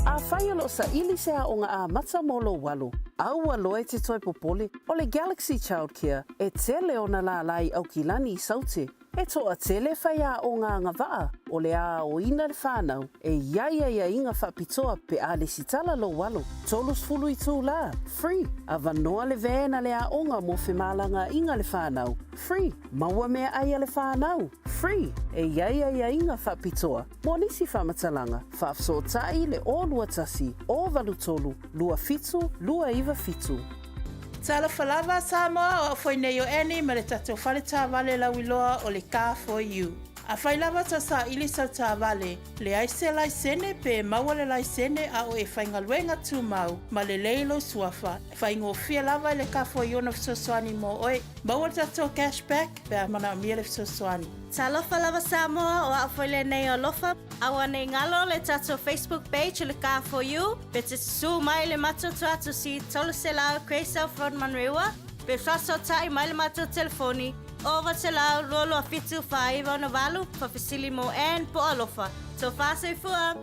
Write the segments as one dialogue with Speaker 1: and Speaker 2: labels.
Speaker 1: Afai o lo o saili se aoga amata mo lou alo, aua loa e te toe popole, o le Galaxy Childcare e tele ona lālā i Aukilani i Saute. E toatele faiaoga agavaa o le a aoina le whanau e i ai aiaiga faapitoa pe a lesitala lou alo, 30 itulā, free, avanoa le van a le aoga mo femalagaaiga le whanau, free, maua meaai a le whanau, free, e i ai aiaiga faapitoa mo nisi faamatalaga, faafesootai le 021 083 27 297.
Speaker 2: Talofa lava Samoa, o au foi nei o Annie ma le tatou fale taavale lauiloa o le Car For You. Afai lava tau saili sau taavale, leai se laisene pe maua le laisene a o e faigaluega tumau ma lelei lou suafa, faigofie lava i le Car For You ona fesoasoani mo oe. Maua le tatou cash back pe a manaomia le fesoasoani.
Speaker 3: Talofa lava Samoa, o au foi lenei o Alofa. Aua nei galo le tatou Facebook page o le Car For You, pe te susu mai le matou tuatusi 300 Grey South Road Manurewa, pe faasootai mai le matou telefoni 0900 227 4968, faafesili mo Ann po o Alofa. Tofa soifua!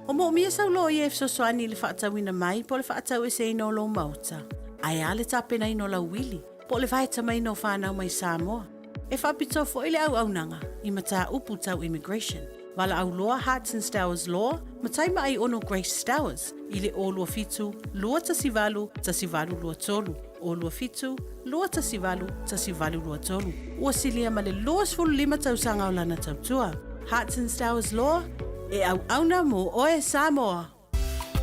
Speaker 4: O moomia sau loia e fesoasoani i le faatauina mai po o le faataueseina o lou maota, ae a le tapenaina o lau uili, po o le vaetamaiina o fanau mai Samoa. E faapitoa foi le auaunaga i mataupu tau immigration. Valaau loa Hearts and Stowers Law ma Taimaai Ono Grace Stowers i le 027 218 1823, 027 218 1823. Ua silia ma le 25 tausaga o lana tautua. Hearts and Stowers Law, e auauna mo oe Samoa!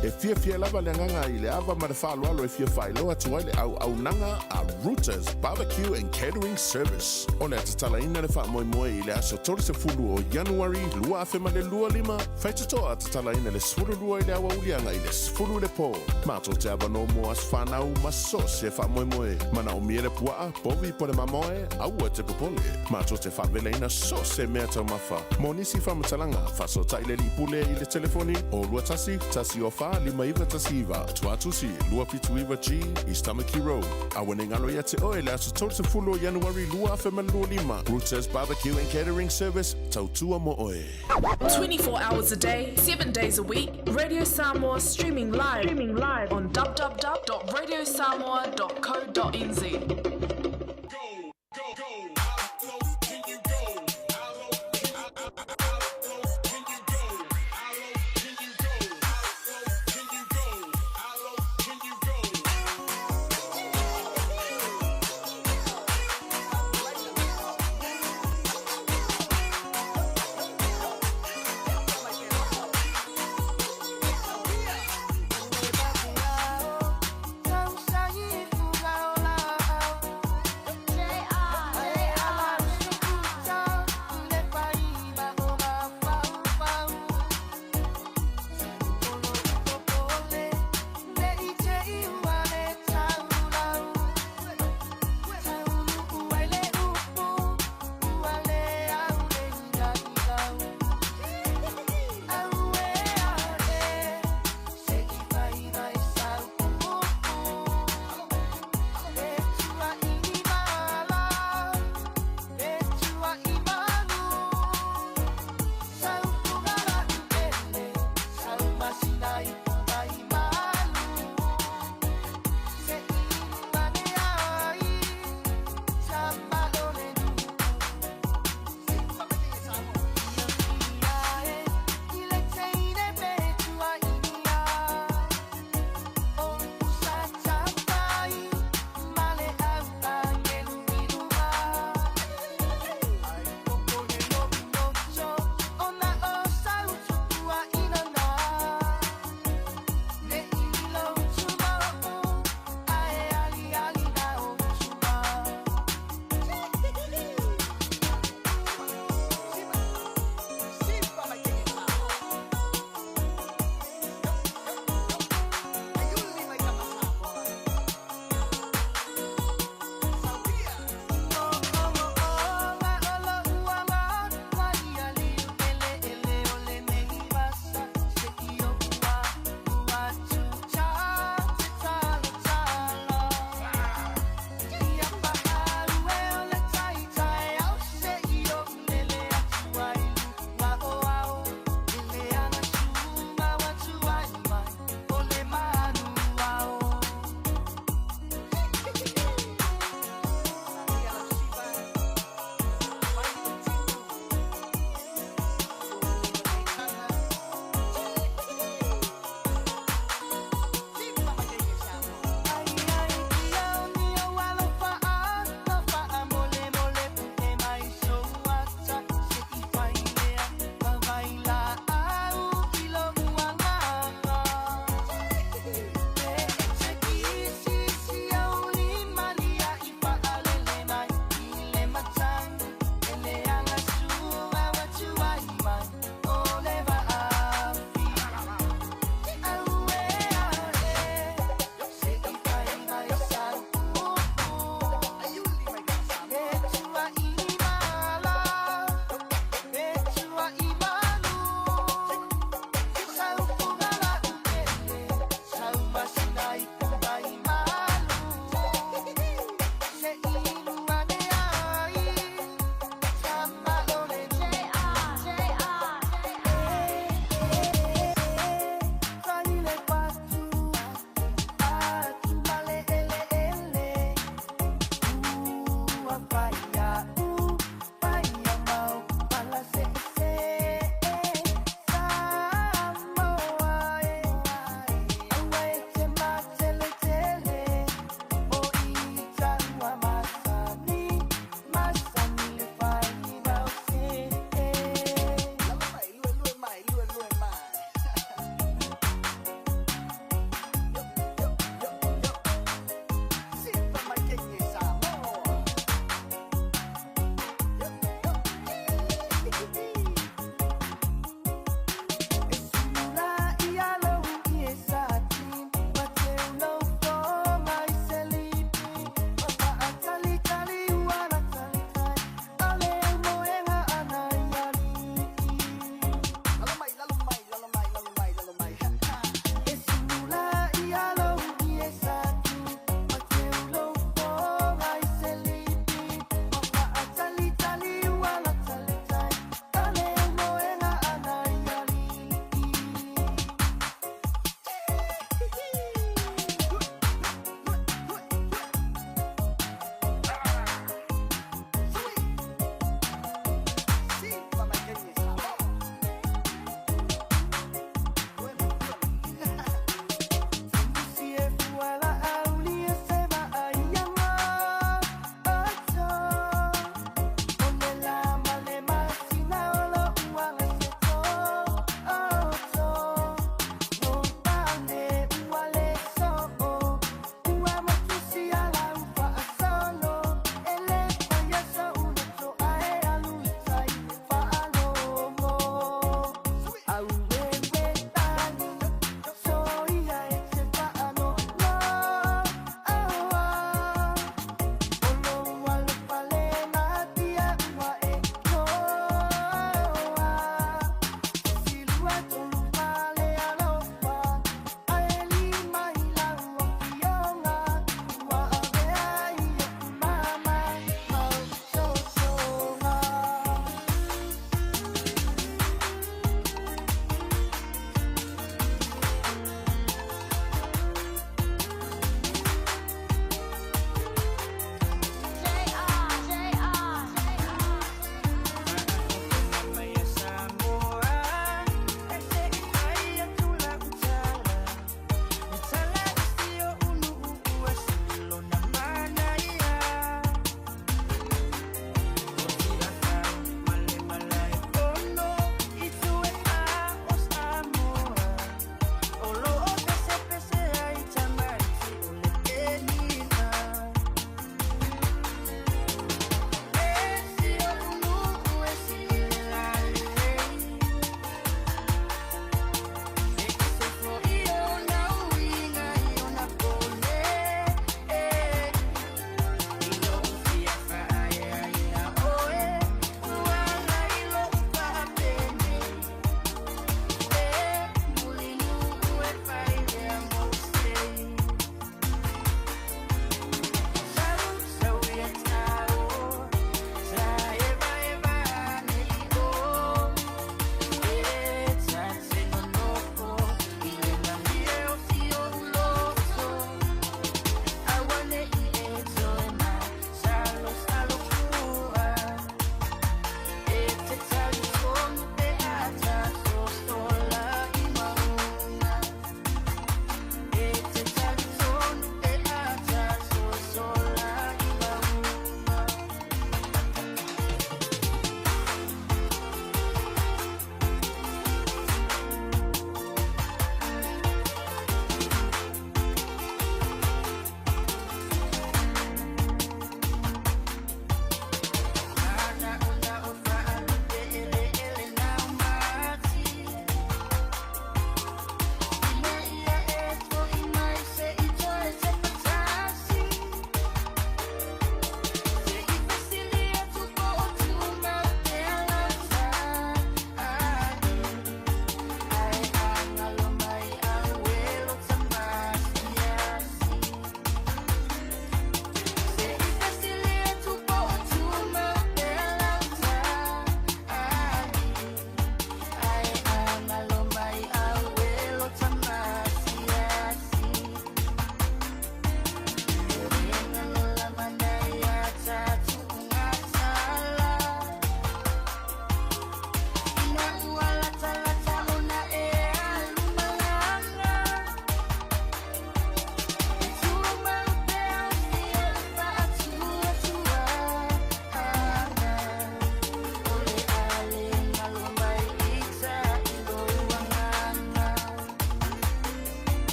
Speaker 5: E fiafia lava le agaga i le ava ma le faaaloalo e fia faailoa atu ai le auaunaga a Rooters Barbecue and Catering Service. O le a tatalaina le faamoemoe i le aso 30 o Ianuari 2025, faitotoa tatalaina le 12 i le aoauli agai i le 10 i le po. Matou te avanoa mo aso fanau ma so o se faamoemoe. Manaomia le puaa, povi po le mamoe, aua te popole. Matou te faavelaina so o se mea taumafa. Mo nisi faamatalaga, faasootai le alii pule i le telefoni o 21 104 5919, Tuatusi 279G, East Tamaki Road. Aua ne galo ia te oe le aso 30 o Ianuari 2025, Rooters Barbecue and Catering Service, tautua mo oe.
Speaker 6: 24 hours a day, 7 days a week, Radio Samoa streaming live, streaming live on www.radiosamoa.co.nz.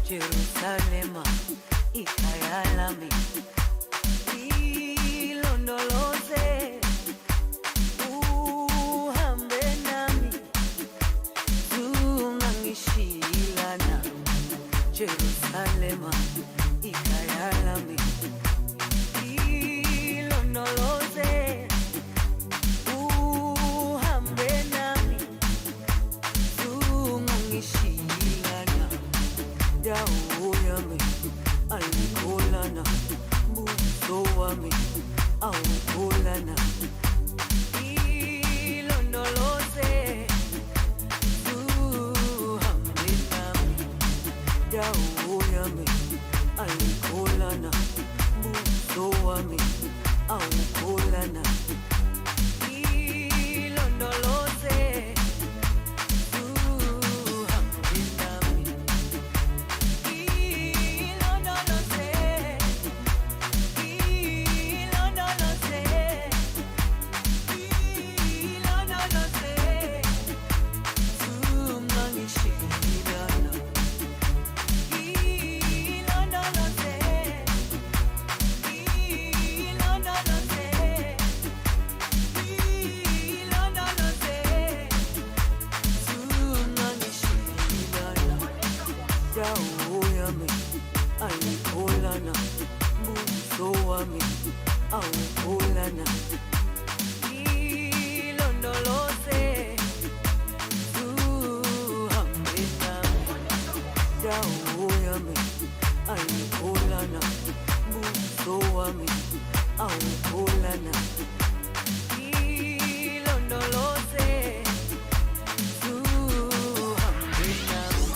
Speaker 7: Jerusalema ikhaya lami ilondoloze uhambe nami zungangishilana Jerusalema ikhaya lami ilondoloze uhambe nami zungangishilana dawo yami ayikholana buso wami awukholana ilondoloze uhambe nami dawo yami ayikholana buso wami awukholana ilondoloze uhambe nami ilondoloze ilondoloze ilondoloze zungangishilana ilondoloze ilondoloze ilondoloze zungangishilana dawo yami ayikholana buso wami awukholana ilondoloze uhambe nami dawo yami ayikholana buso wami awukholana ilondoloze uhambe nami.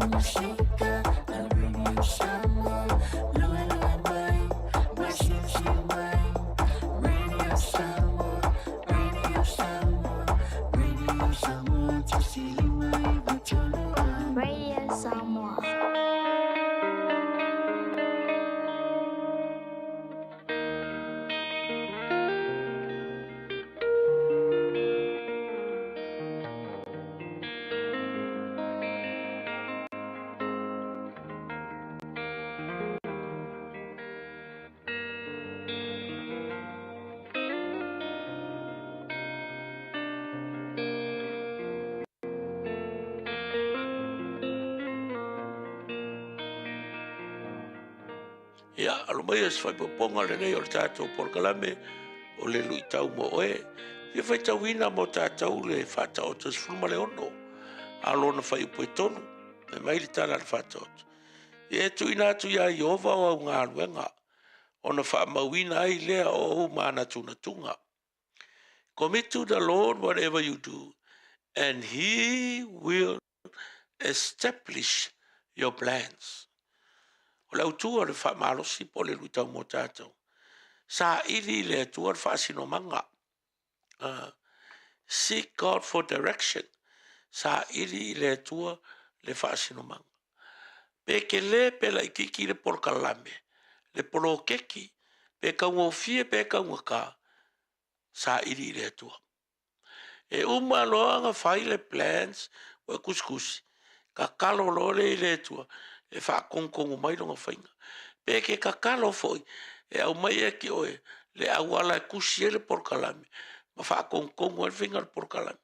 Speaker 8: Radio Samoa.
Speaker 9: Ia, alo mai o se faaipoipoga lenei o le tatou polokalame o le luitau mo oe. Fia faitauina mo tatou le Faataoto 16, a o lona fuaiupu e 3, fai mai le tala a le Faataoto, Ia e tuuina atu iā Ieova o au galuega, ona faamauina ai lea o ou manatunatuga. Commit to the Lord whatever you do, and he will establish your plans. O le autu o le faamalosi po o le luitau mo tatou, saili i le Atua le faasinomaga. Seek God for direction. Saili i le Atua le faasinomaga. Pe kele pe laititi le polokalame, le poloketi, pe taugofie pe taugata, saili i le Atua. E uma loa ona fai le plans ua e tusitusi, tatalo loa lea i le Atua e faatonutonu mai lona faiga. Pe e te tatalo foi e aumai ia te oe le auala e tusi ai le polokalame ma faatonutonu ai le faiga o le polokalame.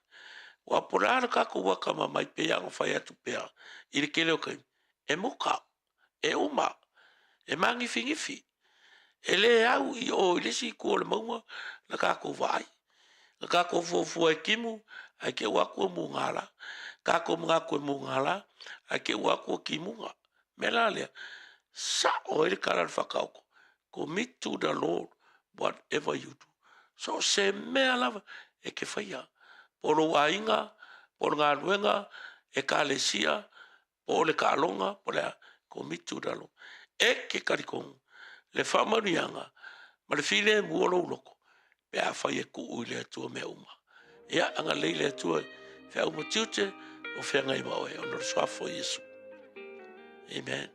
Speaker 9: Aua po o le a le tatou atamamai e pei lava ona fai atu pea i le tele o taimi, e muta, e uma, e manifinifin. E le au i o i le isi itu o le mauga le tatou vaai. Na tatou fuafua e timu, ae te i ua atu ua mugala. Tatou manatu e mugala, ae te i ua atu ua timuga. O le mea la lea, sao ai le tala a le Faataoto, commit to the Lord whatever you do. So o se mea lava e te faia, po o lou aiga, po o le galuega, ekalesia, po o le taaloga, po o le a, commit to the Lord. E te talitonu le faamanuiaga ma le filemu o lou loto pe afai e tuu i le Atua mea uma. Ia, agalelei le Atua i feau ma tiute o feagai ma oe ona o le Suafa o Iesu. Amen.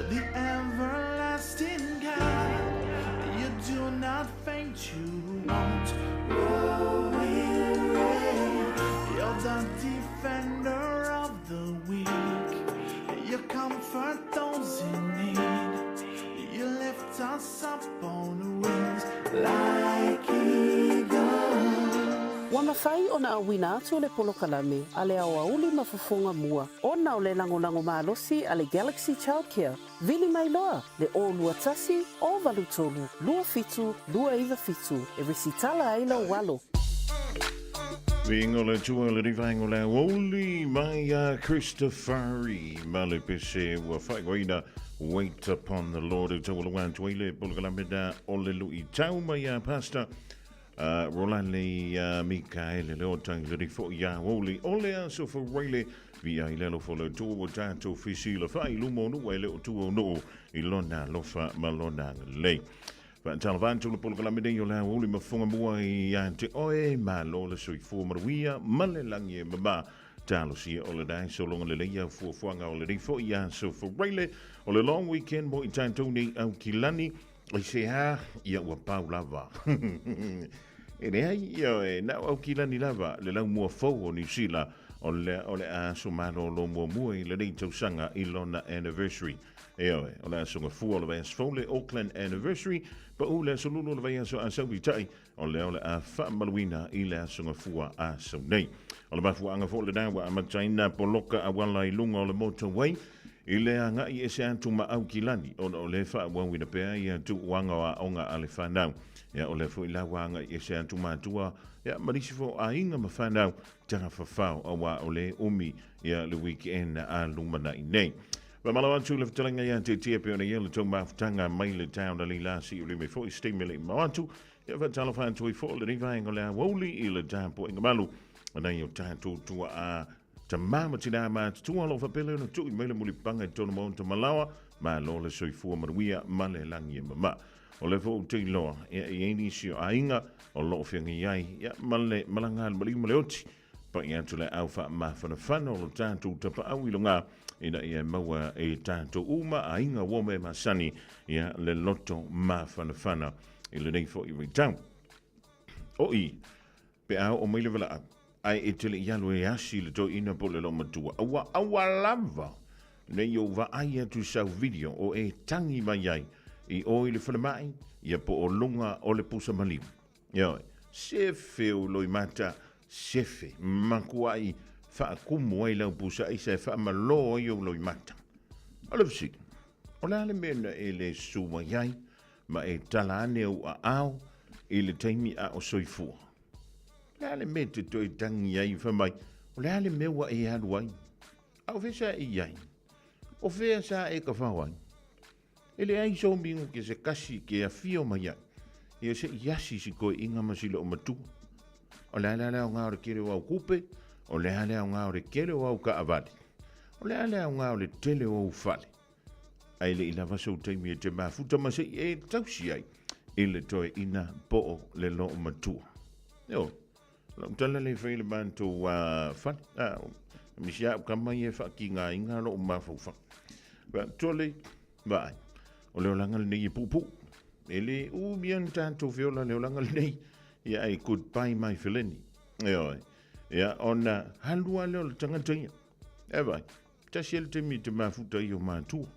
Speaker 10: The everlasting God. You do not faint, you won't grow weary. You're the defender of the weak. You comfort those in need. You lift us up on wings like eagles.
Speaker 1: Ua mafai ona auina atu le polokalame a le aoauli ma fofoga mua ona o le lagolago malosi a le Galaxy Childcare, vili mai loa le 021 083 27 297 e resitala ai lou alo.
Speaker 5: Viiga o le Atua i le Vaega o le Aoauli mai a Christofari ma le pese ua faaigoaina Wait Upon the Lord e taualoa atu ai le polokalame na o le luitau mai a Pastor Rolani Mikaele Leota i le rifo i Aoauli o le aso Faraile via i le alofa o le Atua ua tatou fesilafai i luma o nuu e le o tua o nuu i lona alofa ma lona agalelei. Faatalofa atu le polokalame nei o le aoauli ma fofoga mua ia te oe, malo le soifua manuia ma le lagi e mama. Talosia o le dae sologa lelei au fuafuaga o lenei foi aso Faraile o le long weekend mo i tatou nei Aukilani. I se a, ia ua pau lava. E leai, ia e na o Aukilani lava le laumua fou o Niu Sila o le, o le aso malolo muamua i lenei tausaga i lona anniversary. Ioe, o le aso gafua o le vaiaso fou le Auckland Anniversary, pau le aso lulu o le vaiaso a sau i tai, o lea o le a faamaluina i le aso gafua a sau nei. O le mafuaaga foi lena ua amataina poloka auala i luga o le motorway i le agai ese atu ma Aukilani ona o le faaauauina pea ia tuuaga o aoga a le fanau. Ia, o lea foi la ua agai ese atu matua ia, ma nisi foi o aiga ma fanau tafafao auā o le umi ia le weekend a lumanai nei. Faamalo atu le fetalaiga ia te tia pe ona ia le tou mafutaga mai le town a Leila si o lime foi stay mele mau atu. Ia faatalofa atu ai foi lenei vaega o le aoauli i le tapuaiga malu nai o tatou tua a tamā ma tinā matutua o lo o faapea lea ona tui mai le mulipapaga i totonu maota malaoa. Malo le soifua manuia ma le lagi e mama. O lea foi ou te iloa, ia e i ai nisi o aiga o lo o feagai ai ia, ma le malaga a le maliu ma le oti. Pai atu le au faamafanafana o lo tatou tapaau i luga ina ia maua e tatou uma aiga ua mea masani ia le loto mafanafana i lenei foi vaitau. O i, pe a oo mai le valaau, ae e te le i alu e asi le toeaina po o le loomatua, aua aua lava nei ou vaai atu i sau video o e tangi mai ai i o i le falemai ia po o luga o le pusa maliu. Ioe, sefe ou loimata, sefe, makuai faakumu ai lau pusa aisa e faamalō ai ou loimata. O le fesili, o le a le mea na e le susu mai ai ma e tala ane ou aao i le taimi a o soifua? O le a le mea e te toe tangi ai fai mai, o le a le mea ua e alu ai? A o fea sa e i ai? O fea sa e kafao ai? E leai sou mingo ke se kasi ke afio mai ai, ia se i asi si koeʻiga ma si loomatua. O le a le aoga o le tele o au kupe, o le a le aoga o le tele o au kaʻawale, o le a le aoga o le tele o ou fale, ae le i lava sou taimi e te mafuta ma se i e tausi ai i le toeaina po o le loomatua. Ioe, o lau tala lea e fai i le matou fale, a, misi a au kama ia e faatigaina lou mafaufau. Faatole, vaai, o le olaga lenei e puupuu. E le umi lava ona tatou feola le olaga lenei. Ia ae goodbye my feleni. Ioe. Ia ona alu lava lea o le tagata ia. E vaai, tasi lava le taimi e te mafuta ai i o matua.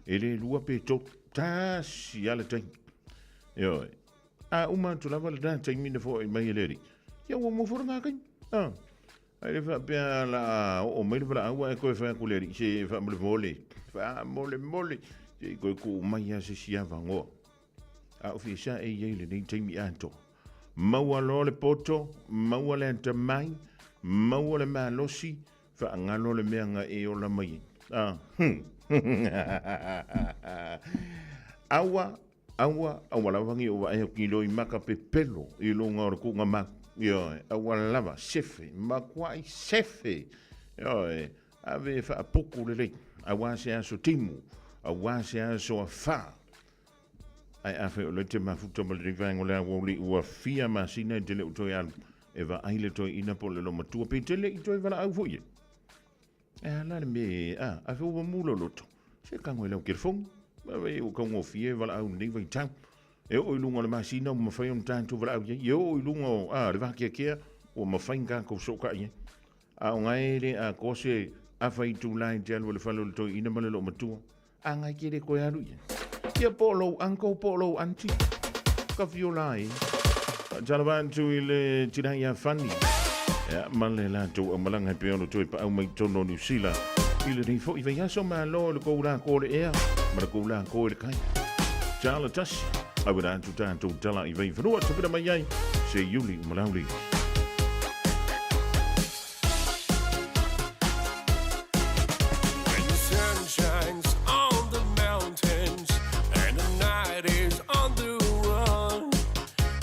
Speaker 5: E le lua pe tolu. Tasi lava le taimi. Ioe. A uma atu lava lena taimi na foai mai e le alii, ia ua uma foi lena taimi. Ah. Ae le faapea la oo mai le valaau ae toe fai atu le alii, se faamolemole, faamolemole, se i toe tuu mai lava se isi avanoa. A o fia sa e i ai lenei taimi atoa. Maua loa le poto, maua le atamai, maua le malosi, faagalo le mea na e ola mai ai. Ah. Aua, aua, aua lava ni ou vaai atu i loi maka pepelo i luga o le kuga mau. Ioe, aua lava, sefe, makuai sefe. Ioe, ave e faapuku lelei, aua se aso timu, aua se aso afā. Ae afai o lea e te mafuta ma lenei vaega o le aoauli ua fia masina e te le o toe alu e vaai le toeaina po o le loomatua pe te le i toe valaau foi e. E a la le mea e, a, afai ua mu lou loto. Se tago i lau telefoni. Ua taugofie e valaau i lenei vaitau. E oo i luga o le masina ua mafai ona tatou valaau i ai. E oo i luga o a, le vakeakea ua mafai ona tatou fesootai ai. A o na e le atoa se afa itula e te alu i le fale o le toeaina ma le loomatua, a na e te le toe alu i ai. Ia po o lou uncle po o lou auntie, ka fiu la e. Faatalofa atu i le tina ia Fanny. Ia, ma le latou aumalaga e pei ona toe paau mai totonu o Niu Sila. I lenei foi vaiaso malo i le kou lako o le ea ma le kou lako i le kai. Tala tasi, auina atu tatou tala i vaifanua tupuna mai ai se Iuli Umalauli.
Speaker 11: When the sun shines on the mountains and the night is on the run,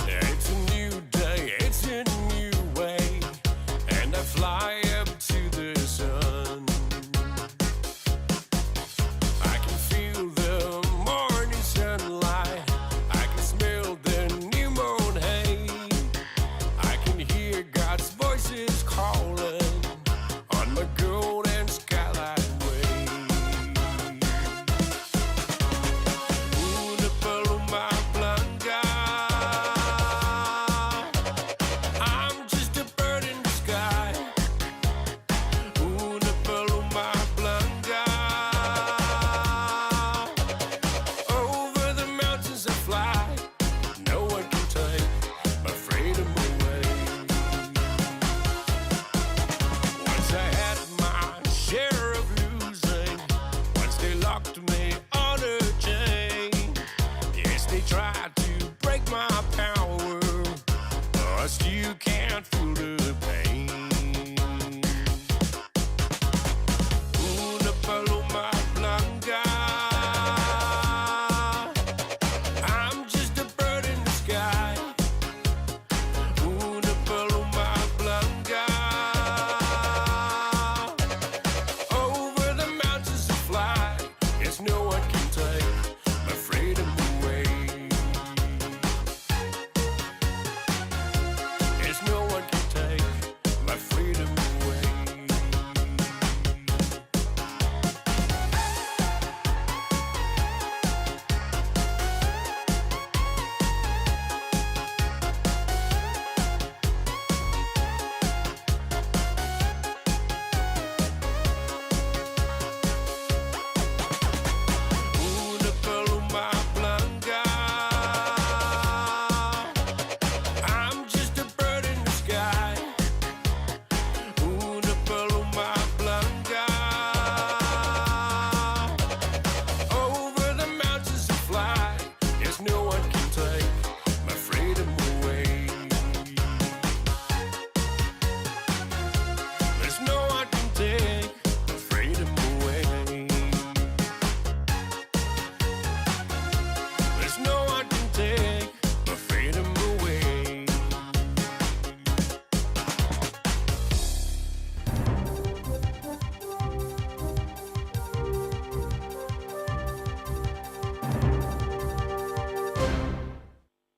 Speaker 11: it's a new day, it's a new way, and I fly up to the sun. I can feel the morning sunlight, I can smell the new moon hay, I can hear God's voices calling on my golden skylight way. Una paloma blanca. I'm just a bird in the sky. Una paloma blanca. Over the mountains I fly. No one can take my freedom away. Once I had my share of losing. Once they locked me on a chain. Yes, they tried to break my power. But I still can't feel the pain. Una paloma blanca. I'm just a bird in the sky. Una paloma blanca. Over the mountains to fly. Yes, no one can take my freedom away. Yes, no one can take my freedom away. Una paloma blanca. I'm just a bird in the sky. Una paloma blanca. Over the mountains to fly. Yes, no one can take my freedom away. There's no one can take my freedom away. There's no one can take my freedom away.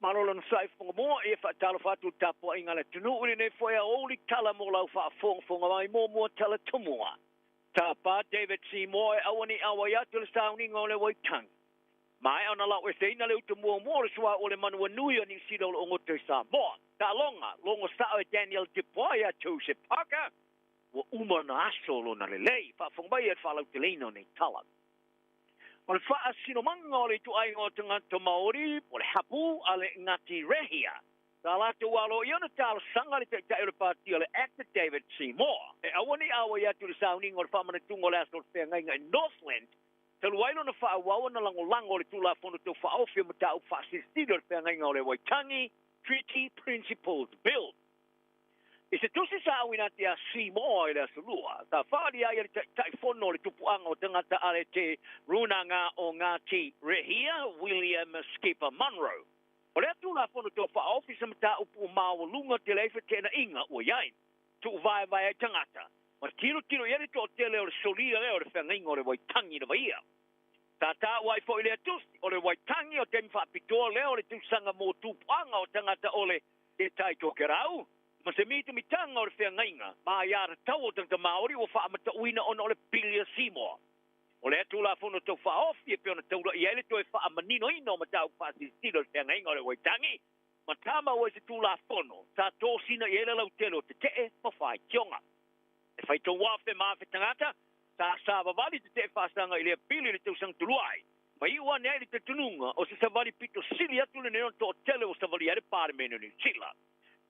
Speaker 12: Malo lona sai fofoga e faatalofa atu i le tapuaiga a le atunuu i lenei foi aoauli tala mo lau faafogafoga mai muamua tala tomua. Tapa David Seymour e aua ne i auai atu i le sauniga o le Waitangi. Maea ona laueseina le utu muamua o le suauu o le manuanui o Niu Sila o lo o goto i Samoa. Taaloga, logo sao e Daniel Dubois ia Joseph Parker, ua uma ona aso lona lelei. Faafofoga mai i le faalauteleina o nei tala. O le faasinomaga o le ituaiga o tagata Maori, po o le hapū a le Ngāti Rehia, sa latou aloaia ona talosaga le taitai o le pati o le ACT David Seymour e aua ne i auai atu i le sauniga o le faamanatuga o le aso o le feagaiga i Northland talu ai lona faaauau ona lagolago le Tulafono Tau Faaofi o Mataupu Faasilisili o le Feagaiga o le Waitangi, Treaty Principles Bill. I se tusi sa auina atu iā Seymour i le Aso Lua, sa whaalia ai e le Taitaifono o le Tupuaga o Tagata a le Te Rūnanga o Ngāti Rehia, William Skipper Munro. O lea Tulafono Tau Faaofi se mataupu maualuga tele ai feteenaiga ua i ai, tuuvaevae ai tagata, ma tilotilo i ai le toatele o le solia lea o le feagaiga o le Waitangi lava ia. Sa taua ai foi lea tusi, o le Waitangi o taimi faapitoa lea o le tausaga mo tupuaga o tagata o le Te Tai Tokerau, ma se mitamitaga o le feagaiga ma aiatatau o tagata Māori ua faamatauina ona o le pili a Seymour. O lea Tulafono Tau Faaofi e pei ona taula'i ai le toe faamaninoina o mataupu faasilasila o le feagaiga o le Waitangi ma tamau ai se Tulafono sa tosina i ai le lautele o tetee ma faitioga. E faitau afe ma afe tagata sa savavali tetee faasaga i lea pili i le tausaga talu ai, ma iu ane ai le talitonuga o se savali pito sili atu lenei ona toatele ua savalia ai le Palemene o Niu Sila.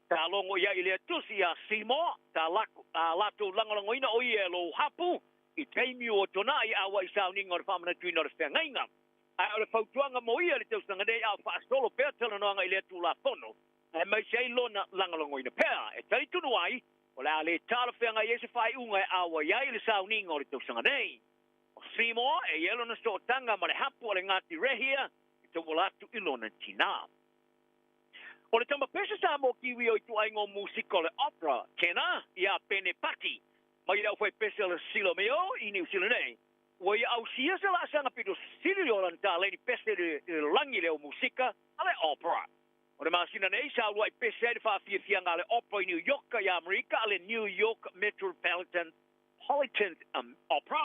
Speaker 12: Sa logo i ai i lea tusi ia Seymour, sa latou lagolagoina o ia e lou hapu i taimi ua tuanai a ua i sauniga o le faamanatuina o le feagaiga. Ae o le fautuaga mo ia i le tausaga nei a o faasolo pea talanoaga i lea Tulafono, aemaise ai lona lagolagoina pea, e talitonu ai o le a le talafeagai ai se faaiuga e auai ai i le sauniga o le tausaga nei. O Seymour e i ai lona sootaga ma le hapu a le Ngāti Rehia e tauala atu i lona tinā. O le tama pese Samoa Kiwi o ituaiga o musika o le opera, tenor, ia Pene Pati, mai le aufaipese o le Silomeo i Niu Sila nei, ua ia ausia se laasaga pito sili le ola na taleni pese i le lalolagi i le au musika a le opera. O le masina nei sa uluai pese ai le faafiafiaga a le opera i Niu Ioka i Amerika a le New York Metropolitan Opera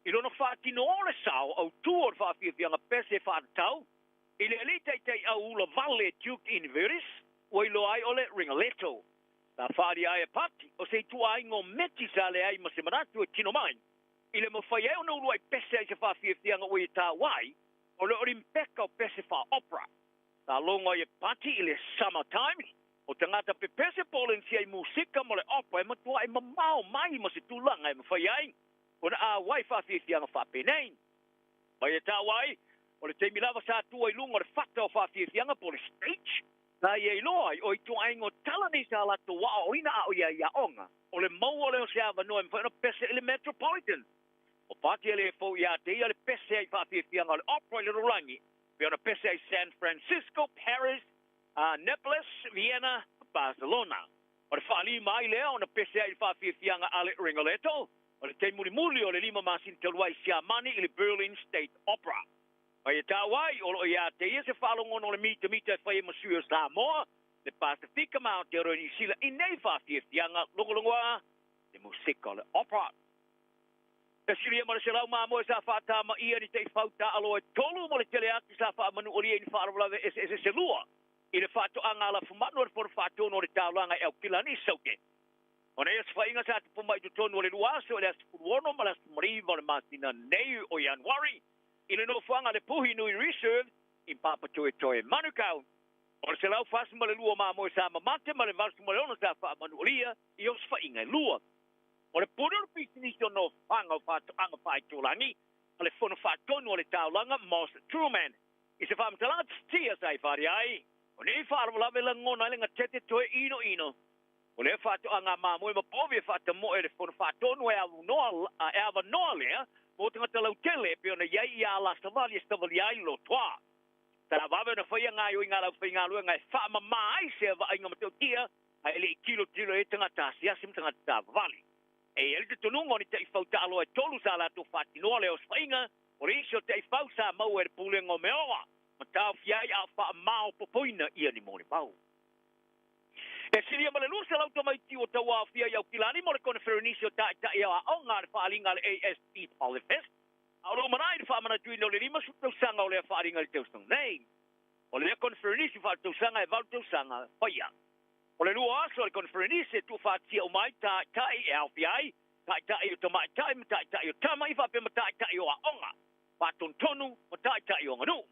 Speaker 12: i lona faatino o le sao autū o le faafiafiaga pese e faatatau i le alii taitaiau ula vale Duke Invertis ua iloa ai o le Rigoletto. Sa faaalia ai e Pati o se ituaiga o meti sa leai ma se manatu e tino mai i le mafai ai ona uluai pese ai se faafiafiaga ua ia taua ai o le Olimpeka o pese faa-opera. Sa logo ai e Pati i le Summer Times o tagata pepese Polensia i musika mo le opera e matuai mamao mai ma se tulaga e mafai ai ona auai faafiafiaga faapenei. Mai e taua ai, o le taimi lava sa tua i luga o le fata o faafiafiaga po o le stage, sa ia iloa ai o ituaiga o tala nei sa latou aoaoina a o ia i aoga, o le maua lea o se avanoa e mafai ona pese i le Metropolitan. O Pati e le fou ia te ia le pese ai i faafiafiaga o le opera i le lalolagi, pei ona pese ai San Francisco, Paris, Naples, Vienna ma Barcelona. O le faalima ai lea ona pese ai i le faafiafiaga a le Rigoletto, o le taimi mulimuli o le 5 masina talu ai i Siamani i le Berlin State Opera. Mai e taua ai, o lo o ia te ia se faalogona o le mitamita e fai ai ma sui o Samoa, le Pasefika ma Aotearoa Niu Sila i nei faafiafiaga logologoa le musika o le opera. E silia ma le 100 mamoe sa faatamaia ni taifau taaaloa e tolu ma le tele atu sa faamanualia i ni faalavelave eseese se lua i le faatoaga alafumanu a le Fono Faatonu o le Taulaga i Aukilani i Saute. O nei osofaiga sa tupu mai i totonu o le lua aso i le aso 16 ma le aso 19 o le masina nei o Ianuari i le nofoaga a le Puhi Nui Reserve i Papatoetoe, Manukau. O le 142 mamoe sa mamate ma le 86 sa faamanualia i osofaiga e lua. O le pule o le pisinisi o Nofoaga o Faatoaga Faaitulagi a le Fono Faatonu o le Taulaga Moss Trueman i se faamatalaga titia sa i faalia ai, o nei faalavelave lagona ai le gatete toe inoino o lea faatoaga a mamoe ma povi e faatamoe le Fono Faatonu e avanoa lea mo tagata lautele e pei ona i ai i ala savali e savalia ai le lotoa. Sa vave ona faia gaoioiga a le aufaigaluega e faamama ai se vaaiga matautia ae le i tilotilo i ai tagata asiasi ma tagata savavali. E i ai le talitonuga o ni taifau taaloa e tolu sa latou faatinoa lea osofaiga, o le isi o taifau sa maua e le Pulega o Meaoa ma taofia ai a o faamaopopoina ia ni molimau. E silia ma le 200 tamaiti ua tauaofia i Aukilani mo le koneferenisi o Taitai o Aoga a le Faaaliga a le ASB Polyfest, a o lo o lumanai i le faamanatuina o le 50 tausaga o lea faaaliga i le tausaga nei. O lea koneferenisi faaletausaga e valu tausaga faia. O le lua aso o le koneferenisi e tuufaatia uma ai taitai e aofia ai taitai o tamaitai ma taitai o tama i faapea ma taitai o aoga faatonutonu ma taitai o aganuu.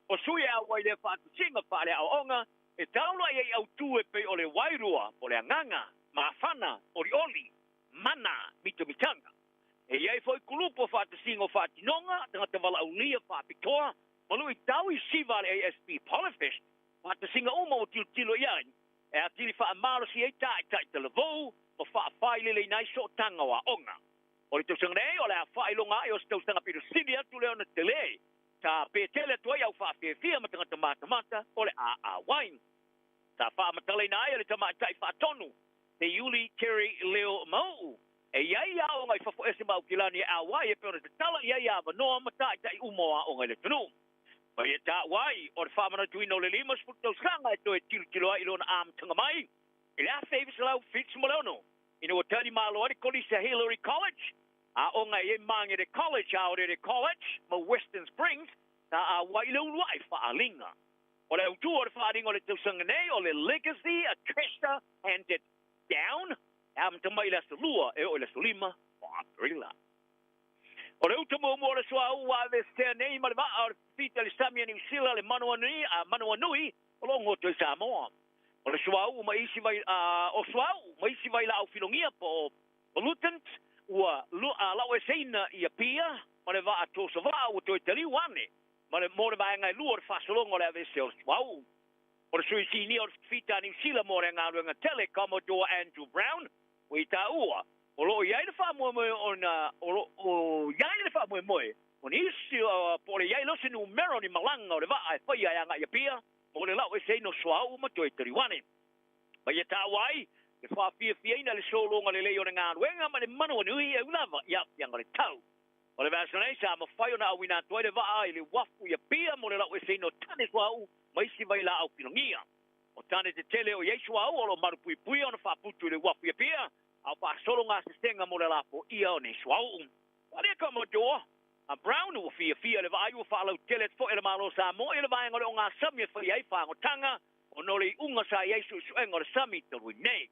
Speaker 12: O sui e auai lea faatusiga faaleaoaoga e taula i ai autū e pei o le wairua po o le agaga, mafana, olioli, mana, mitamitaga. E i ai foi kulupu o faatusiga o faatinoga, tagata valaaulia faapitoa, ma luitau i siva a le ASB Polyfest, faatusiga uma ua tilotilo i ai, e atili faamalosi ai taitai talavou ma faafaileleina ai sootaga o aoga. O le tausaga nei, o le a faailoga ai o se tausaga pito sili atu lea ona tele, sa petele atu ai au faafiafia ma tagata matamata o le AAY. Sa faamatalaina ai e le tamaitai faatonu, Seiuli Terry Leo Mauu, e i ai aoga i fafo ese ma Aukilani e AY e pei ona tatala i ai avanoa ma taitai uma o aoga i le atunuu. Ma ia taua ai o le faamanatuina o le 50 tausaga e toe tilotilo ai i lona amataga mai i le 1976 ina ua tali malo ai le Kolisi a Hillary College. Aoga e i ai Magere College, Aorere College ma Western Springs sa auai i le uluai faaaliga. O le autu o le faaaliga o le tausaga nei o le Legacy, a Treasure Handed Down, e amata mai i le aso Lua e oo i le aso 5 o Aperila. O le uta muamua o le suauu ua aveesea nei ma le vaa o le fita i le sami a Niu Sila le Manawanui o lo o goto i Samoa. O le suauu ma isi vai, o suauu ma isi vailaau filogia po o pollutants ua laueseina i Apia ma le vaa tosovaa ua toe taliu ane ma le, mo le vaega e lua o le faasologa o le aveese o le suauu. O le sui sinia o le fita a Niu Sila mo le galuega tele, Commodore Andrew Brown, ua i taua, o lo o i ai le faamoemoe ona, o lo o i ai le faamoemoe o nisi, po o le i ai lea o se numera o ni malaga o le vaa e faia e agai i Apia mo le laueseina o suauu ma toe taliu ane. Ma ia taua ai le faafiafiaina le sologa lelei o le galuega ma le manawanui e ū lava i aafiaga o le tau. O le vaiaso nei sa mafai ona auina atu ai le vaa i le uafu i Apia mo le laueseina o tane suauu ma isi vailaau filogia. O tane tetele o i ai suauu o lo o malupuipuia ona faaputu i le uafu i Apia, a o faasolo gasesega mo le lafoia o nei suauu. Faaalia Commodore a Brown ua fiafia le vaai ua faalautele atu foi e le Malo o Samoa i le vaega o le ogasami e faia ai fagotaga ona o le iuga sa i ai suesuega o le sami talu ai nei.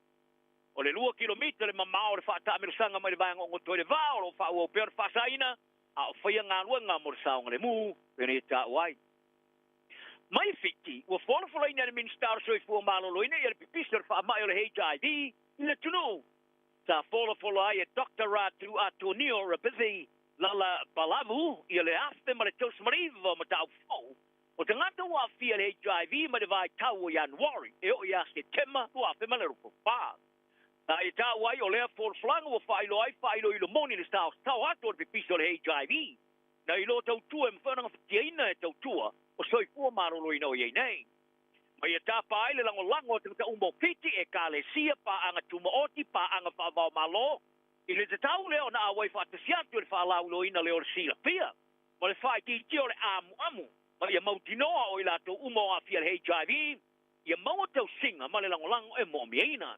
Speaker 12: O le 2 kilomita le mamao o le faataamilosaga mai le vaega o goto ai le vaa o lo o faaauau pea ona faasaina, a o faia galuega mo le saogalemu pei ona ia taua ai. Mai Fiti, ua folafolaina e le Minisita o le Soifua Maloloina ia le pipisi o le faamai o le HIV i le atunuu. Sa folafola ai e Doctor Ratu Atonio Rabici Lalabalavu ia le 1039 o mataupu fou o tagata ua aafia i le HIV mai le vaitau o Ianuari e oo ia Setema 2024. Sa ia taua ai o lea folafolaga ua faailoa ai faailoilo moni le saosao atu o le pipisi o le HIV na iloa tautua e mafai ona gafatiaina e tautua o soifua maloloina o i ai nei. Ma ia tapa ai le lagolago a tagata uma o Fiti, Ekalesia, paaga tumaoti, paaga faavaomalo, i le tatau lea ona auai faatasi atu i le faalauiloaina lea o le silafia ma le faaitiitia o le amuamu ma ia mautinoa o i latou uma o aafia i le HIV ia maua tausiga ma le lagolago e moomiaina.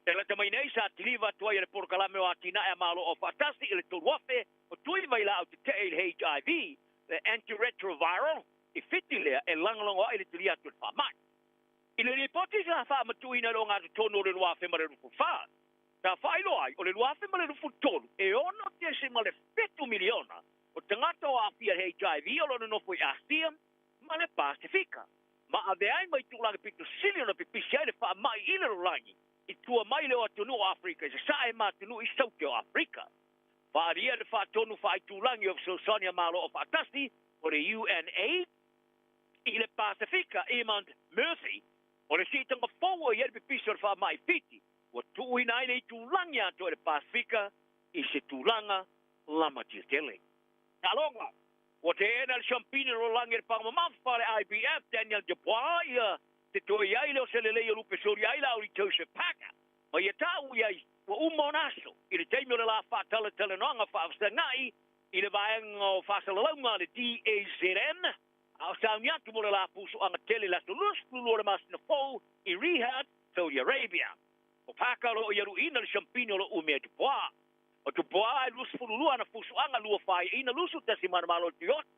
Speaker 12: E lata mai nei sa kiliva atu ai e le polokalame o atinae a Malo Aufaatasi i le 3,000 o tui vailaau tetee i le HIV, le antiretroviral, i Fiti lea e lagolago ai le talia atu o le faamai. I le lipoti sa faamatuuina i le ogatotonu o le 2024, sa faailoa ai o le 2023 e 6.7 miliona o tagata o aafia i le HIV o lo o nonofo i Asia ma le Pasefika, ma avea ai ma itulagi pito sili ona pipisi ai le faamai i le lalolagi i tua mai lea o atunuu o Aferika i Sasae ma atunuu i Saute o Aferika. Faaalia le faatonu faaitulagi o fesoasoani a Malo Aufaatasi o le UNAIDS i le Pasefika, Eamon Murphy, o le siitaga fou o i ai le pipisi o le faamai i Fiti, ua tuuina ai le itulagi atoa i le Pasefika i se tulaga lamatia tele. Taaloga, Ua teena e le siampini o le lalolagi i le paga mamafa a le IBF, Daniel Dubois, ia te toe i ai lea o se lelei o lupe soli ai le auli Joseph Parker, ma ia taua i ai ua uma ona aso i le taimi o le la faatalatalanoaga faafesagai i le vaega o faasalalauga a le DAZN, a o sauni atu mo le la pusoaga tele i le aso 22 o le masina fou i Riyadh, Saudi Arabia. O Parker o lo o ia luiina le siampini o lo o umia e Dubois. O Dubois e 22 ana fusuaga, lua faiaina, 21 manumalo o le Toyota.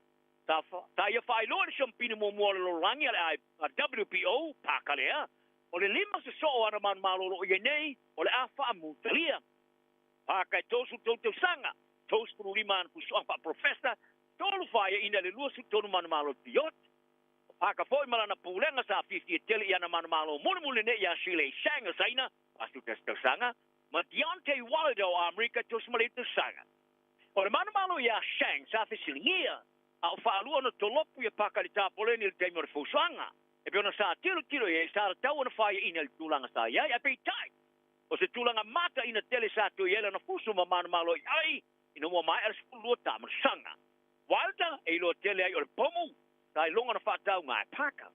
Speaker 12: Sa ia faailoa i le siampini muamua o le lalolagi a le WBO, Parker lea, o le lima sosoo o ana manumalo o lo o i ai nei, o le a faamutalia. Parker e 33 tausaga, 35 ana fusuaga faaprofesa, tolu faiaina i le 23 manumalo o le Toyota. O Parker foi ma lana pulega sa fiafia tele i ana manumalo mulimuli nei ia Zhilei Zhang o Saina, 41 tausaga, ma Deontay Wilder o Amerika, 39 tausaga. O le manumalo iā Zhang sa fesiligia, a o faalua ona tolopu ia Parker i le tapoleni i le taimi o le fausoaga. E pei ona sa tilotilo i ai, sa tatau ona faiaina i le tulaga sa i ai, ae peitai, o se tulaga mataina tele sa toe i ai lana fusu ma manumalo i ai ina ua maea le 12 taamilosaga. Wilder e iloa tele ai o le pomu, sa iloga ona faatauga e Parker.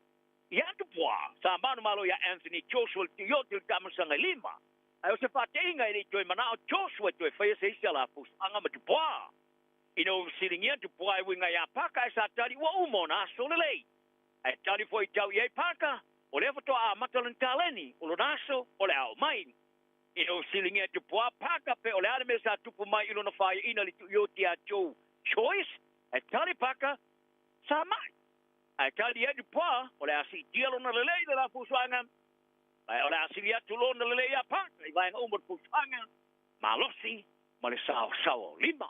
Speaker 12: Ia Dubois, sa manumalo iā Anthony Joshua i le Toyota i le taamilosaga e lima, ae o se faateiga e le i toe manao Joshua e toe faia se isi alafusuaga ma Dubois. Ina ua fesiligia Dubois e uiga iā Parker ae sa tali ua uma ona aso lelei. Ae tali foi tau i ai Parker, o lea faatoa amata lana taleni, o lona aso o le a oo mai. Ina ua fesiligia e Dubois Parker pe o le a le mea sa tupu mai i lona faiaina i le tuuioti ia Joe Joyce, e tali Parker, Sa mai! Ae tali ai Dubois, o le a siitia lona lelei i le la fuafuaga, ae o le a sili atu lona lelei ia Parker i vaega uma o le fuafuaga, malosi ma le saosaoa o lima.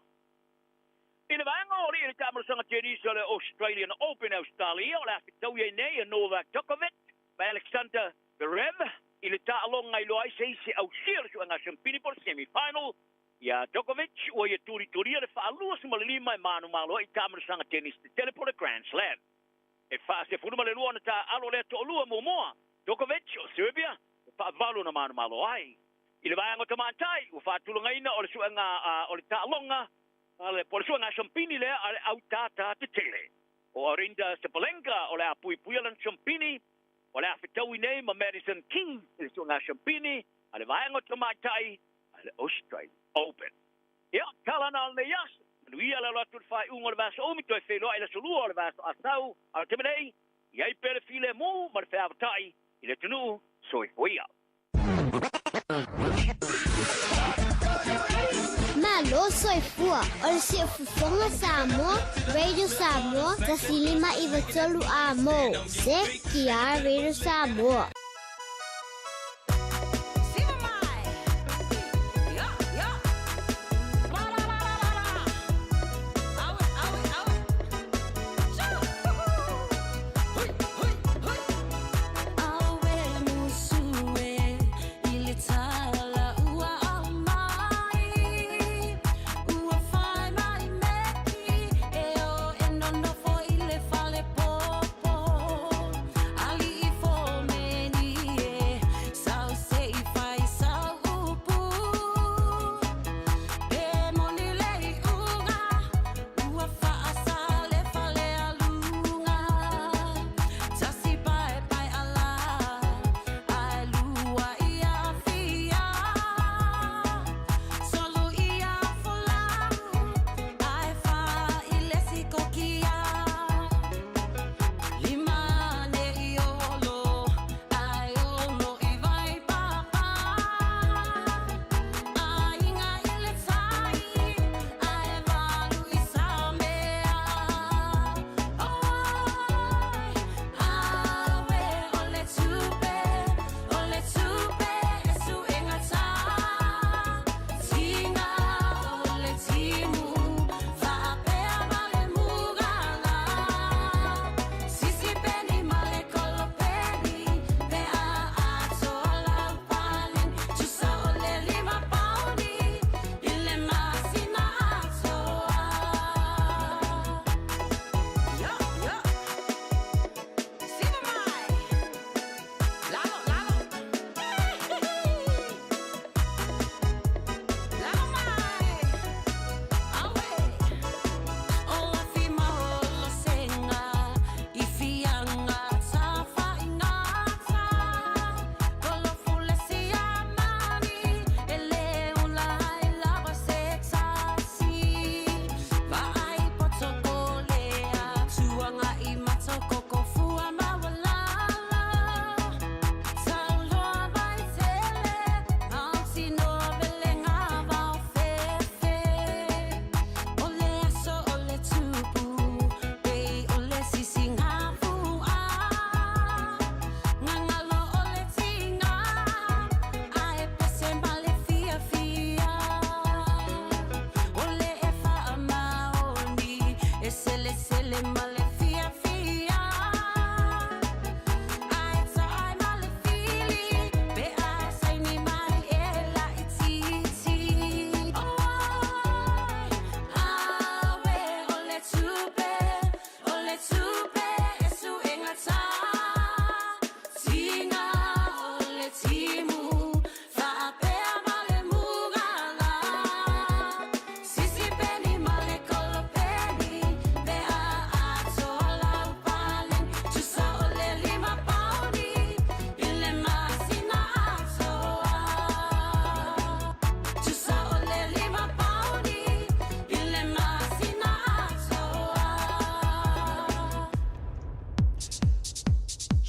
Speaker 12: I le vaega o alii i le taamalosaga tenisi o le Australian Open Ausetalia, o le a fetaui ai nei e Novak Djokovic ma Alexander Zverev i le taaloga iloa ai se isi ausia o le suega siampini po o le semi-final. Ia Djokovic ua ia tulitulia le faa-25 e manumalo ai i taamalosaga tenisi tetele po o le Grand Slam. E 42 ona taaalo lea toalua muamua, Djokovic o Serbia, e faavalu ona manumalo ai. I le vaega o tamaitai, ua faatulagaina o le suega o le taaloga po o le suega siampini lea a le au tātā tetele. O Arinda Sabalenka o le a puipuia lana siampini, o le a fetaui nei ma Madison Keys i le suega siampini a le vaega o tamaitai a le Australian Open. Ia, tala na o lenei aso. Manuia le alo atu i le faaiuga o le vaiaso umi, toe feiloai i le aso Lua o le vaiaso a sau. A o le taimi nei, i ai pea le filemu ma le feavatai i le atunuu. Soifua ia.
Speaker 8: Malo soifua o le Siufofoga Samoa, Radio Samoa, 105 93 A mo CKR Radio Samoa.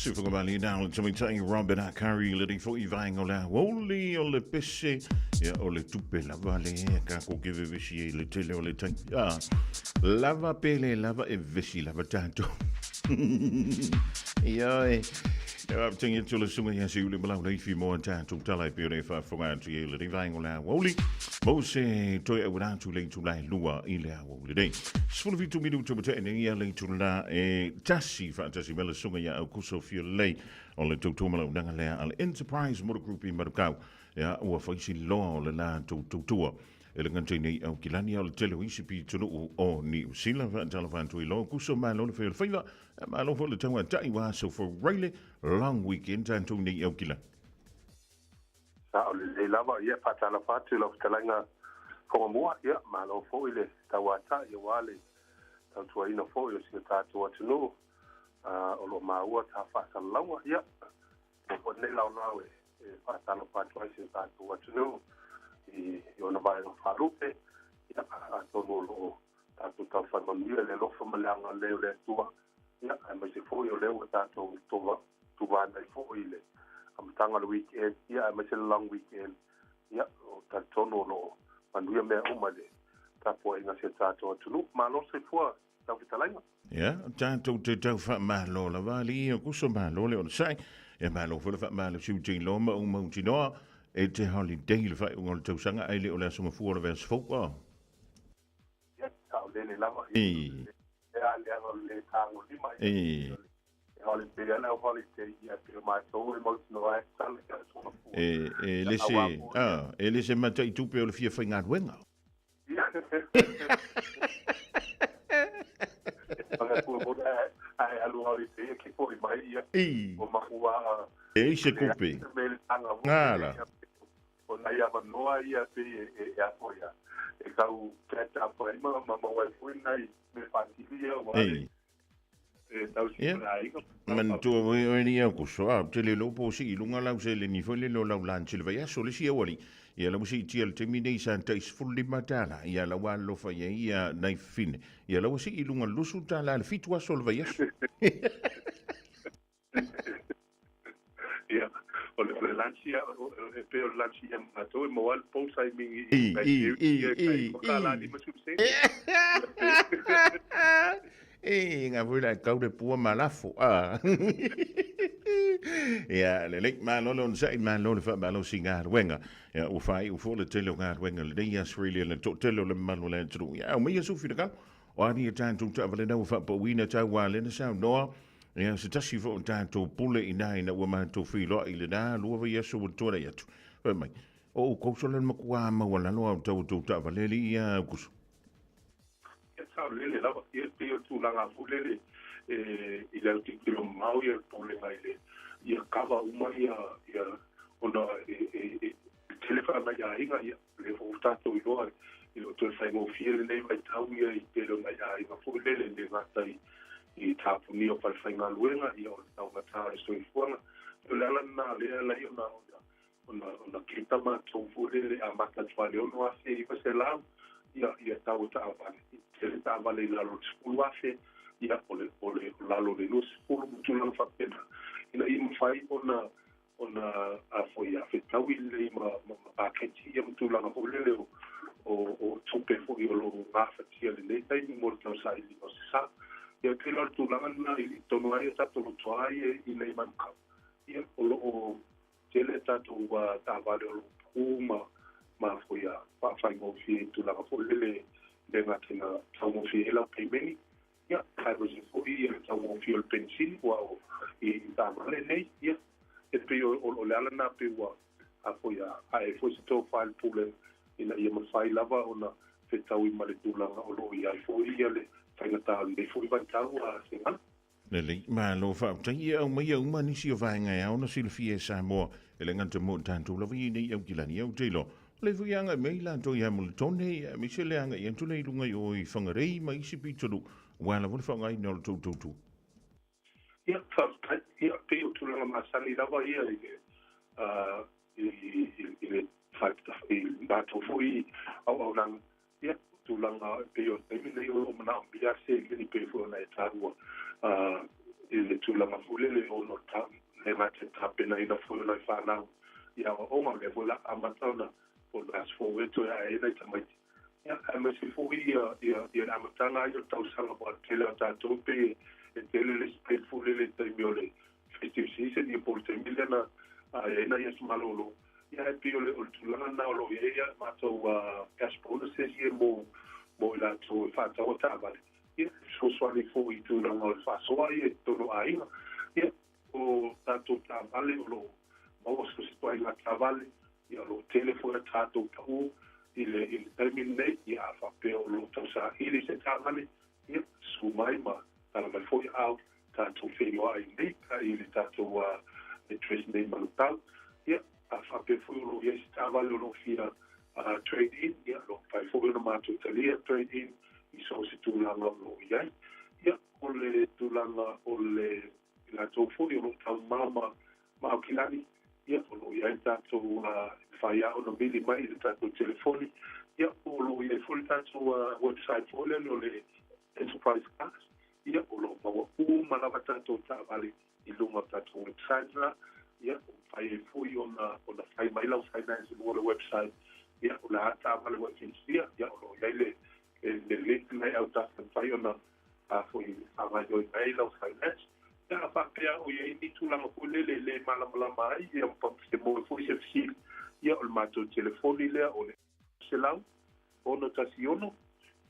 Speaker 5: Sifugamali na le tamaitai Robin Akari le rei foi vaenga o le aoauli o le pese ia o le tupe lava le ka ko ke vevesi e le tele o le tai. Ah, lava pele lava e vesi lava tatou. Ia e. Ia tingi atu le susuga ia Siuli Malau Leifi mo tatou tala e pei ona e faafofoga atu i le rei vaenga o le aoauli. Mo se toe auala atu le itula e 2 i le aoauli nei. 17 minutu ma tea nei ia le itula e 1 faatasi mai le susuga ia Aukuso Fiolei o le tautua malaunaga lea a le Enterprise Motor Group i Manukau. Ia ua faisi loa o le latou tautua e le gata i nei Aukilani a o le tele o isi pitonuu o Niu Sila. Faatalofa atu i lo Aukuso, malo le fai o le faiva, malo foi le tauatai ua aso Faraile long weekend tatou nei Aukilani.
Speaker 13: Sao lelei lava, ia faatalofa atu i lau fetalaiga Fogamua, ia malo foi le tauatai aua le tautuaina foi o si o tatou atunuu o lo o maua ta faasalalauga. Ia, ua foi lenei laolao e faatalofa atu ai si o tatou atunuu i ona vaega faalupe, ia atonu o lo o tatou taufai manuia i le alofa ma le agalelei o le Atua, ia aemaise foi o lea ua tatou tuvanai foi i le amataga o le weekend, ia aemaise le long weekend, ia o talitonu o lo o manuia mea uma i le tapuaiga a si o tatou atunuu. Malo soifua lau fetalaiga.
Speaker 5: Ia, tatou te tau faamalo lava alii ia kuso malo le onosai. Ia malo foi le faamalosi u te iloa ma u mautinoa e te holiday le faaiuga o le tausaga ae le o le aso mafua o le vaiaso fou. Oh.
Speaker 13: Ia, saolele lava. Ia, le leaga o le tagolima.
Speaker 5: E
Speaker 13: holiday ana holiday ia pe o matou e mautinoa ai tatala i aso mafua.
Speaker 5: E le se, ah, e le se mataitupe o le fia faigaluega. E ai se kupe. Ngala.
Speaker 13: O nai avanoa ia pei e apo ia e tau catch up ai ma maua ai foi nai mea faatili ia aua le e tausi
Speaker 5: Ia.
Speaker 13: ma le aiga.
Speaker 5: Manatua foi oe ni au kuso, a, te le iloa po o sii i luga lau seleni foi lele o lau lunch i le vaiaso, le isi aualii, ia la ua siitia i le taimi nei sa tai $15, ia la ua alolofa i ai ia nai fafine, ia la ua sii i luga i le $20 i le 7 aso o le vaiaso.
Speaker 13: Ia, o le, o le lunch ia, e pei o le lunch ia matou e maua ai le pou saimigi i
Speaker 5: I, i, i, i.
Speaker 13: $50.
Speaker 5: E, ngā foi la e kau le pua ma lafo. Ah. Ia, lelei, malo le onosai, malo le faamalosi galuega. Ia, ua faaiu foi le tele o galuega lenei Australia le toatele o le mamalu o le atunuu. Ia, aumaia sou finagalo. O a ni e tatou taavale na ua faapauina tau a lena saunoa. Ia, se tasi foi o tatou pule i nā ina ua matou feiloai i lena 2 vaiaso ua tuanai atu. Fai mai, o oukou sola le makuā maualalo a o tau outou taavale alii ia Aukuso.
Speaker 13: Ia saolele lava, ia pei o le tulaga foi lele e i le autilotilo mamao ia le pulega i le ia kava uma ia ia ona e e e tele faanai aiga ia lea foi ua tatou iloa e le o toe faigofie lenei vaitau ia i tele o nai aiga foi lele le gata i i tapunia o falefaigaluega ia o le taugata o le soifuaga. O le ala lena lea e ala ai ona ona ona keta matou foi lele amata atu lava i le $6,900 ia ia tau o taavale tele taavale i lalo o le $10,000 ia o le o le o lalo o le 20 ma tulaga faapena ina ia mafai ona ona a foi a fetaui lelei ma ma paketi ia ma tulaga foi lele o o o tupe foi o lo o gafatia i lenei taimi mo le tausailiga o se sa. Ia pei la o le tulaga lena i tonu ai o tatou lotoa ia i nei Manukau ia o lo o Tele a tatou taavale o lo o pupū ma ma foi a faafaigofie i tulaga foi lele le gata ina taugofie ai lau peimeni, ia, aemaise foi ia le taugofie o le penisini ua o i taavale nei, ia, e pei o o le ala lena pei ua a foi a ae foi se tofa i le Pulega ina ia mafai lava ona fetaui ma le tulaga o lo o i ai foi ia le faigata o lenei foi vaitau a Segala.
Speaker 5: Lelei, malo faafetai ia aumaia uma nisi o vaega e ao ona silafia e Samoa e le gata mo tatou lava i nei Aukilani. Ou te iloa, o lea foi e agai mai latou i Hamiltone, aemaise le agai atu lea i luga i o i Whangarei ma isi pitonuu, aua lava le faaaogaina o le tou tautua.
Speaker 13: Ia, faafetai. Ia, pei o tulaga masani lava ia i le, i le i matou foi auaunaga. Ia, o tulaga e pei o le taimi lenei o lo o manaomia seleni pei foi ona e taua i le tulaga. tulaga foi lele ona o le le gata i le tapenaina foi o nai fanau i aoaoga, o lea foi o le a amata ona po o le aso fou ea toe ae ai nai tamaiti. Ia, aemaise foi ia ia ia le amataga ai o le tausaga aua o le tele lava o tatou pei e tele le spend foi lele i le taimi o le festive season ia po o le taimi lea na i ai nai aso malolo. Ia ae pei o le o le tulaga lena o lo o i ai a matou cash bonuses ia mo mo i latou e faataua taavale. Ia, e fesoasoani foi i tulaga o le faasoa ia i totonu o aiga. Ia, o tatou taavale o lo o maua so o se ituaiga taavale, ia o lo o tele foi a tatou pau i le i le taimi lenei. Ia, a faapea o lo o tausaili se taavale, ia, susu mai ma tala mai foi aao tatou feiloai nei i le tatou address nei i Manukau. Ia, a faapea foi o lo o i ai se taavale o lo o fia trade in, ia, o lo o mafai foi ona matou talia trade in i so o se tulaga o lo o i ai. Ia, o le tulaga o le i latou foi o lo o taumama ma Aukilani, ia, o lo o i ai le tatou mafai lava ona vili mai i le tatou telefoni, ia, po o lo o i ai foi le tatou website foi lele o le Enterprise Cars, ia, o lo o maua uma lava tatou taavale i luga o le tatou website la, ia, ua mafai ai foi ona ona fai mai lau finance i luga o le website, ia, o le a taavale ua e filifia, ia, o lo o i ai le le link lena i autafa e mafai ona a foi faagaoioi mai ai lau finance. Ia, a faapea o i ai ni tulaga foi lele e le malamalama ai, ia, ma fia maua foi se fesili, ia, o le matou telefoni lea o le 100 616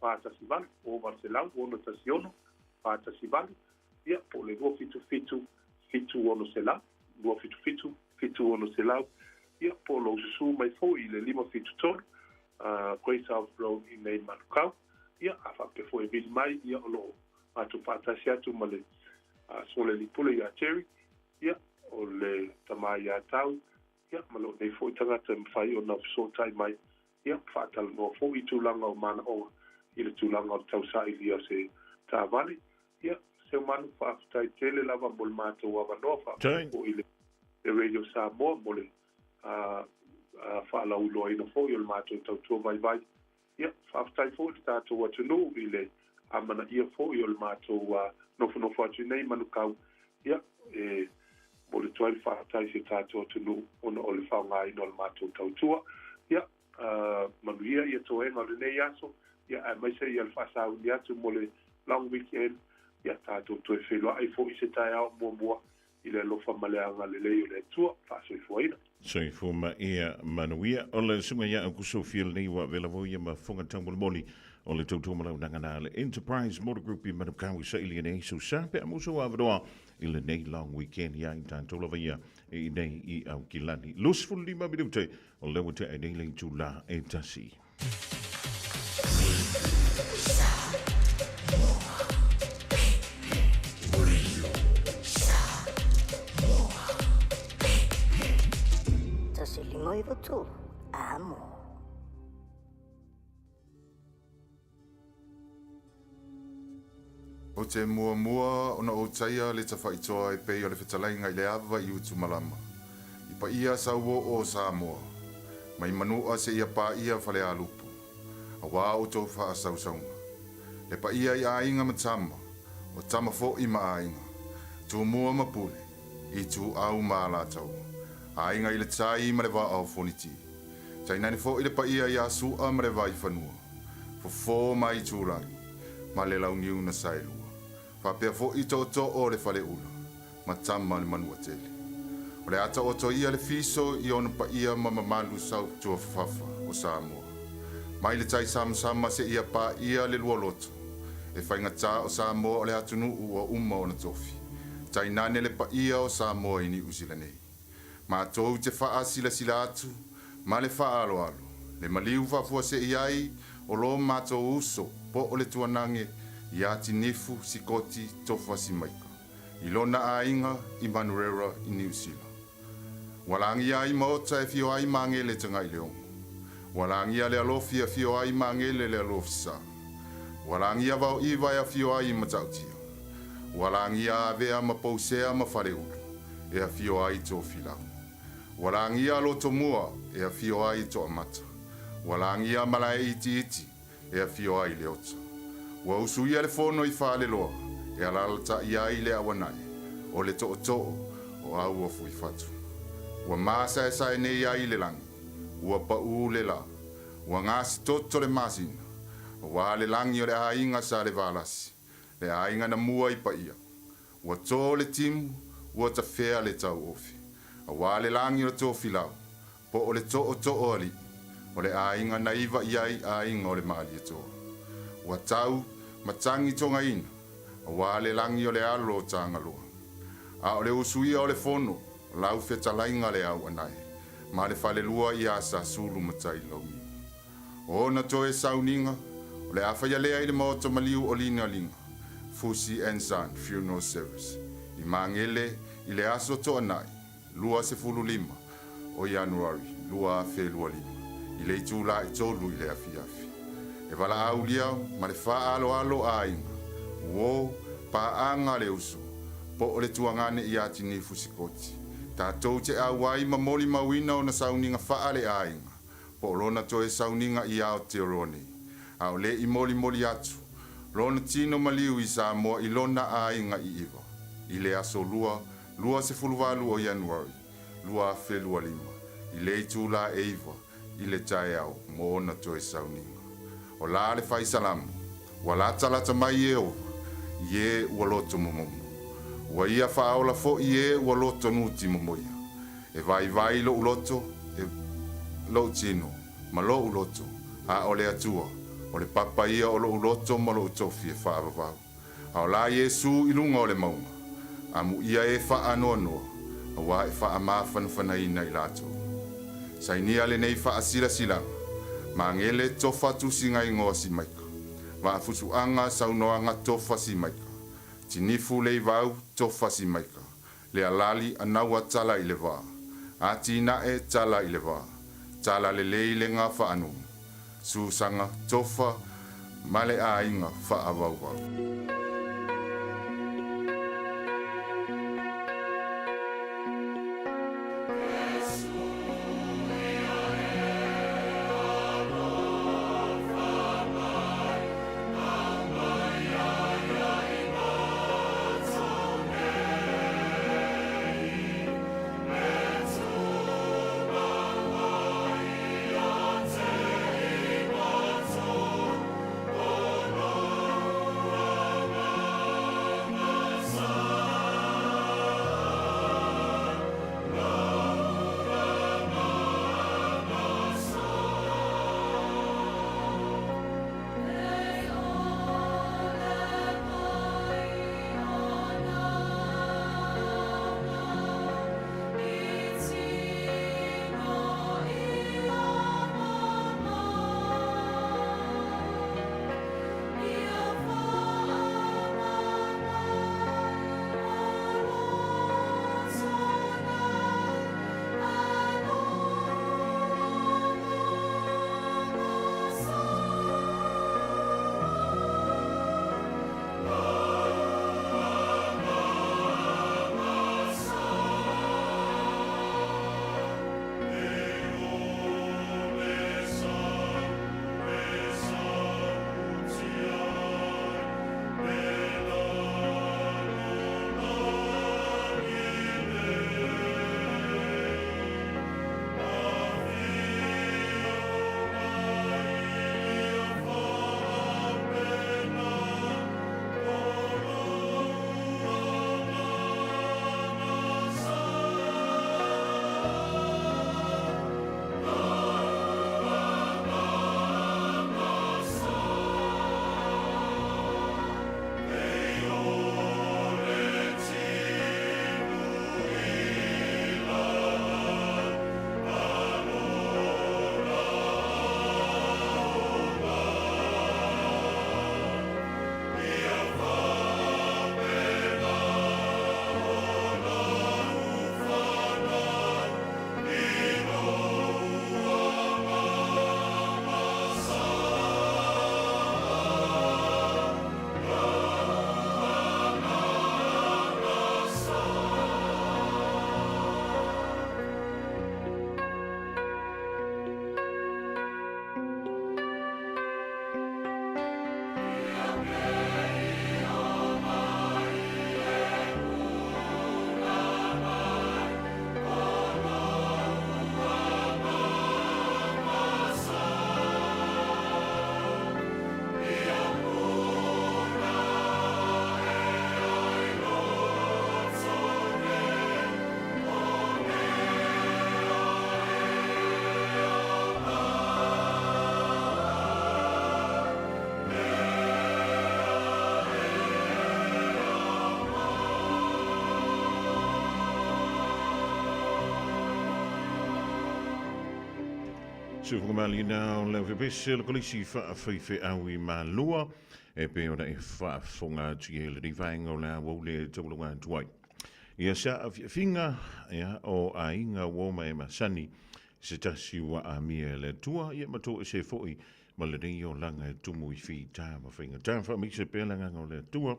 Speaker 13: 418, 800 616 418, ia, po o le 277 7600, 277 7600, ia, po o lou susu mai foi i le 573 Great South Road i inei i Manukau. Ia, a faapea foi e vili mai, ia, o lo o matou faatasi atu ma le Solealipule ia Jerry, ia, o le tama ia Tau, ia, ma lou nei foi tagata e mafai ona fesootai mai, ia, faatalanoa foi i tulaga o manaoga i le tulaga o le tausailia o se taavale. Ia, Seumanu, faafetai tele lava mo le matou avanoa, faafetai foi i le Radio Samoa mo le faalauiloaina foi o le matou tautua vaivai. Ia, faafetai foi i le tatou atunuu i le amanaia foi o le matou nofonofo atu nei i Manukau. Ia, e momoli atu ai le faafetai i si o tatou atunuu ona o le faaaogaina o le matou tautua. Ia, manuia ia toega o lenei aso, ia, aemaise ia le faasauni atu mo le long weekend. Ia, tatou toe feiloai foi i se taeao muamua i le alofa ma le agalelei o le Atua. Faasoifuaina.
Speaker 5: Soifua ma ia manuia. O le susuga ia Aukuso Field lenei ua avea lava ia ma fofoga taumolimoli o le tautua malaunaga na a le Enterprise Motor Group i Manukau i saili nei sau sa pe a musu avanoa i lenei long weekend ia i tatou lava ia i nei i Aukilani. 25 minute o lea ua tea nei le itula e tasi.
Speaker 14: 1 5 9 3 Amo.
Speaker 15: Ou te muamua ona ou taia le tafaitoa e pei o le fetalaiga i le ava i Utumalama, i paia sauoo o Samoa, mai Manua seia paia Falealupo, auā outou faasausauga. Le paia i aiga ma tama, o tama foi ma aiga, Tumua ma Pule, Ituau ma Alataua, aiga i le tai ma le vaa o Foniti. Tainane foi le paia ia Sua ma le Vaifanua, Fofo ma Itulagi, ma le Launiu na Saelua, faapea foi tootoo o le Faleula, ma tama le Manuatele. O le a taoto ia le fiso i ona paia ma mamalu sautuafafafa o Samoa. Mai le tai samasama seia paia le lualoto, e faigata o Samoa o le atunuu ua uma ona tofi, tainane le paia o Samoa i Niu Sila nei. Matou te faasilasila atu ma le faaaloalo, le maliu faafuasei ai o lo matou uso po o le tuanage ia Tinifu Sikoti Tofa Simaika i lona aiga i Manurewa i Niu Sila. Ua lagia ai maota e fio ai Magele Tagaileogo. Ua lagia le alofi e afio ai Magele le Alofisa. Ua lagia Vaoiva e afio ai Matautia. Ua lagia Avea ma Pousea ma Faleulu e afio ai Tofilau. Ua lagia Lotomua e afio ai Toamata. Ua lagia Malaeitiiti e afio ai Leota. Ua usuia le fono i Faleloa e alalatai ai le Auanae. O le tootoo o aua fuifatu. Ua masaesae nei ai le lagi, ua paʻū le lā, ua gasitoto le masina, auā le lagi o le aiga Salevalasi, le aiga na mua i paia. Ua tō le timu, ua tafea le tauofe, auā le lagi o le tofilau, po o le tootoo alii, o le aiga na iva i ai aiga o le Malietoa. Ua tau matagi togaina, auā le lagi o le alo o Tagaloa. A o le usuia o le fono, lau fetalaiga le Auanae, ma le falelua iā Sasulu ma Tailauniu. O ona toe sauniga, o le a faia lea i le maota maliu o Ligaliga, Fusi and Son Funeral Service, i Magele i le aso Toanai, 25 o Ianuari 2025, i le itula e tolu i le afiafi. E valaaulia ma le faaaloalo a aiga, uo, paaga le uso, po o le tuagane iā Tinifu Sikoti, tatou te auai ma molimauina ona sauniga faa le aiga, po o lona toe sauniga i Aotearoa nei, a o le i molimoli atu lona tino maliu i Samoa i lona aiga i Iva, i le aso Lua, 28 o Ianuari, 2025, i le itula e iva i le taeao mo ona toe sauniga. O la le fai salamo, Ua latalata mai Ieova i e ua loto momomo. Ua ia faaola foi e ua loto nuti momoia. E vaivai loʻu loto, e, loʻu tino, ma loʻu loto, a o le Atua, o le papa ia o loʻu loto ma loʻu tofi e faavavau. A o la Iesū i luga o le mauga, amuia e faanoanoa, auā e faamafanafanaina i latou. Sainia lenei faasilasilaga, Magele tofa tusiga igoa Simaika, Vaafusuaga saunoaga tofa Simaika, Tinifu Leivau tofa Simaika, Lealali anaua tala i le va, Atinae tala i le va, Tala lelei le ga faanunu, Susaga tofa ma le aiga faavauvau.
Speaker 5: Tufugamaliina o le aufepese o le Kolisi Faafaifeau i Malua, e pei ona e faafofoga atu i ai lenei vaega o le aoauli e tauluga atu ai. Ia sa afiafiga ia, o aiga ua oma e masani se tasi ua amia e le Atua, ia ma toesē foi ma lenei olaga e tumu i fita ma faigata. Faamaise pea le agaga o le Atua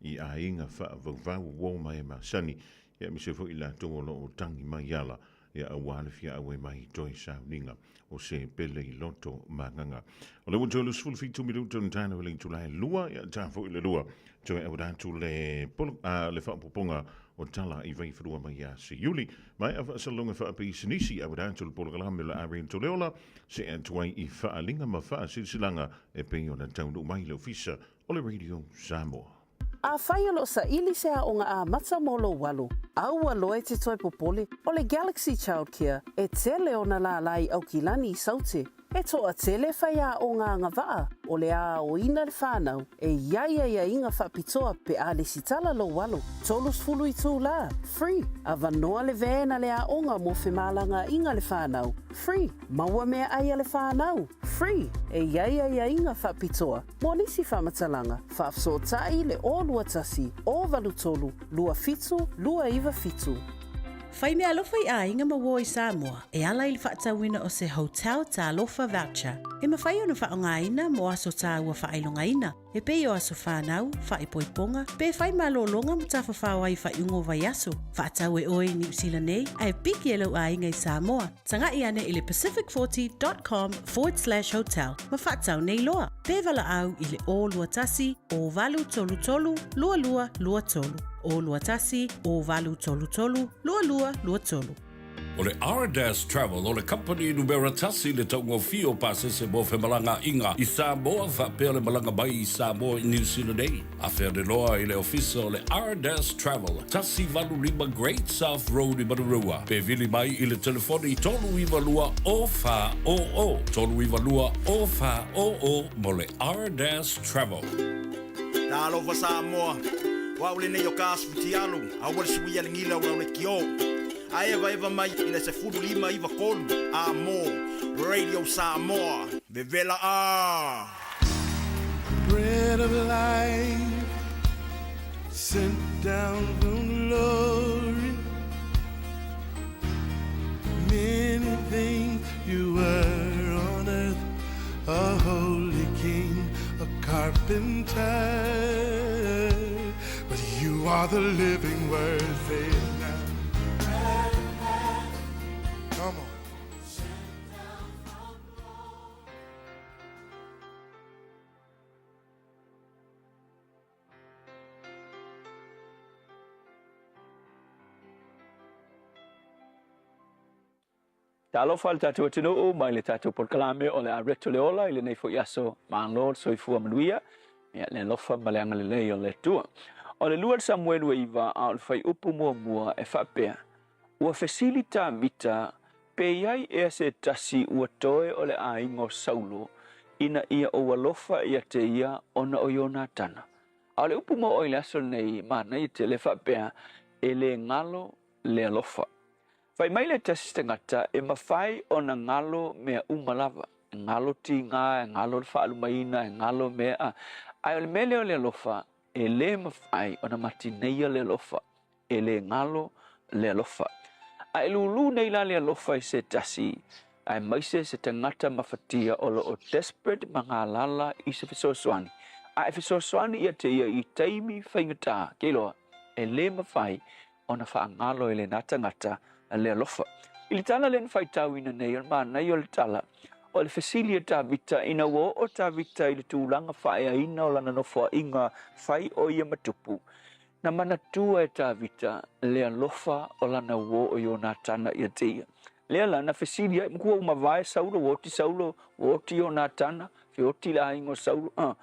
Speaker 5: i aiga faavauvau ua oma e masani, ia aemaise foi i latou o lo o tagi mai ala ia aua le fia auai mai i toe sauniga o se pele i loto magaga. O le ua toe 27 minuta ona tana le itula e lua, ia ta foi le lua. Toe auina atu le, polo, le faaopoopoga o tala i Vaifanua mai ia Siuli. Maea faasalalauga faapisinisi, auina atu le polokalame o le a Toleola, see atu ai i faaaliga ma faasilasilaga e pei ona taunuu mai le Ofisa o le Radio Samoa.
Speaker 1: Afai o lo o saili se aoga amata mo lou alo, aua loa e te toe popole, o le Galaxy Childcare e tele ona lālā i Aukilani i Saute. E toatele faiaoga agavaa o le a aoina le whanau e i ai aiaiga faapitoa pe a lesitala lou alo. 30 itulā, free, avanoa le van a le aoga mo femalagaaiga le whanau, free, maua meaai a le whanau, free, e i ai aiaiga faapitoa Mo nisi faamatalaga, faafesootai le 021 083 27 297.
Speaker 4: Fai meaalofa i aiga ma uo i Samoa e ala i le faatauina o se Hotel Talofa Voucher e mafai ona faaaogaina mo aso tāua faailogaina e pei o aso whanau, faaipoipoga, pe fai malōlōga ma tafafao ai i faaiuga o vaiaso. Faatau e oe i Niu Sila nei ae piki e lou aiga i Samoa. Taga'i ane i le pacific40.com forward slash hotel ma faatau nei loa. Pe valaau i le 021 0833 2223. 021 0833 2223.
Speaker 11: O le Ardas Travel o le kamupani numera tasi i le taugofie o pasese mo femalagaaiga i Samoa faapea le malaga mai i Samoa i Niu Sila nei. Afea loa i le ofisa o le Ardas Travel, 185 Great South Road i Manurewa, pe vili mai i le telefoni 392 0400, 392 0400 mo le Ardas Travel.
Speaker 16: Talofa Samoa, o au lenei o Kas Fitialu, aua le suia le gila o lau lekiō. A evaeva mai i le 15 9 3 a mo Radio Samoa, vevela a!
Speaker 10: Bread of life sent down from glory. Many things you were on earth, a holy king, a carpenter. But you are the living word, say it now. Come on.
Speaker 17: Talofa le tatou atunuu mai le tatou polokalame o le Areto le Ola i lenei foi aso malo le soifua manuia ia le alofa ma le agalelei o le Atua. O le 2 Samuelu e 9 a o le fuaiupu muamua e faapea, Ua fesili Tavita pe i ai ea se tasi ua toe o le aiga o Saulo ina ia ou alofa ia te ia ona o Ionatana. A o le upu maoae i le aso lenei, manaia tele faapea, e le galo le alofa. Fai mai le tasi tagata e mafai ona galo mea uma lava, e galo tiga, e galo le faalumaina, e galo mea, ae o le mea lea o le alofa, e le mafai ona matineia le alofa, e le galo le alofa. A e lūlū nei la le alofa i se tasi, aemaise se tagata mafatia o lo o desperate ma galala i se fesoasoani, a e fesoasoani ia te ia i taimi faigata, ke iloa, e le mafai ona faagalo e lena tagata le alofa. I le tala lea na faitauina nei, o le manaia o le tala, o le fesili a Tavita ina ua oo Tavita i le tulaga faaeaina o lana nofoaiga fai o ia ma tupu, Na manatua e Tavita le alofa o lana uō o Ionatana ia te ia. Lea la, na fesili ai, Matua ua mavae Saulo, ua oti Saulo, ua oti Ionatana, feoti le aiga o Saulo. Ah,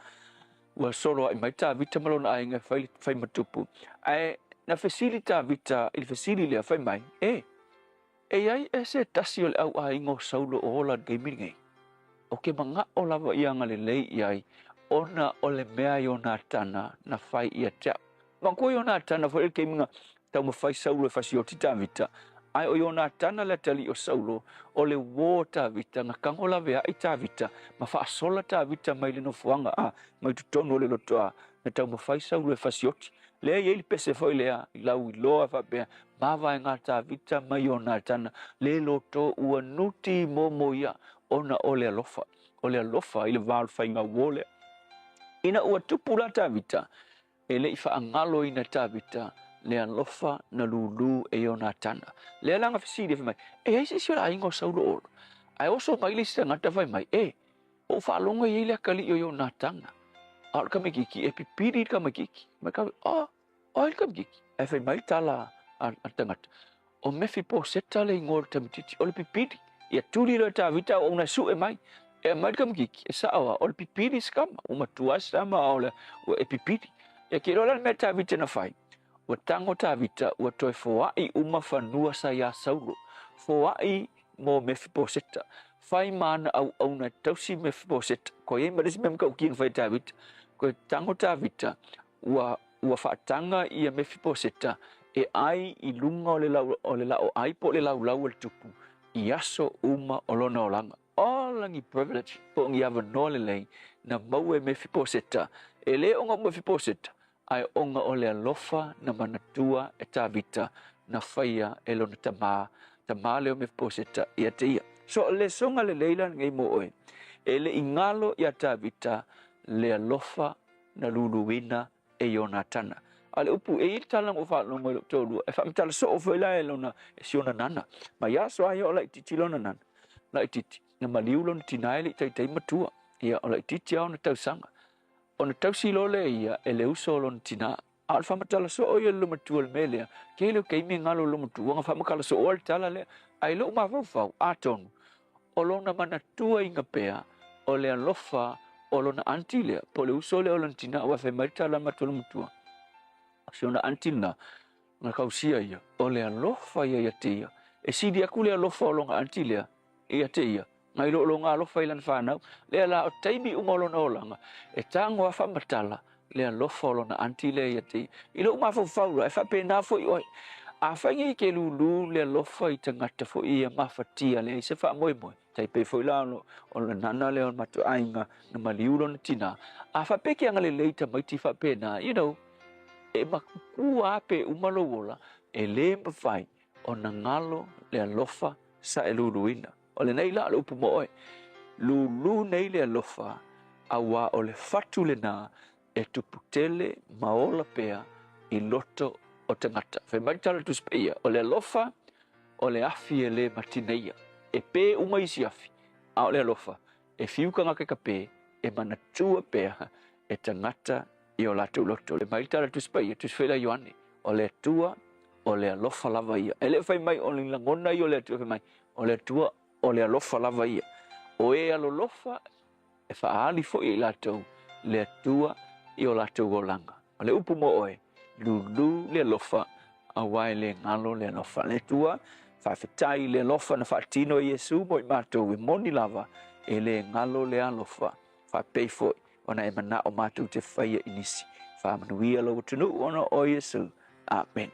Speaker 17: ua soloai mai Tavita ma lona aiga e fai, fai ma tupu. Ae na fesili Tavita i le fesili lea, fai mai, E, E i ai ea se tasi o le au aiga o Saulo o ola i le taimi lenei? Ou te mana'o lava ia agalelei i ai, ona o le mea Ionatana na fai ia te a'u. Manatua Ionatana foi le taimi na taumafai Saulo e fasioti Tavita, Ae o Ionatana le atalii o Saulo, o le uō o Tavita, na tago laveai Tavita, ma faasola Tavita mai le nofoaga, a, mai totonu o le lotoa, na taumafai Saulo e fasioti. Lea e i ai le pese foi lea i lauiloa e faapea, Mavaega a Tavita ma Ionatana, le loto ua nuti momo ia ona o le alofa, o le alofa i le va o le faiga uō lea. Ina ua tupu la Tavita, E le i faagaloina e Tavita le alofa na lūlū e Ionatana. Lea la na fesili ai fai mai, E i ai se isi o le aiga o Saulo Olo? Ae oso mai le isi tagata fai mai, E, ua ou faalogo e i ai le atalii o Ionatana, a o le tamaitiiti e pipili i le tamaitiiti. Fai mai Tavita, O, o ai le tamaitiiti? Ae fai mai le tala a le tagata, O Mefiposeta le igoa o le tamaitiiti, o le pipili. Ia tuli loa e Tavita auauna e sue mai. E aumai le tamaitiiti, e sao lava, o le pipili se tama. Ua matua lava se tama a o le, ua e pipili. Ia te iloa la le mea a Tavita na fai, ua tago Tavita ua toe foai uma fanua sa iā Saulo, foai mo Mefiposeta. Fai ma ana auauna e tausi Mefiposeta. Kua i ai ma le isi mea matautia na fai e Tavita. Toe tago Tavita, ua ua faataga ia Mefiposeta e ʻai i luga o le lau, o le laʻoʻai po o le laulau a le tupu i aso uma o lona olaga. Ola ni privilege po o ni avanoa lelei na maua e Mefiposeta, e le ona o Mefiposeta, ae ona o le alofa na manatua e Tavita na faia e lona tamā, tamā lea o Mefiposeta ia te ia. So o le lesoga lelei la lenei mo oe, e le i galo iā Tavita le alofa na luluina e Ionatana. A o le upu, e i ai le tala na ou faalogo i lou toalua, e faamatala soo foi la e lona, e si ona nana. Mai aso lava ia o laitiiti lona nana, laitiiti, na maliu lona tina e le i taitai matua. Ia, o laitiiti lava ona tausaga. Ona tausi loa lea ia e le uso o lona tina. A o le faamatala soo ia e le loomatua i le mea lea, tele o taimi e galo i le loomatua ona faamatala soo ai le tala lea. Ae i lou mafaufau, atonu, o lona manatuaina pea o le alofa o lona aunty lea, po o le uso lea o lona tina, aua e fai mai le tala a le matou loomatua, o si ona aunty lena, na tausia ia, o le alofa ia ia te ia. E sili atu le alofa o lona aunty lea ia te ia, nai lo lona alofa i lana fanau. Lea la, o taimi uma o lona olaga, e tago lava faamatala le alofa o lona aunty lea ia te ia. I lou mafaufau la, e faapena foi oe. Afai nei e te lūlū le alofa i tagata foi ia mafatia leai se faamoemoe, tai pei foi la o le nana lea o le matou aiga na maliu lona tina, a faapea e te agalelei i tamaiti faapena, you know, e makuku lava pe uma lou ola, e le mafai ona galo le alofa sa e luluina. O lenei la o le upu mo oe, lulu nei le alofa, auā o le fatu lenā e tupu tele ma ola pea i loto o tagata. Fai mai le tala Tusi Paia, o le alofa o le afi e le matineia. E pē uma isi afi, a o le alofa, e fiu tagata i ka pē, e manatua pea e tagata i o latou loto. Fai mai le tala Tusi Paia, Tusi foi la Ioane, o le Atua o le alofa lava ia. E le o fai mai o le lagona ia o le Atua, fai mai o le Atua o le alofa lava ia. O e alolofa e faaali foi e i latou le Atua i o latou olaga. O le upu mo oe, lulu le alofa, auā e le galo le alofa. Le Atua, faafetai i le alofa na faatino e Iesu mo i matou, e moni lava, e le galo le alofa. Faapei foi ona e manao matou te faia i nisi. Faamanuia lou atunuu ona o Iesu. Amen.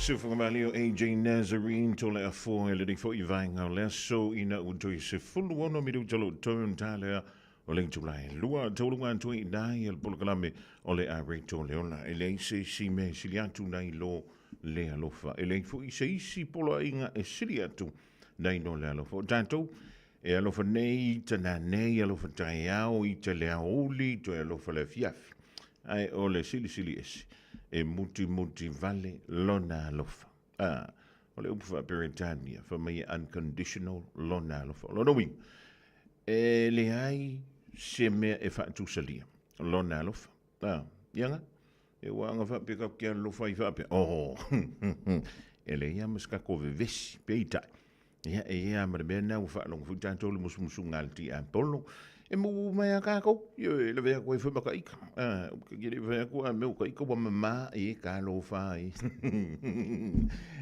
Speaker 5: Sufagamali o AJ Nazarene tole a foe le fo i vaenga o le aso ina ua toe 16 minuta lo tonu talea o le itula e lua tauluga atu ai i nai le polokalame o le a reto le ola e leai se isi mea e sili atu nai lo le alofa e leai foi se isi poloaiga e sili atu nai lo le alofa o tatou e alofa nei i tana nei alofa taeao i te le aoauli toe alofa le afiafi ae o le silisili ese e mutimoti vale lona alofa. A, o le upu faa-Peretania, fai mai e unconditional lona alofa. O lona uiga, e leai se mea e faatusalia lona alofa. A, ia nga, e ua aga faapea ka ke alofa i faapea. Oh, e leai lava ma se kako vevesi, peitai. Ia, e i ai lava ma le mea lena ua faalogo foi tatou i le musumusuga a le tiapolo, e maua mai lava tatou, ioe, e lavea atu ai foi ma ta ita. A, ke le i fai atu a mea o ta ita ua mama e talofa e.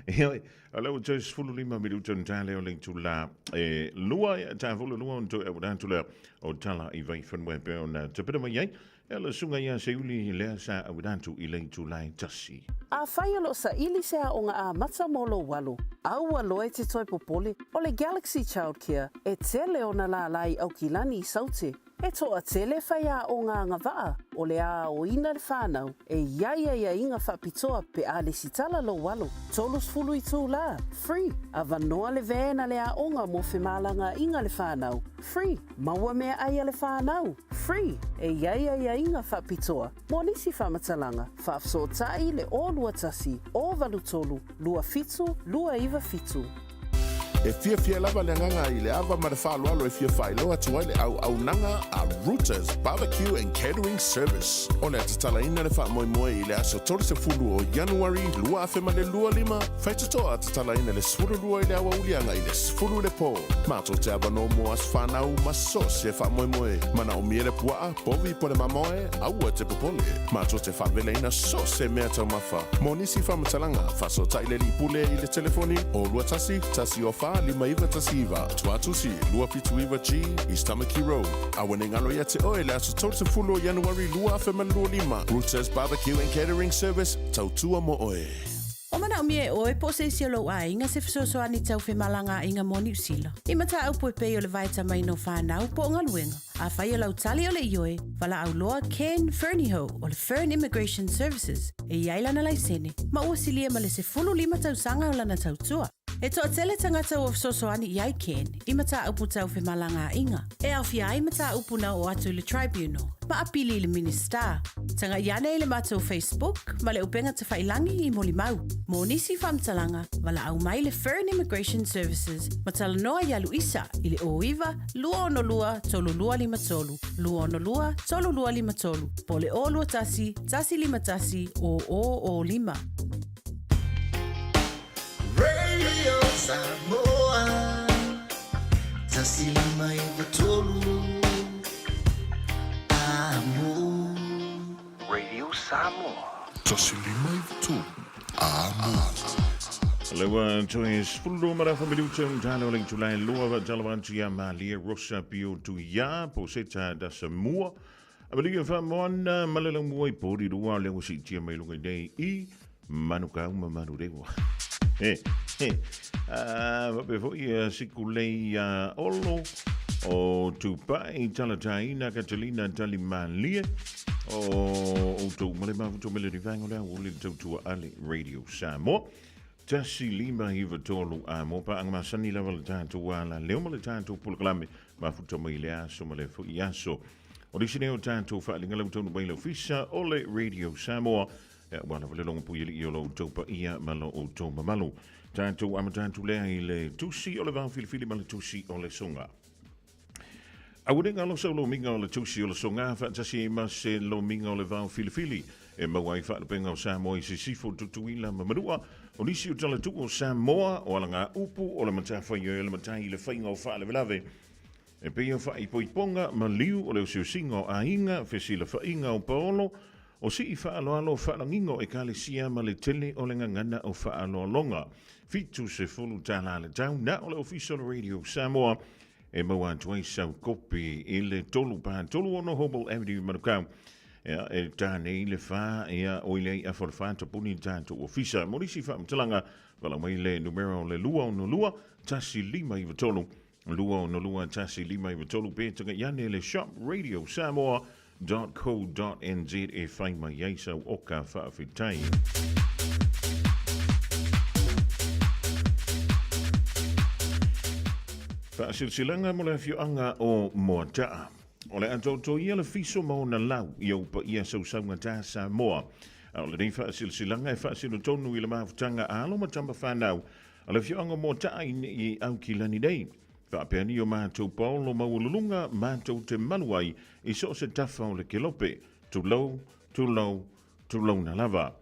Speaker 5: Ioe, o lea ua toe 15 minuta ona ta lea o le itula e lua, ia, ta fulu lua ona toe auala atu lea o tala i Vaifanua e pei ona tapena mai ai. E le susuga ia Seiuli lea sa auina atu i le itula e tasi.
Speaker 1: Afai o lo o saili se aoga amata mo lou alo, aua loa e te toe popole, o le Galaxy Childcare e tele ona lālā i Aukilani i Saute. E toatele faiaoga agavaa o le aoina le whanau e i ai aiaiga faapitoa pe a lesitala lou alo. 30 itulā, free, avanoa le van a le aoga mo femalagaaiga le whanau, free. Maua meaai a le whanau, free, e i ai aiaiga faapitoa mo nisi faamatalaga, faafesootai le 021 083 27 297.
Speaker 5: E fiafia lava le agaga i le ava ma le faaaloalo e fia faailoa atu ai le auaunaga a Rooters Barbecue and Catering Service. O le a tatalaina le faamoemoe i le aso 30 o Ianuari 2025, Faitotoa tatalaina le 12 i le aoauli agai i le 10 i le pō. Matou te avanoa mo aso fanau ma so se faamoemoe. Manaomia le pua'a, povi po le mamoe, aua te popole. Matou te faavelaina so se mea taumafa. Mo nisi faamatalaga, faasootai le alii pule i le telefoni 021 104 5919, Tuatusi 279G, East Tamaki Road. Aua ne galo ia te oe le aso 30 o Ianuari 2025. Rooters Barbecue and Catering Service, tautua mo oe.
Speaker 4: O manaomia e oe po o se isi o lou aiga se fesoasoani tau femalagaaiga mo Niu Sila. I mataupu e pei o le vaetamaina o fanau po o galuega. Afai o lau tali o le ioe, valaau loa Ken Fernihough o le Fern Immigration Services e i ai lana laisene ma ua silia ma le 15 tausaga o lana tautua. E toatele tagata ua fesoasoani i ai Ken i mataupu tau femalagaaiga, e aofia ai mataupu na oo atu i le Tribunal ma apili i le Minisita. Tagai ane i le matou Facebook ma le upega tafailangi i molimau. Mo nisi faamatalaga, valaau mai le Fern Immigration Services ma talanoa ia Luisa i le 09 262 3253, 262 3253 po o le 021 151 0005.
Speaker 18: Radio Samoa 153 Amo.
Speaker 19: Radio Samoa.
Speaker 5: 153 Amo. Le ua toe 12 ma le afa minute o tala o le itula e lua va tala atu ia Malie Rosa Pio Tuia po seta da Samoa. A malia whamoana ma le laumua i pori rua le ua siitia mai lunga i nei i Manukau ma Manurewa. He, he. Faapea foi ia Sikulei ia Olo o Tupai Talataina Catalina Talimalie o outou ma le mafuta o le rivaenga o le aoauli le tautua a le Radio Samoa. 1593 a mo paanga masani lava le tatou ala leo ma le tatou polokalame mafuta mai le aso ma le foi aso. O le isi nei o tatou faaaliga lau taunuu mai le ofisa o le Radio Samoa, e aua lava le logo puialii o lo outou paia ma lo outou mamalu. Tatou amata atu lea i le tusi o le vao filifili ma le tusi o le soga. Aua ne galo sau lomiga o le tusi o le soga faatasi ai ma se lomiga o le vao filifili e maua ai faalupega o Samoa i Sisifo, Tutuila ma Manua. O nisi o talatuu o Samoa o alagaupu o le matafaioi o le matai i le faiga o faalavelave E pei o faaipoipoga ma liu o le osiosiga o aiga, fesilafaiga o paolo, o sii faaaloalo faalagiga o Ekalesia ma le tele o le gagana o faaaloaloga. 70 tala le tau na o le Ofisa o le Radio Samoa e maua atu ai sau kopi i le 3 pa 36 Hobble Avenue, Manukau. Ia, e tā nei le whā, ia, o ile i afa le whā tapuni i tātou ofisa. Mo nisi whaamtalanga, wala mai le numero le 262 1593, 262 1593, pe tanga iane le shop radio Samoa .co.nz e whai mai ai sau oka whaawhitai. Faasilasilaga mo le afioaga o Moataa. O le a toutoia le fiso ma ona lau i ou paia sausauga tā Samoa. A o lenei faasilasilaga e faasino tonu i le mafutaga a alo ma tama fanau a le afioaga o Moataa i nei Aukilani nei. Faapea ni o matou paolo maualuluga matou te malu ai i so o se tafa o le kelope, tulou, tulou, tulouna lava.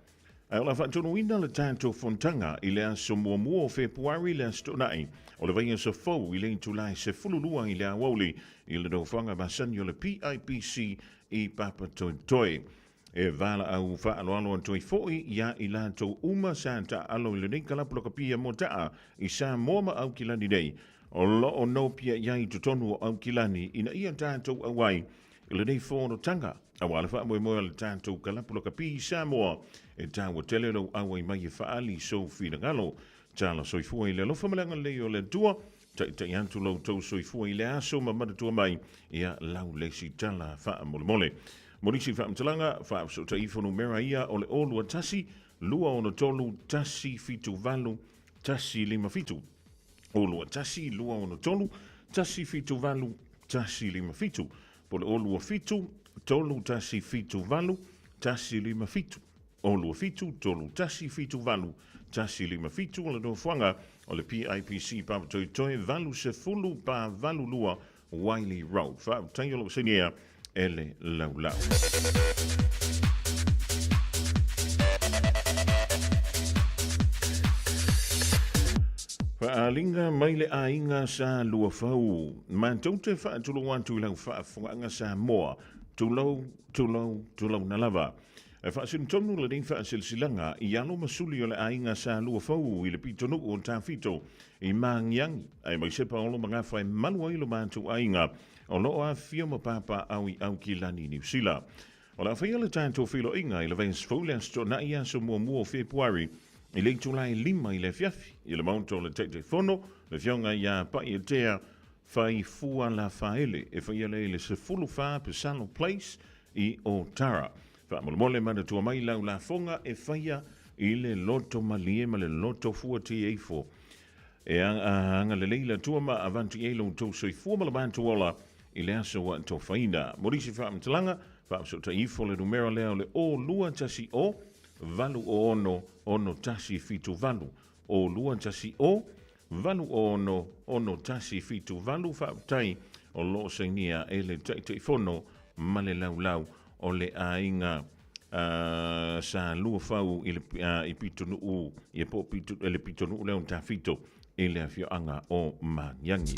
Speaker 5: Ae o le a faatonuina le tatou fonotaga i le aso muamua o Fepuari le Aso Toonai o le vaiaso fou i le itula e 12 i le aoauli i le nofoaga masani o le PIPC i Papatoetoe. E valaau faaaloalo atu ai foi iā i latou uma sa taaalo i lenei kalapu lakapia motaa i Samoa ma Aukilani nei, o lo o nopia i ai i totonu o Aukilani ina ia tatou auai i lenei fonotaga aua le faamoemoe o le tatou kalapu lakapi i Samoa. E taua tele lou auai mai e faaali sou finagalo. Tala soifua i le alofa ma le agalelei o le Atua. Taitai atu lo outou soifua i le aso ma manatua mai ia lau le isi tala faamolemole. Mo nisi faamatalaga, faafesootai ifo numera ia o le 021 263 178 157. 021 263 178 157. Po o le 027 3178 157. 27 3 1 7 8 1 5 7 o le nofoaga o le PIPC Papatoetoe 80 pa 82 Wiley Road. Faafetai o lo o sainia e le laulau. Faaaliga mai le aiga sa Luafau. Matou te faatulou atu i lau faafofogaaga Samoa. Tulou, tulou, tulouna lava. E faasino tonu lenei faasilasilaga i alo ma suli o le aiga sa Luafau i le pitonuu o Tafito i Magiagi, aemaise paolo ma gafa e malu ai lo matou aiga o lo o afifio ma papaaao i Aukilani, Niu Sila. O le a faia le tatou feiloaiga i le vaiaso fou le Aso Toonai aso muamua o Fepuari i le itula e 5 i le afiafi i le Maota o le Taitaifono, le Afioga ia Paietea Faifua Lafaele e faia lea i le 14 Pesalo Place i Otara. Faamolemole manatua mai lau lafoga e faia i le loto malie ma le loto fuatia ifo. E agalelei le Atua ma avatu i ai lo outou soifua ma le matou ola i le aso ua atofaina. Mo nisi faamatalaga, faafesootai ifo le numera lea o le 0210 806 6178. 0210 806 6178. Faafetai o lo o sainia e le Taitaifono ma le Laulau o le Aiga sa Luafau i le i pitonuu ia po o le pitonuu lea o Tafito i le afioaga o Magiagi.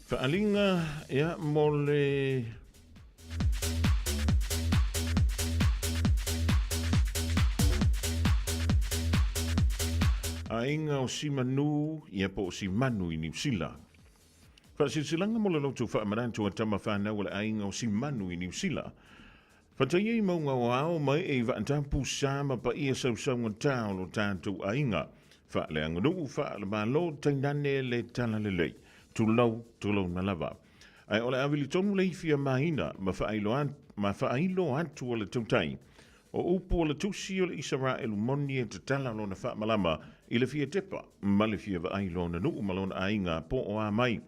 Speaker 5: Faaaliga ia mo le aiga o Simanu ia po o Simanu i Niu Sila. Faasilasilaga mo le lotu faamanatu a tama fanau a le aiga o Simanu i Niu Sila. Fataia i mauga o ao mai e i vaatapu sa ma paia sausaugatā o lo tatou aiga. Faaleaganuu, faale-Malo, tainane le talalelei. Tulou, tulouna lava. Ae o le a vili tonu le ifi a Mahina ma faailo ma faailo atu o le tautai. O upu o le tusi o le Isaraelu moni e tatala lona faamalama i le fia tepa ma le fia vaai lona nuu ma lona aiga po o a mai.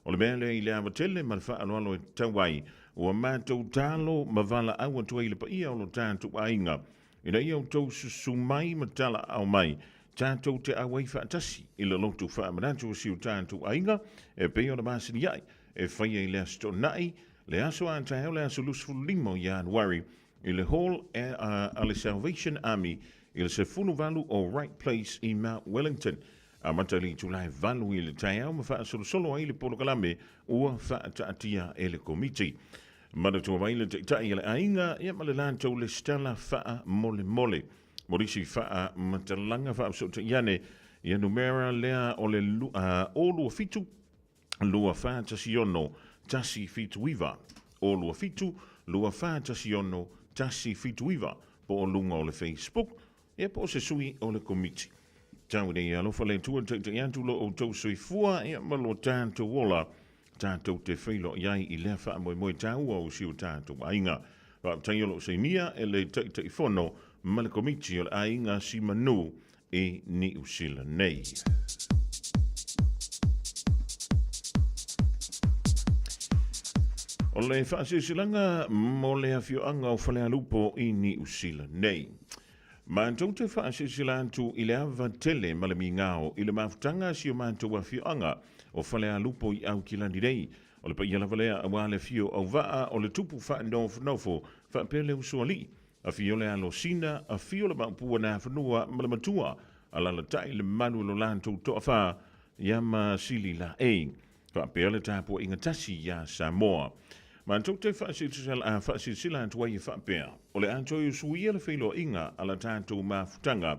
Speaker 5: O le mea lea i le ava tele ma le faaaloalo e tatau ai, ua matou talo ma valaau atu ai i le paia o lo tatou aiga, ina ia outou susu mai ma talaao mai, tatou te auai faatasi i le lotu faamanatu o si o tatou aiga, e pei ona masani ai e faia i le Aso Toonai, le aso a taeao le aso 25 o Ianuari, i le Hall a le Salvation Army i le 18 o Wright Place i Mount Wellington. Amata i le itula e 8 i le taeao ma faasolosolo ai le polokalame ua faataatia e le Komiti. Manatua mai le Taitai a le aiga ia ma le latou lesitala faamolemole. Mo nisi faamatalaga faafesootai ane ia numera lea o le 027 2416 179, 027 2416 179 po o luga o le Facebook ia po o se sui o le Komiti. Tau ina ia alofa le Atua taitai atu lo outou soifua ia ma lo tatou ola tatou te feiloai ai i lea faamoemoe taua o si o tatou aiga. Faafetai o lo o sainia e le Taitaifono ma le Komiti o le Aiga Simanu i Niu Sila nei. O le faasilasilaga mo le afioaga o Falealupo i Niu Sila nei. Matou te faasilasila atu i le ava tele ma le migao i le mafutaga a si o matou afioaga o Falealupo i Aukilani nei. O le paia lava lea aua le afio o Auvaa o le tupu faanofonofo faapea le usoalii, afio le alo Sina, afio le Maopu o Nafanua ma le Matua, alalatai le mamalu o lo latou toafa ia ma Sili Laei. Faapea le tapuaiga tasi iā Samoa. Matou te faasilasila atu ai e faapea, o le a toe usuia le feiloaiga a la tatou mafutaga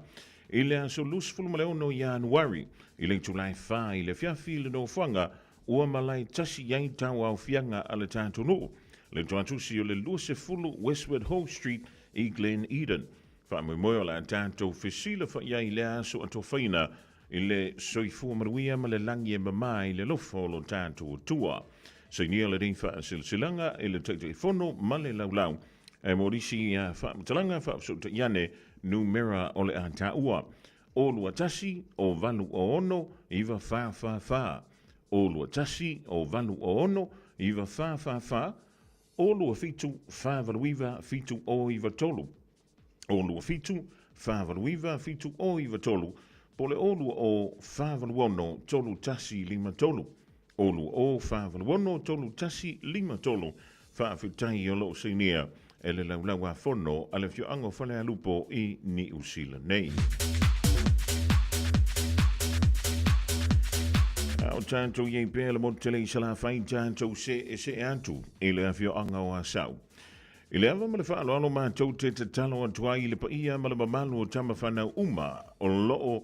Speaker 5: i le aso 26 Ianuari i le itula e 4 i le afiafi i le nofoaga ua malae tasi ai tauaofiaga a le tatou nuu, le toatusi o le 20 Westward Ho Street i Glen Eden. Faamoemoe o le a tatou fesilafai ai i lea aso atofaina I le soifua manuia ma le lagi e mama i le alofa o lo tatou Atua. Sainia lenei faasilasilaga i le Taitaifono ma le Laulau. E mo nisi faamatalaga faafesootai ane numera o le a taua, 0 21 0 86 9444, 0 21 0 86 9444, 0 27 489 7093. 0 27 489 7093, po o le 0 20 486 3153, 0 20 486 3153. Faafetai o lo o sainia e le Laulau-a-Fono a le Afioaga o Falealupo i Niu Sila nei. A o tatou i ai pea le motu tele i Salafai, tatou seesee atu i le afioaga o Asau. I le ava ma le faaaloalo matou te tatalo atu ai i le paia ma le mamalu o tama fanau uma o lo o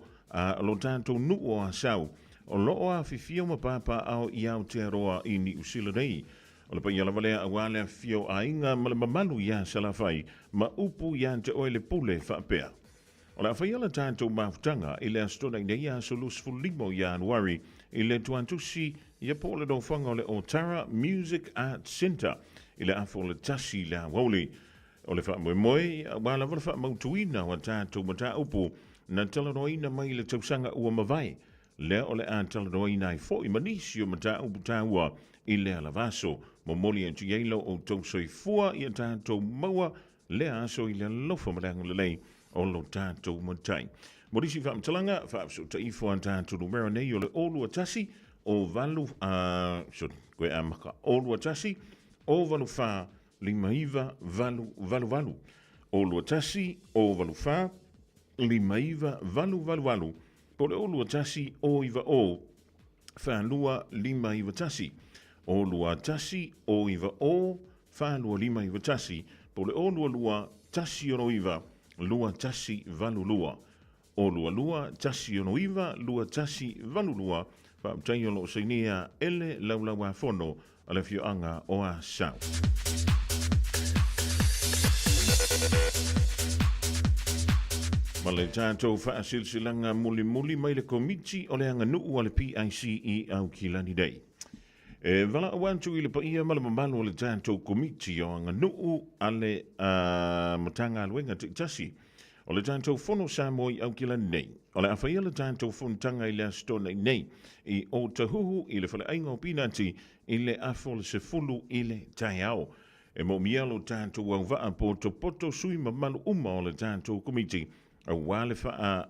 Speaker 5: lo tatou nuu o Asau, o lo o afifio ma papaaao i Aotearoa i Niu Sila nei. O le paia lava lea aua le afifio o aiga ma le mamalu iā Salafai ma upu iā te oe le pule faapea. O le a faia la tatou mafutaga i le Aso Toonai nei aso 25 o Ianuari i le Tuantusi ia po o le nofoaga o le Otara Music Arts Centre i le afa o le 1 i le aoauli. O le faamoemoe aua lava le faamautuina o a tatou mataupu na talanoaina mai i le tausaga ua mavae, lea o le a talanoaina ai foi ma nisi o mataupu taua i lea lava aso. Momoli atu i ai lo outou soifua ia tatou maua lea aso i le alofa ma le agalelei o lo tatou Matai. Mo nisi faamatalaga, faafesootai ifo a tatou numera nei o le 021 o 8, sorry, koe amaka, 021 o 84 59 888, 021 o 84 59 888, po o le 021 o 90 42 591, 021 o 90 42591, po o le 022 169 2182, 022 169 2182, faafetai o lo o sainia e le Laulau-a-Fono a le afioaga o Asau. Ma le tatou faasilasilaga mulimuli mai le Komiti o le Aganuu a le PIC i Aukilani nei. E valaau atu i le paia ma le mamalu o le tatou Komiti o Aganuu a le Matagaluega taitasi o le tatou Fono Samoa i Aukilani nei. O le a faia le tatou fonotaga i le Aso Toonai nei i Otahuhu i le Faleaiga o Pinati i le afa o le 10 i le taeao. E moomia lo tatou auvaa potopoto sui mamalu uma o le tatou Komiti aua le faa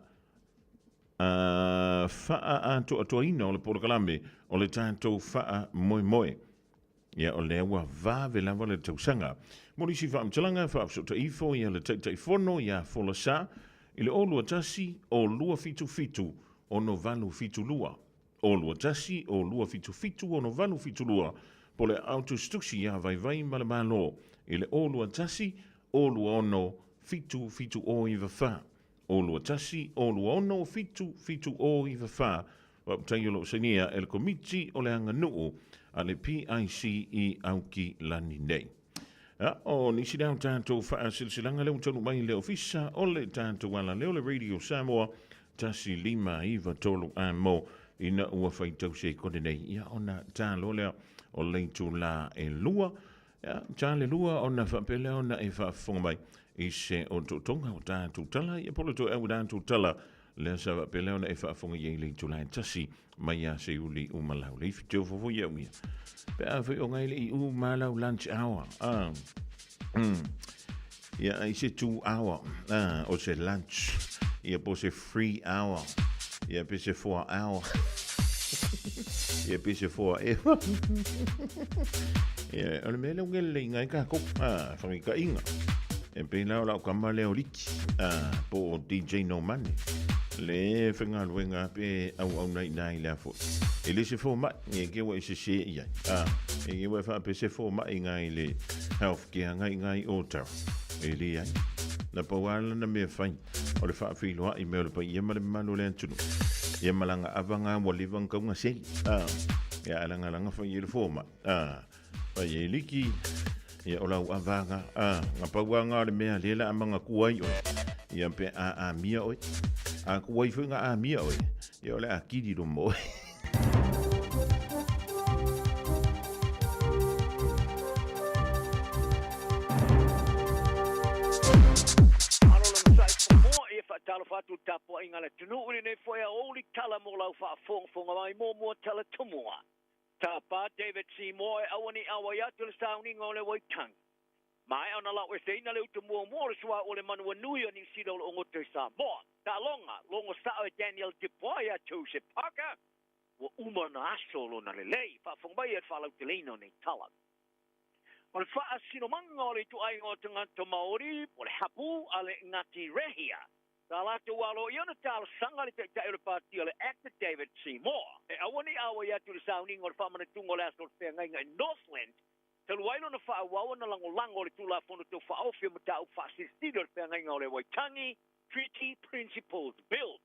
Speaker 5: faaatoatoaina o le polokalame o le tatou faamoemoe. Ia, o lea ua vave lava le tausaga. Mo nisi faamatalaga, faafesootai ifo ia le Taitaifono ia Folasa i le 021 o 277 6872. 0 21 02 77 68 72 po o le aao tusitusi ia Vaivai ma le Malo i le 0 21 0 26 7 7 0 9 4. 0 21 0 26 7 7 0 9 4. Faafetai o lo o sainia e le Komiti o le Aganuu a le PIC i Aukilani nei. Ia, o nisi lea o tatou faasilasilaga lea ua taunuu mai i le Ofisa o le tatou alaleo le Radio Samoa 1593 amo ina ua faitau sekone nei, ia ona talo lea o le itulā e 2. Ia, ta le 2 ona faapea lea ona e faafofoga mai i se otootoga o tatou tala, ia po o le toe au i tatou tala lea sa faapea lea ona e faafofoga i ai i le itulā e 1 mai ia Seiuli Umalau. Le ifi te ofo foi au ia. Pe a foi o ngai le i u malau lunch hour. Ah. Ia, ai se 2 hour. Ah, o se lunch. Ia, po se 3 hour. Ia, pe se 4 hour. Ia, pe se 4 hour. Ia, o le mea lea ungele le inga i kākou. Ah, whangika inga. E pe lau lau kama leo liki. Ah, po o DJ No Money. Le whengaluenga pe au au nei nai lea foi. E le se fō mai, e ke wa i se se i ai. Ah, e ke wa wha pe se fō mai ngai le health care ngai ngai o tau. E le ai. Na pau ala na mea fai. O le whaawhiloa i mea o le pai ia ma le mamalu o le atunu. Ia malanga avanga wa liva ngaunga seli. Ah, ia alanga langa fai i le fō mai. Ah, pai e liki. Ia o lau avanga. Ah, nga pauanga o le mea le la amanga kuai oe. Ia pe a mia oe. A kuai foi nga a mia oe. Ia o le a kiri ro mo oe.
Speaker 12: Malo le onosai faamoa ia faatalofa atu i le tapuaiga a le atunuu i lenei foi aoauli tala mo lau faafogafoga mai muamua tala tomua. Tapa David Seymour e aua ne i auai atu i le sauniga o le Waitangi. Maea ona laueseina le utu muamua o le suauu o le manu nui o Niu Sila o lo o goto i Samoa. Taaloga, logo sao e Daniel Dubois ia Joseph Parker, ua uma ona aso o lona lelei. Faafofoga mai ia le faalauteleina o nei tala. O le faasinomaga o le ituaiga o tagata Maori, po o le hapu a le Ngati Rehia, Sa latou alo i ona talosaga le taitai o le pati o le ACT David Seymour e aua ne i auai atu i le sauniga o le faamanatuga o le aso o le feagaiga i Northland talu ai lona faaauau ona lagolago o le Tulafono Tau Faaofi o Mataupu Faasilisili o le Feagaiga o le Waitangi, Treaty Principles Bill.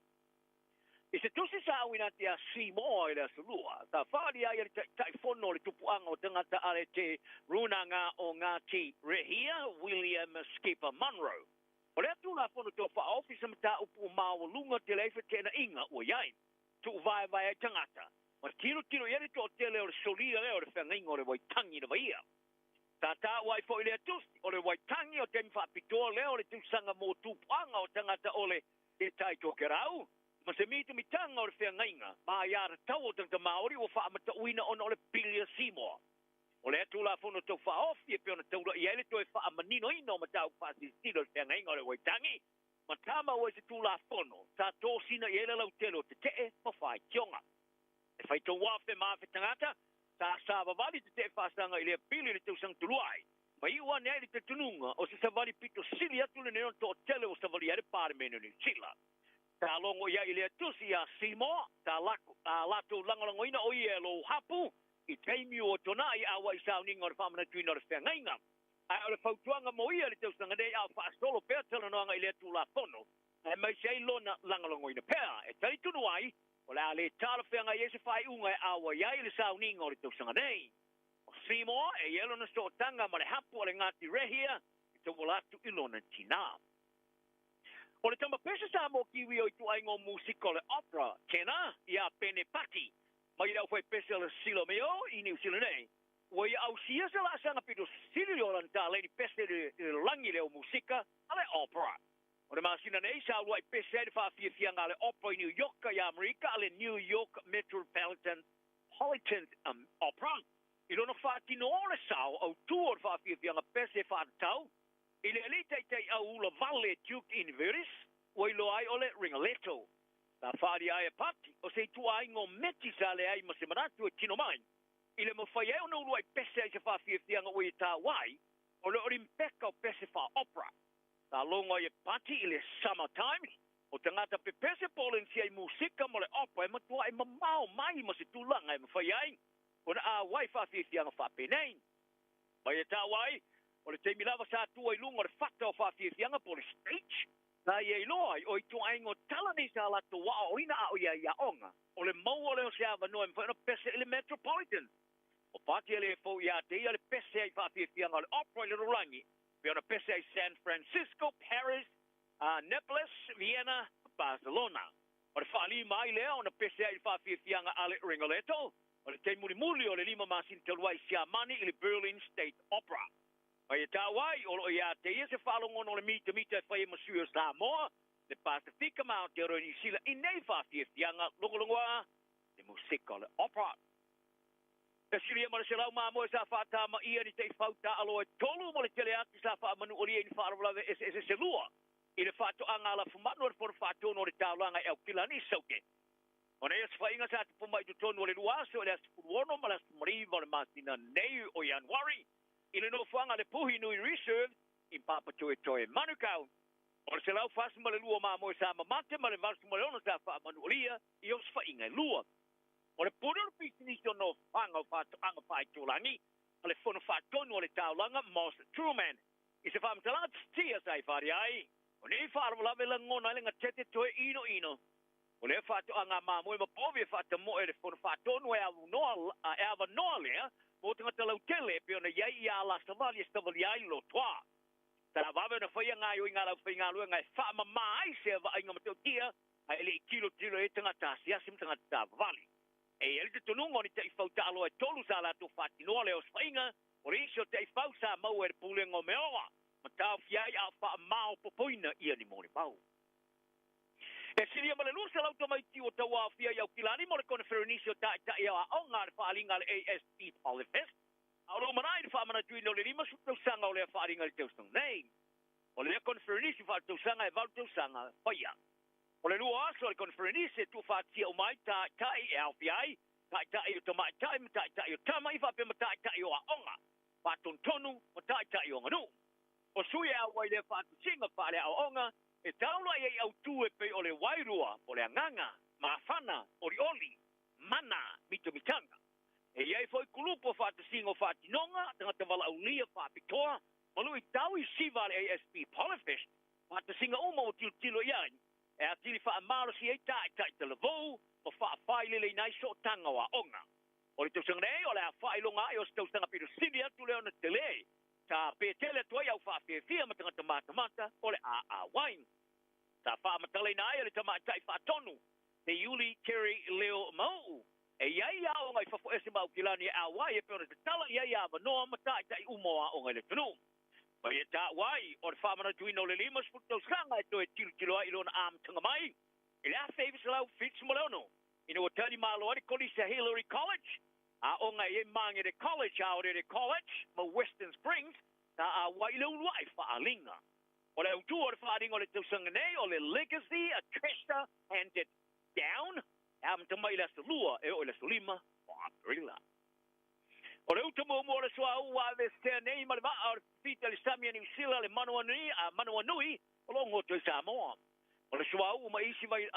Speaker 12: I se tusi sa auina atu iā Seymour i le Aso Lua, sa faaalia ai e le Taitaifono o le Tupuaga o Tagata a le Te Runanga o Ngāti Rehia, William Skipper Munro. O lea Tulafono Tau Faaofi se mataupu maualuga tele ai feteenaiga ua i ai, tuuvaevae ai tagata, ma tilotilo i ai le toatele o le solia lea o le feagaiga o le Waitangi lava ia. Sa taua ai foi lea tusi, o le Waitangi o taimi faapitoa lea o le tausaga mo tupuaga o tagata o le Te Tai Tokerau, ma se mitamitaga o le feagaiga ma aiatatau o tagata Māori ua faamatauina ona o le Pili a Seymour. O lea Tulafono Tau Faaofi e pei ona taula'i ai le toe faamaninoina o mataupu faasilasila o le feagaiga o le Waitangi, ma tamau ai se Tulafono sa tosina i ai le lautele o tetee ma faitioga. E faitau afe ma afe tagata sa savavali tetee faasaga i lea pili i le tausaga talu ai, ma iu ane ai le talitonuga o se savali pito sili atu lenei ona toatele ua savalia ai le Palemene o Niu Sila. Sa logo i ai i lea tusi iā Seymour, sa latou lagolagoina o ia e lou hapu i taimi ua tuanai a ua i sauniga o le faamanatuina o le feagaiga. Ae o le fautuaga mo ia i le tausaga nei a o faasolo pea talanoaga i lea Tulafono, aemaise ai lona lagolagoina pea, e talitonu ai o le a le talafeagai ai se faaiuga e auai ai i le sauniga o le tausaga nei. O Seymour e i ai lona sootaga ma le hapu a le Ngāti Rehia i tauala atu i lona tinā. O le tama pese Samoa Kiwi o ituaiga o musika o le opera, tenor, iā Pene Pati, mai le aufaipese o le Silomeo i Niu Sila nei, ua ia ausia se laasaga pito sili le ola na taleni pese i le lagi le au musika a le opera. O le masina nei sa uluai pese ai le faafiafiaga a le opera i New York i Amerika a le New York Metropolitan Opera i lona faatino o le sao autū o le faafiafiaga pese faatatau i le alii taitai au ula vale Duke Inveris ua iloa ai o le Rigoletto. Sa faaalia ai e Pati o se ituaiga o meti sa leai ma se manatu e tino mai i le mafai ai ona uluai pese ai se faafiafiaga ua ia taua ai o le Olimpeka o pese faa-opera. Sa logo ai e Pati i le Summer Times. O tagata pepese po o le siai musika mo le opera e matua'i mamao mai ma se tulaga e mafai ai ona auai i faafiafiaga faapenei. Ma ia ta'u ai, o le taimi lava sa tua i luga o le fata o faafiafiaga po o le stage, sa ia iloa ai o ituaiga o tala nei sa latou aoaoina a o i ai i aoga, o le maua lea o se avanoa e mafai ona pese i le Metropolitan. O pati e le fou iā te ia le pese ai i faafiafiaga o le opera i le lalolagi, pei ona pese ai i San Francisco, Paris, Naples, Vienna ma Barcelona. O le faalima ai lea ona pese ai i le faafiafiaga a le Rigoletto, o le taimi mulimuli o le 5 masina talu ai i Siamani i le Berlin State Opera. Ma ia ta'u ai, o lo o iā te ia se faalogona o le mitamita e fai ai ma sui o Samoa, le Pasefika ma Aotearoa Niu Sila i nei faafiafiaga logologoa le musika o le opera. E silia ma le 100 mamoe sa faatamaia ni taifau taaaloa e tolu ma le tele atu sa faamanualia i ni faalavelave eseese se lua i le faatoaga alafumanu a le Fono Faatonu o le Taulaga i Aukilani i Saute. O nei osofaiga sa tupu mai i totonu o le 2 aso i le aso 16 ma le aso 19 o le masina nei o Ianuari i le nofoaga a le Puhi Nui Reserve i Papatoetoe, Manukau. O le 142 mamoe sa mamate ma le 86 sa faamanualia i osofaiga e lua. O le pule o le pisinisi o Nofoaga o Faatoaga Faaitulagi a le Fono Faatonu o le Taulaga, Moss Trueman, i se faamatalaga titia sa i faalia ai, o nei faalavelave lagona ai le gatete toe inoino o lea faatoaga mamoe ma povi e faatamoe le Fono Faatonu e avanoa lea mo tagata lautele e pei ona i ai i ala savali e savalia ai lotoa. Sa vave ona faia gaoioiga a le aufaigaluega e faamama ai se vaaiga matautia ae le i tilotilo i ai tagata asiasi ma tagata savavali. E i ai le talitonuga o ni taifau taaloa e tolu sa latou faatinoa lea osofaiga, o le isi o taifau sa maua e le Pulega o Meaoa ma taofia ai a o faamaopopoina ia ni molimau. E silia ma le 200 tamaiti ua tauaofia i Aukilani mo le koneferenisi o Taitai o Aoga a le Faaaliga a le ASB Polyfest, a o lo o lumanai i le faamanatuina o le 50 tausaga o lea faaaliga i le tausaga nei. O lea koneferenisi faaletausaga e valu tausaga faia. O le 2 aso o le koneferenisi e tuufaatia uma ai taitai e aofia ai taitai o tamaitai ma taitai o tama i faapea ma taitai o aoga faatonutonu ma taitai o aganuu. O sui e auai lea faatusiga faaleaoaoga e taula i ai autū e pei o le wairua, o le agaga, mafana, olioli, mana, mitamitaga. E i ai foi kulupu o faatasiga o faatinoga, tagata valaaulia faapitoa, ma luitau i siva a le ASB Polyfest, faatasiga uma ua tilotilo i ai, e atili faamalosi ai taitai talavou ma faafaileleina ai sootaga o aoga. O le tausaga nei, o le a faailoga ai o se tausaga pito sili atu lea ona tele, sa petele atu ai au faafiafia ma tagata matamata o le AAY. Sa faamatalaina ai e le tamaitai faatonu, te Iuli Terry Leo Mau'u, e i ai aoga i fafo ese ma Aukilani e AY e pei ona tatala i ai avanoa ma taitai uma o aoga i le atunuu. Ma ia taua ai, o le faamanatuina o le 50 tausaga e toe tilotilo ai i lona amataga mai i le 1976 ina ua talimalo ai le Kolisi a Hillary College, aoga e i ai Māngere College, Aorere College ma Western Springs, sa auai i le uluai faaaliga. O le autū o le faaaliga o le tausaga nei o le Legacy, a Treasure Handed Down, e amata mai i le aso 2 e oo i le aso 5 o Aperila. O le uta muamua o le suauu ua aveesea nei ma le vaa o le fita i le sami a Niu Sila le Manawanui o lo o goto i Samoa. O le suauu ma isi vai,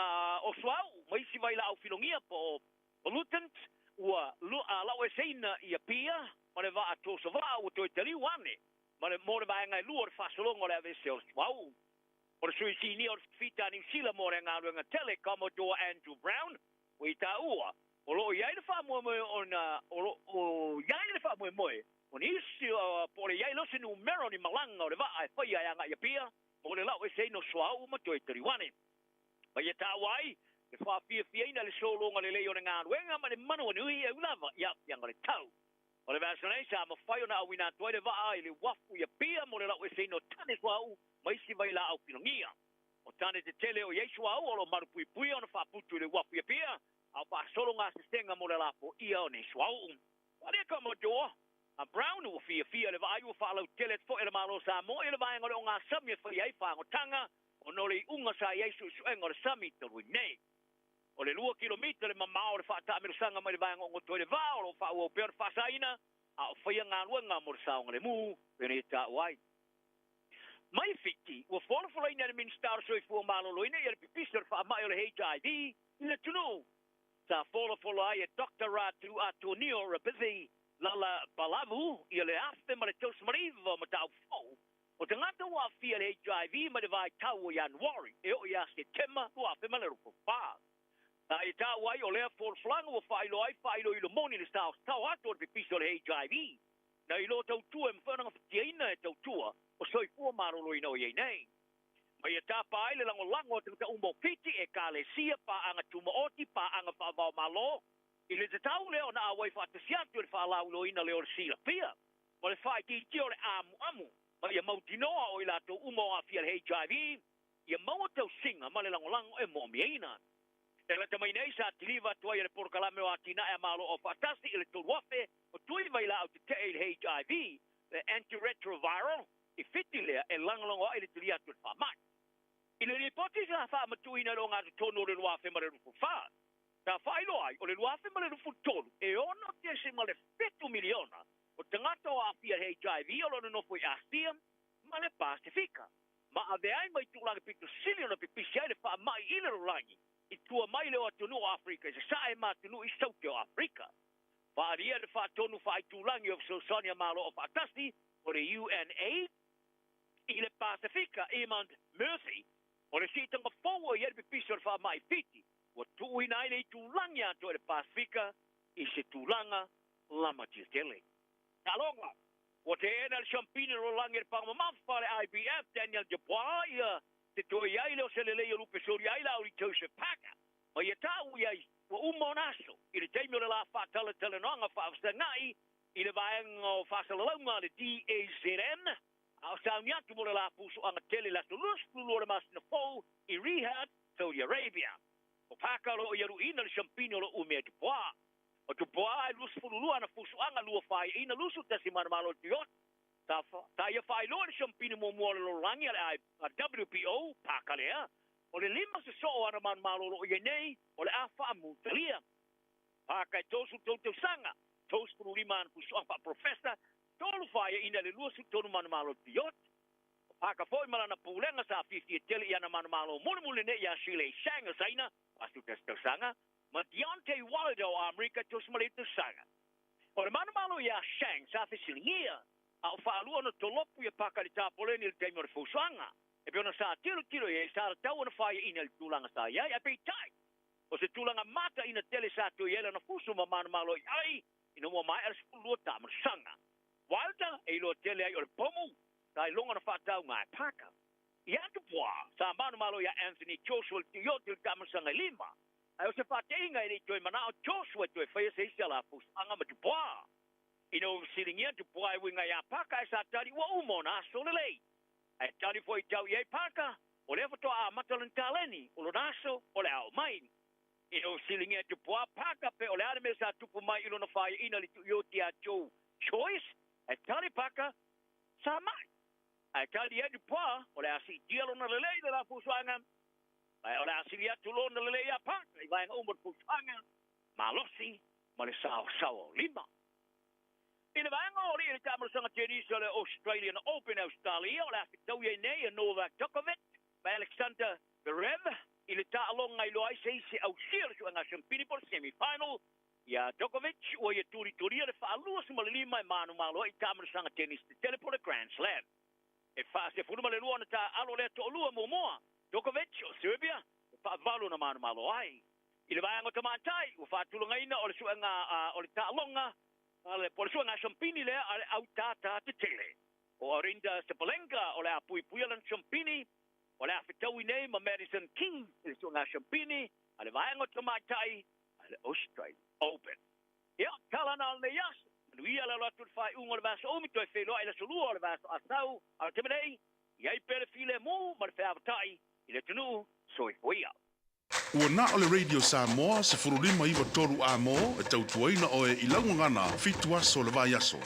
Speaker 12: o suauu ma isi vailaau filogia po o pollutant ua laueseina i Apia ma le vaa tosavaa ua toe taliu ane ma le mo le vaega e lua o le faasologa o le aveesea o le suauu. O le sui sinia o le fita a Niu Sila mo le galuega tele, Commodore Andrew Brown, ua i taua, o lo o i ai le faamoemoe ona o lo o i ai le faamoemoe o nisi po o le i ai loa se numera o ni malaga o le vaa e faia e agai i Apia mo le laueseina o suauu ma toe taliu ane. Ma ia taua ai le faafiafiaina le sologa lelei o le galuega ma le manawanui e ulava i aafiaga o le tau. O le vaiaso nei sa mafai ona auina atu ai le vaa i le uafu i Apia mo le laueseina o tane suauu ma isi vailaau filogia. O tane tetele o i ai suauu o lo o malupuipuia ona faaputu i le uafu i Apia, a o faasolo gasesega mo le lafoia o nei suauu. Ua Commodore a Brown ua fiafia le vaai ua faalautele atu foi e le Malo o Samoa i le vaega o le ogasami e faia ai fagotaga ona o le iuga sa i ai suesuega o le sami talu ai nei. O le 2 kilomita le mamao o le faataamilosaga mai le vaega o goto ai le vaa o lo o faaauau pea ona faasaina a o faia galuega mo le saogalemu pei ona ia taua ai. Mai Fiti, ua folafolaina e le Minisita o le Soifua Maloloina ia le pipisi o le faamai o le HIV i le atunuu. Sa folafola ai e Doctor Ratu Atonio Rabici Lalabalavu ia le 1039 o mataupu fou o tagata ua aafia i le HIV mai le vaitau o Ianuari e oo ia Setema 2024. Sa ia taua ai o lea folafolaga ua faailoa ai faailoilo moni le saosao atu o le pipisi o le HIV na i lo tautua e mafai ona gafatiaina e tautua o soifua maloloina o i ai nei. Ma ia tapa ai le lagolago a tagata uma o Fiti, Ekalesia, paaga tumaoti, paaga faavaomalo, i le tatau lea ona auai faatasi atu i le faalauiloaina lea o le silafia ma le faaitiitia o le amuamu ma ia mautinoa o i latou uma o aafia i le HIV ia maua tausiga ma le lagolago e moomiaina. E lata mai nei sa kiliva atu ai e le Polokalame o Atinae a Malo Aufaatasi i le 3000 o tui vailaau tetee i le HIV, le antiretroviral, i Fiti lea e lagolago ai le talia atu e le faamai. I le lipoti sa faamatuuina i le ogatotonu o le 2024, sa faailoa ai o le 2023 e 6.7 miliona o tagata o aafia i le HIV o lo o nonofo i Asia ma le Pasefika, ma avea ai ma itulagi pito sili ona pipisi ai le faamai i le lalolagi i tua mai le o atunuu o Aferika i Sasae ma atunuu i Saute o Aferika. Faaalia le faatonu faaitulagi o Fesoasoani a Malo Aufaatasi o le UNAIDS i le Pasefika, Eamon Murphy, o le siitaga fou o i ai le pipisi o le faamai Fiti, ua tuuina ai le itulagi atoa i le Pasefika i se tulaga lamatia tele. Taaloga, Ua teena le siampini o le lalolagi e le paga mamafa a le IBF, Daniel Dubois, ia te toe i ai lea o se lelei o lupe soli ai la o Joseph Parker. Ma ia ta'u i ai ua uma ona aso i le taimi o le la faatalatalanoaga faafesagai i le vaega o faasalalauga a le DAZN, a o sauni atu mo le la pusoaga tele i le aso 22 o le masina fou i Riyadh, Saudi Arabia. O Parker o lo o ia luiina le siampini o lo o umea Dubois. O Dubois e 22 ana fusuaga, lua faaiaina, 21 manumalo o le Toyota. Sa ia faailoa i le siampini muamua o le lalolagi a le WBO, Parker lea, o le lima sosoo o ana manumalo o lo o i ai nei, o le a faamutalia. Parker e 33 tausaga, 35 ana fusuaga faaprofesa, tolu faaiaina i le 23 manumalo o le Toyota. O Parker foi ma lana pulega sa fiafia tele i ana manumalo mulimuli nei ia Zhilei Zhang o Saina, 41 tausaga, ma Deontay Wilder o Amerika 39 tausaga. O le manumalo iā Zhang sa fesiligia, a o faalua ona tolopu ia Parker i le tapoleni i le taimi o le fausoaga. E pei ona sa tilotilo i ai, sa tatau ona faiaina i le tulaga sa i ai, ae peitai, o se tulaga mataina tele sa toe i ai lana fusu ma manumalo i ai ina ua maea le 12 taamalosaga. Wilder e iloa tele ai o le pomu, sa iloga ona faatauga e Parker. Ia Dubois, sa manumalo iā Anthony Joshua i le Tuioti o le taamalosaga e lima, Ae o se faateiga e le i toe manao Joshua e toe faia se isi alafusaga ma Dubois. Ina ua fesiligia Dubois e uiga iā Parker ae sa tali ua uma ona aso lelei. Ae tali foi tau i ai Parker, o lea faatoa amata lona taleni, o lona aso o le a oo mai. Ina ua fesiligia Dubois Parker pe o le a le mea sa tupu mai i lona faiaina i le tuioti ia Joe Joyce, ae tali Parker, sa mai. Ae tali ai Dubois, o le a siitia lona lelei i le lafusuaga. Ae o le a sili atu lona lelei iā Parker i vaega uma o le fuafuaga, malosi ma le saosaoa o lima. I le vaega o alii i le taamalosaga tenisi o le Australian Open Ausetalia, o le a fetaui ai nei e Novak Djokovic ma Alexander Zverev i le taaloga iloa ai se isi ausia o le suega siampini po o le semi-final. Iā Djokovic ua ia tulitulia le faalua 15 e manumalo ai i taamalosaga tenisi tetele po o le Grand Slam. E 42 ona taaalo lea toalua muamua, Djokovic o Serbia, e faavalu ona manumalo ai. I le vaega o tamaitai, ua faatulagaina o le suega o le taaloga po o le suega siampini lea a le au tātā tetele. O Arinda Sabalenka o le a puipuia lana siampini, o le a fetaui nei ma Madison Keys i le suega siampini a le vaega o tamaitai a le Australian Open. Ia, tala na o lenei aso. Manuia le alo atu i le faaiuga o le vaiaso umi, toe feiloai i le aso Lua o le vaiaso a sau. A o le taimi nei, i ai pea le filemu ma le feavatai i le atunuu. Soifua ia.
Speaker 5: Ua na o le Radio Samoa 15 93 A-mo e tautuaina oe i lau gagana fitu aso o le vaiaso.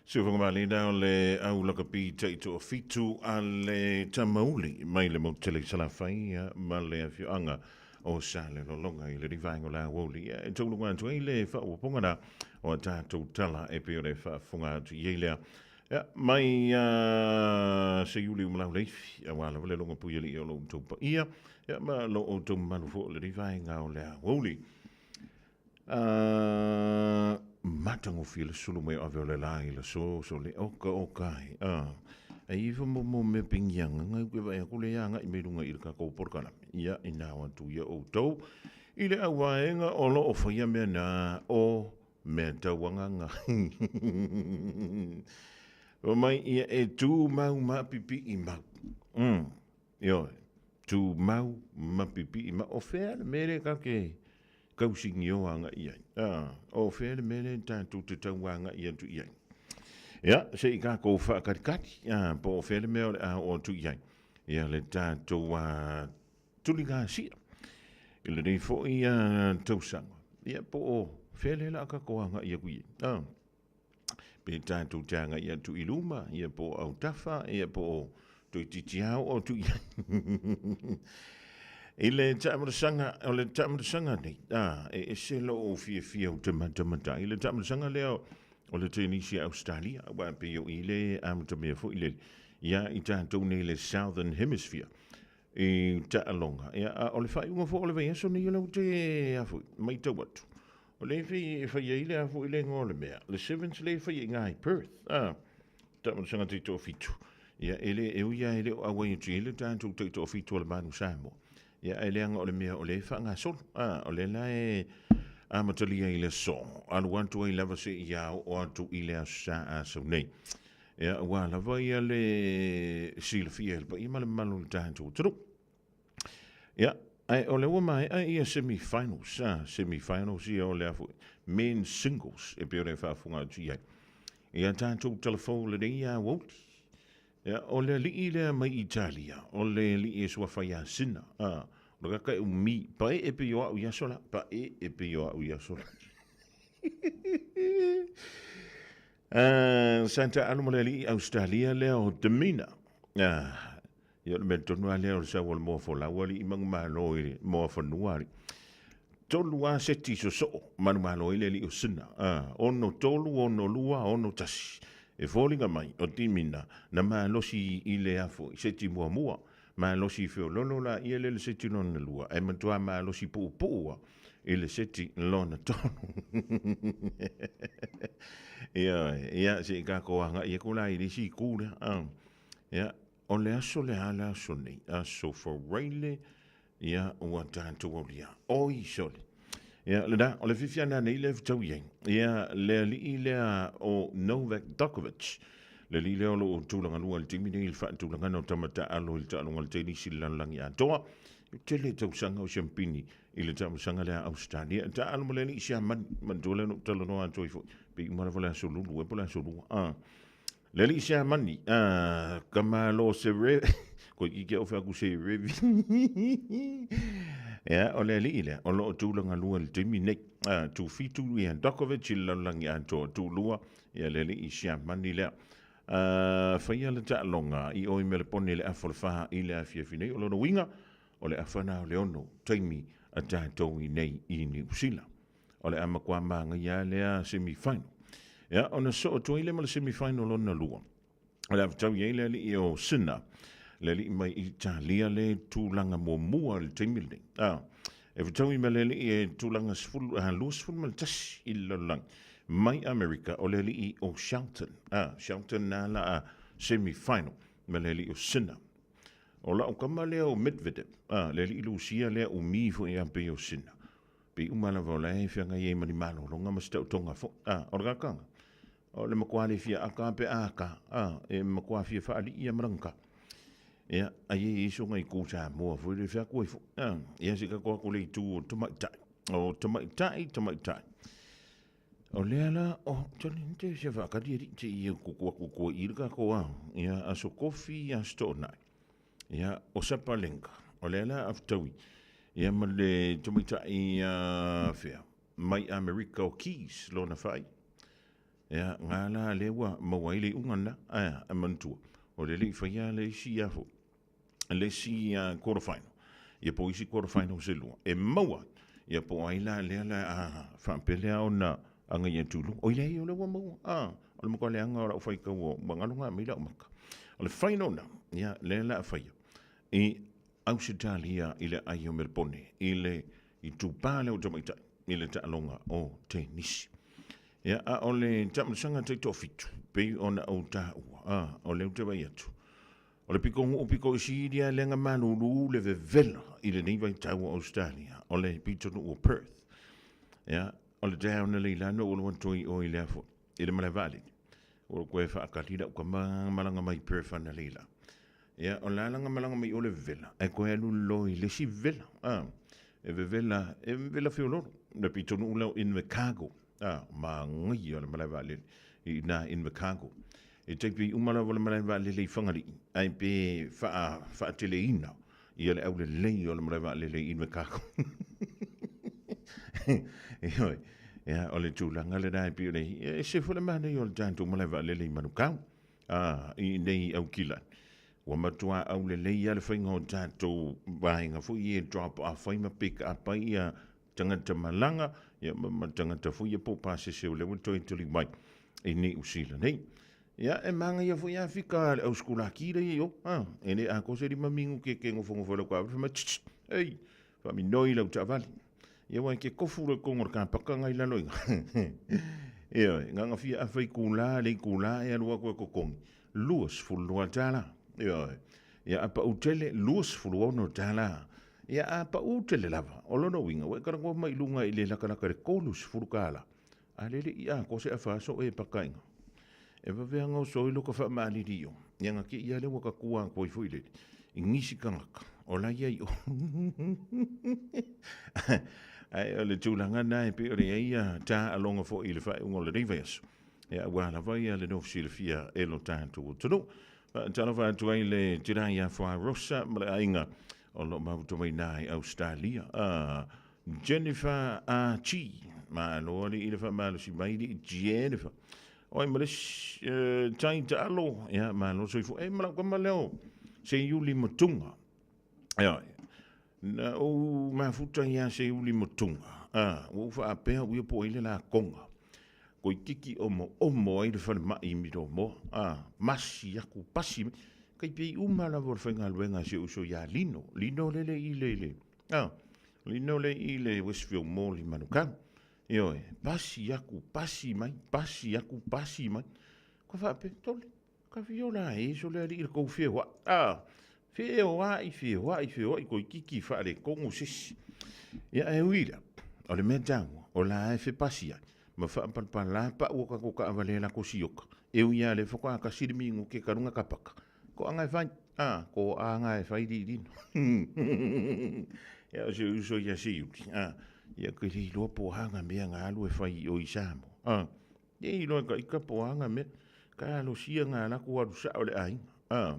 Speaker 5: Siufagamaliina o le au lakapi taitoafitu a le Tamauli mai le motu tele i Salafai ma le afioaga o Salelologa i le vaega o le aoauli. Ia, e tauluga atu ai le faaopoopoga la o a tatou tala e pei ona e faafofoga atu i ai lea. Ia, mai Seiuli Umalauleifi, aua lava le logo puialii o lo outou paia, ia, ma lo outou mamalu foi o lenei vaega o le aoauli. Matagofie le sulu mai o ave o le la i le so so le oka oka ai. Ai ifa mo mo mea pingianga ngai ke vai aku le anga i me lunga i le kakou polokalame. Ia i nā atu ia outou i le auvaega o lo o whaia mea nā o mea tauanganga. O mai ia e tū mau ma pipi i mau. Ioe, tū mau ma pipi i mau. O whea le mere ka ke kausigio agai ai. O fea le mea lea tatou te tau agai atu i ai. Ia, se i kākou whaakatikati, po o fea le mea o le a o atu i ai. Ia, le tātou tuligasia. I lenei foi tausaga. Ia, po o fea le la kākou agai aku i ai. Pe tātou te agai atu i luma, ia po o autafa, ia po o toeitiiti lava oo atu i ai. I le taamilosaga, o le taamilosaga nei, a, e ese lou fiafia ou te matamata ai. I le taamilosaga lea o le tenisi a Australia, aua e pei o i le amatamea foi lele, ia i tatou nei le Southern Hemisphere i taaloga. Ia, a o le faaiuga foi o le vaiaso nei o lea ou te a foi, matau atu. O lea e fai ai le a foi le igoa o le mea, le Sevens lea e fai i ina i Perth, a, taamilosaga taitoafitu. Ia, e le, e ui lava e le o auai atu i ai le tatou taitoafitu o le Manu Samoa, ia, ae leaga o le mea o lea e faagasolo, a, o lea la e amatalia i le aso, alu atu ai lava seia oo atu i le Aso Sa a sau nei. Ia, aua lava ia le silafia e le paia ma le mamalu o le tatou atunuu. Ia, ae o lea ua maea ia semi-finals, a, semi-finals ia o le a foi, men's singles, e pei ona e faafofoga atu i ai. Ia tatou talafou lenei aoauli. Ia, o le alii lea mai Italia, o le alii e suafa ia Sina, a, o le kaka e umi, paee pei o au i aso la, paee pei o au i aso la. Sa taalu ma le alii Australia lea o Demina. Ia o le mea tonu lava lea o le sau o le moa folau alii manumalo i le moa fanua alii. Tolu lava seti sosoo manumalo ai le alii o Sina. 6 3 6 2 6 1. E foliga mai o Timina na malosi i le afo i seti muamua. Malosi i feololo laia lea i le seti lona lua ae matua malosi puupuu lava i le seti lona tolu. Ioe, ia se i tatou agai atu la i le isi itu lea. Ia, o le aso le a le aso nei, aso Faraile, ia ua tatou aulia. Oi sole. Ia, lena, o le fiafiaga nei lea e fetau i ai. Ia, le alii lea o Novak Djokovic, le alii lea o lo o tulaga lua i le taimi nei i le faatulagaga o tama taaalo i le taaloga o le tenisi i le lalolagi atoa. E tele tausaga o siampini i le taamilosaga lea a Australia. E taaalo ma le alii Siamani, manatua lea na ou talanoa atu ai foi, pei uma lava le aso Lulu ea po o le aso Lua. Le alii Siamani, ka malo se re, koe ki ke ofe aku se revi. Ia, o le alii lea, o lo o tulaga lua i le taimi nei. Tu fitu ia Djokovic i le lalolagi atoa, tu lua ia le alii Siamani lea. Faia le taaloga i o i Melepone i le afa o le fa i le afiafi nei. O lona uiga, o le afa na o le ono taimi a tatou i nei i Niu Sila. O le a matua mānaia lava lea semi-final. Ia, ona soo atu ai lea ma le semi-final lona lua. O le a fetau i ai le alii o Sinner, le alii mai Italia le tulaga muamua i le taimi lenei. E fetau i ma le alii e tulaga 21 i le lalolagi mai Amerika, o le alii o Shelton. Shelton na la a semi-final ma le alii o Sinner. O lau kama lea o Medvedev, le alii Lusia lea umi foi ia pei o Sinner. Pei uma lava o la e feagai ai ma ni malologa ma se taotoga foi. A, o le kakaga, o le matua le fia aka pe a aka, a, e matua fia faalii ia ma lana Ia, ai e i soga i kū Samoa foi le feaku ai foi. A, ia se kako aku le itu o tamaitai. O tamaitai, tamaitai. O lea la, o, tani, te se whaakari eri, te ia kuku aku kua i le kako a. Ia, aso kofi, aso to'onai. Ia, o Sapalenka, o lea la a fetaui, ia ma le tamaitai fea, mai Amerika o Keys lona whai. Ia, nga la lea ua maua ai le iuga lena, ae a, e manatua, o le le i faia le isi a foi, le isi quarter final, ia po o isi quarter final se lua, e maua, ia po o ai la lea la a faapea lea ona agai atu i luga. Oi leai, o lea ua maua, a, o le matua leaga o lau faitau ua galo ga mai lau maka. O le final lena, ia, lea la a faia, i Ausetalia i le aai o Melebone, i le itupa lea o tamaitai, i le taaloga o tenisi. Ia, a o le taamilosaga taitoafitu, pei ona ou taua, a, o lea ou te vaai atu, o le pitonuu pito i sili lava lea na malulu le vevela i lenei vaitau o Ausetalia, o le pitonuu o Perth. Ia, o le taeao analeila na ou alu atu ai i o i le afu, i le malae vaalele, ua ou toe faatali lau tama malaga mai Perth analeila. Ia, o le a lana malaga mai o le vevela, ae toe alu loa i le isi vevela, a, e vevela, e vevela feololo, le pitonuu lea o Invercargill, a, manaia le malae vaalele i ina i Invercargill. E tai pei uma lava le malae vaalele i Fagalii, ae pe faa, faateleina ia le aulelei o le malae vaalele i Invercargill. Ioe, ia, o le tulaga lena e pei ona i ai, e ese foi le manaia o le tatou malae vaalele i Manukau. A, i nei Aukilani, ua matua aulelei lava le faiga o tatou vaega foi ia e drop off ai ma pick up ai ia tagata malaga, ia ma tagata foi ia po o pasese o lea ua toe tali mai i Niu Sila nei. Ia, e manaia foi Afika le au sikulaki lea i o, a, e le atoa se 5 minute e nofonofo ai lau taavale, fai mai, tch, tch, ei, Faaminoi lau taavale. Ia aua e te kofu loa i totonu o le kapaka na i lalo i ina. Ioe, na ona fia afa itula le itula e alu atu e totogi, $22. Ioe. Ia a pau tele, $26. Ia a pau tele lava, o lona uiga, ua e talanoa mai i luga i le latalata i le $30. A lele i atoa se afa aso e paka i ina. E vave lava ona oso ai lota faamaalili i o. Ia na te i lava lea ua tatua atu ai foi lele i nisi tagata o la e i ai i o. Ae o le tulaga lena e pei ona i ai ia taaloga foi i le faaiuga o lenei vaiaso. Ia aua lava ia le nofo silafia e lo tatou atunuu. Faatalofa atu ai le tina ia Fuarosa ma le aiga o lo o mafuta mai i i Ausetalia. Jennifer Archie. Malo alii i le faamalosi mai alii Jennifer. Oi ma le isi tai taalo, ia malo soifua. E ma lau tama lea o Seiuli Matunga. Ia, na ou mafuta ia Seiuli Matunga, a, ua ou faapea au ia po o ai le lakonga. Toeitiiti omoomo ai le falemai i Milomoa, a, masi atu, pasi mai. Tai pei uma lava o le faigaluega a si ou uso ia Lino. Lino lele i le, le, a, Lino le i le Westfield Mall i Manukau. Ioe, pasi aku, pasi mai, pasi aku, pasi mai. Ka faapea, tole, ka fiola e so le alii le kou feoai. Ah, feoai, feoai, feoai, toeitiiti faaletonu se isi. Ia, e ui la, o le mea taua, o la e fepasi ai, ma faapalapala pau o tatou taavale e lako sioka. E ui lava o lea faatoa tasi le minute talu ona tapaka, Ko anga e fai, a, ko anga e fai lilino. Ia o si uso ia Siuli, a, ia ke le iloa po o a ngā mea ngā alu e fai i o i Samoa. A, e iloa ka ika po o a ngā mea, ka alosia ngā laku alu sao le aiga. A,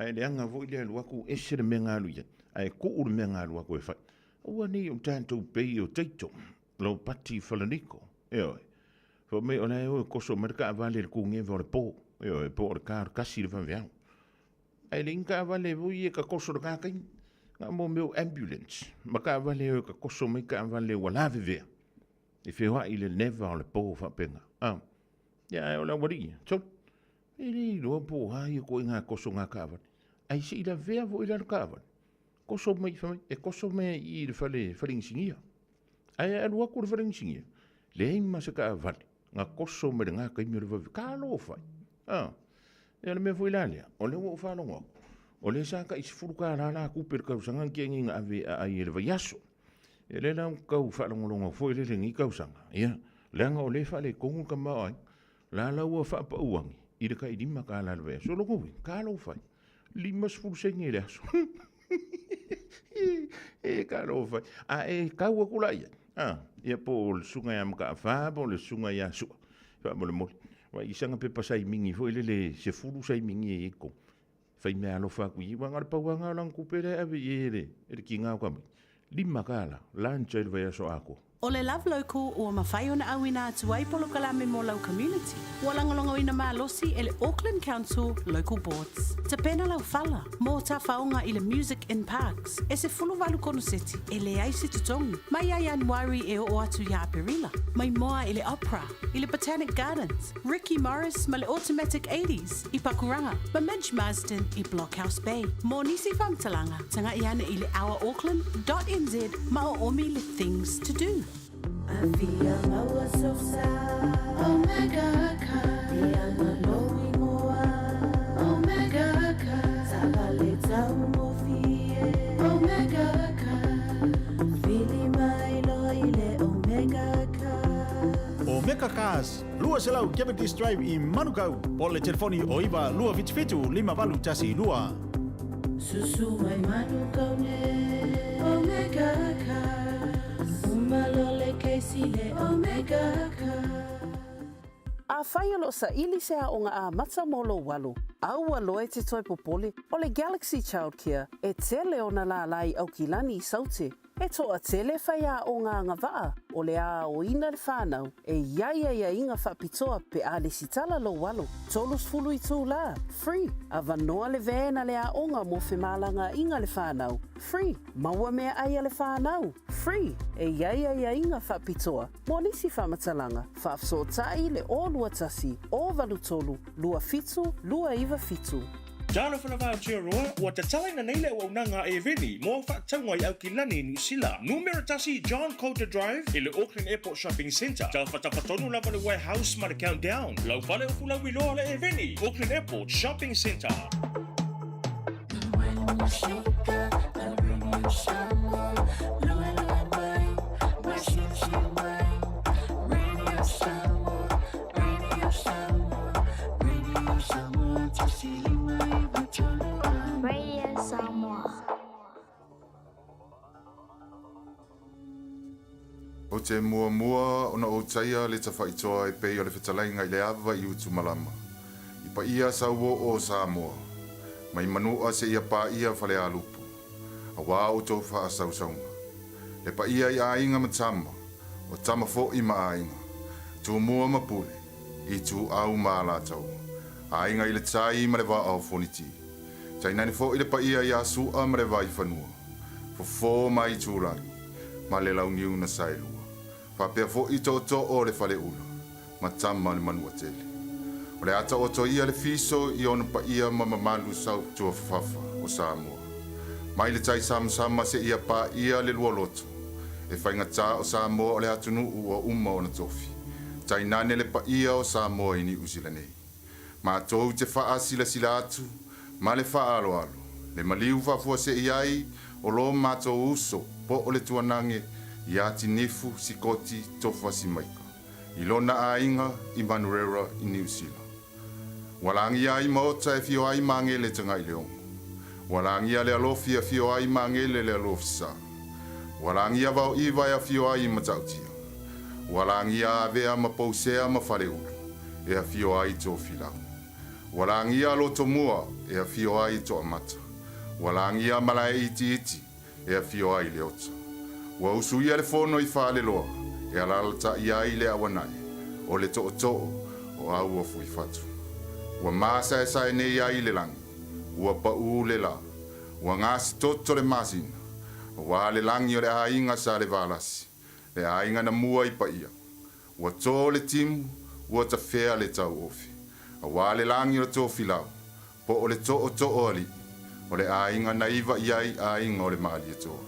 Speaker 5: ae leaga foi le alu atu ese le mea ngā alu i ai, ae kuu le mea ngā alu atu e fai. Aua nei o tatou pei o Taito, lo pati falaniko, ioe. Fai mai o la e o e koso mai le taavale i le kūneva o le pō, ioe, po o le ka o le kasi le vaveao. Ae leai ni taavale foi ia e tatoso i le ta taimi. Na o mea o ambulance ma taavale e o e tatoso mai taavale ua lavevea e feoai i le neva o le pō faapena. A, ia ae o le aualii ia, sole, e le iloa po o a ia ituaiga tosoga taavale. Ae se i lavea foi la le taavale, toso mai, fai mai, e toso mai i i le fale, fale inisinia. Ae alu atu le fale inisinia, leai ma se taavale na toso mai lena taimi o le vave. Talofa e! A, ia o le mea foi la lea, o lea ua ou faalogo atu, o lea sa tai $10 la tupe i le tausaga na tea nei na ave a ai e le vaiaso. Ia lea la ua tau faalogologo foi lea i lenei tausaga, ia, leaga o lea e faaletonu le tamaoaiga, la la ua faapau ane i le tai $5 i le vaiaso. O lona uiga, talofa e! 50 sene i le aso. E talofa e. A e tau atu la i ai, a, ia po o le susuga ia Mataafa po o le susuga ia Sua, faamolemole. Aua i sana pepa saimini foi lele, 10 saimini e i ai i totonu, fai meaalofa atu i ai, aua na o le pau lava lena o lana tupe lea e ave i ai e le tiga o tamaiti, $5, lunch ai le vaiaso atoa.
Speaker 4: O le Love Local ua mafai ona auina atu ai polokalame mo lau community. Ua lagolagoina malosi e le Auckland Council Local Boards. Tapena lau fala mo tafaoga i le Music in Parks e 18 konoseti e leai se totogi mai ia Ianuari e oo atu ia Aperila. Mai moa i le Opera, i le Botanic Gardens, Ricky Morris ma le Automatic Eighties i Pakuranga ma Midge Marsden i Blockhouse Bay. Mo nisi faamatalaga, taga'i ane i le ourauckland dot nz ma oomi le Things to Do.
Speaker 7: Afia maua sosa Omega car Ia malo imoa Omega car Taavale taugofie Omega car Vili mai loa i le Omega car.
Speaker 16: Omega Cars, 200 Cavendish Drive i Manukau, po o le telefoni o 9 277 5812.
Speaker 7: Susu mai Manukau nei Omega Cars Uma loa le kesi le Omega Cars.
Speaker 1: Afai o lo o saili se aoga amata mo lou alo, aua loa e te toe popole, o le Galaxy Childcare e tele ona lālā i Aukilani i Saute. E toatele faiaoga agavaa o le a aoina le fanau e i ai aiaiga faapitoa pe a lesitala lou alo, 30 itulā, free, avanoa le van a le aoga mo femalagaaiga le fanau, free, maua meaai a le fanau, free, e i ai aiaiga faapitoa mo nisi faamatalaga, faafesootai le 021 083 27 297.
Speaker 20: Talofa lava Aotearoa, ua tatalaina nei le auaunaga a Eveni mo au faatauga i Aukilani i Niu Sila. Numera tasi John Coulter Drive i le Auckland Airport Shopping Centre. Tafatafa tonu lava le Warehouse ma le Countdown. Lau fale o Fulauiloa le Eveni, Auckland Airport Shopping Centre.
Speaker 8: Radio Samoa.
Speaker 15: Ou te muamua ona ou taia le tafaitoa e pei o le fetalaiga i le ava i Utumalama, i paia sauoo o Samoa, mai Manu'a seia paia Falealupo, auā outou faasausauga. Le paia i aiga ma tama, o tama fo'i ma aiga, Tumua ma Pule, Ituau ma Alataua, aiga i le tai ma le vaa o Foniti. Tainane fo'i le paia iā Su'a ma le Vaifanua, Fofo ma Itulagi, ma le Launiu na Saelua, faapea fo'i tootoo o le Faleula, ma tama o le Manuatele. O le a taoto ia le fiso i ona paia ma mamalu sautuafafafa o Samoa. Mai le tai samasama seia paia le lualoto, e faigata o Samoa o le atunuu ua uma ona tofi, tainane le paia o Samoa i Niu Sila nei. Matou te faasilasila atu ma le faaaloalo, le maliu faafuasei ai o lo matou uso po o le tuanage iā Tinifu Sikoti Tofa Simaika i lona aiga i Manurewa i Niu Sila. Ua lagia ai maota e afio ai Magele Tagaileogo. Ua lagia le alofi e afio ai Magele le Alofisa. Ua lagia Vaoiva e afio ai Matautia. Ua lagia Avea ma Pousea ma Faleulu e afio ai Tofilau. Ua lagia Lotomua e afio ai Toamata. Ua lagia Malaeitiiti e afio ai Leota. Ua usuia le fono i Faleloa e alaalatai ai le auanae o le tootoo o Aua Fuifatu. Ua masaesae nei ai le lagi, ua paū le lā, ua gasitoto le masina, auā le lagi o le aiga Salevalasi, le aiga na mua i paia. Ua tō le timu, ua tafea le tauofe, auā le lagi o le Tofilau, Po o le tootoo alii, o le aiga na iva i ai aiga o le Malietoa.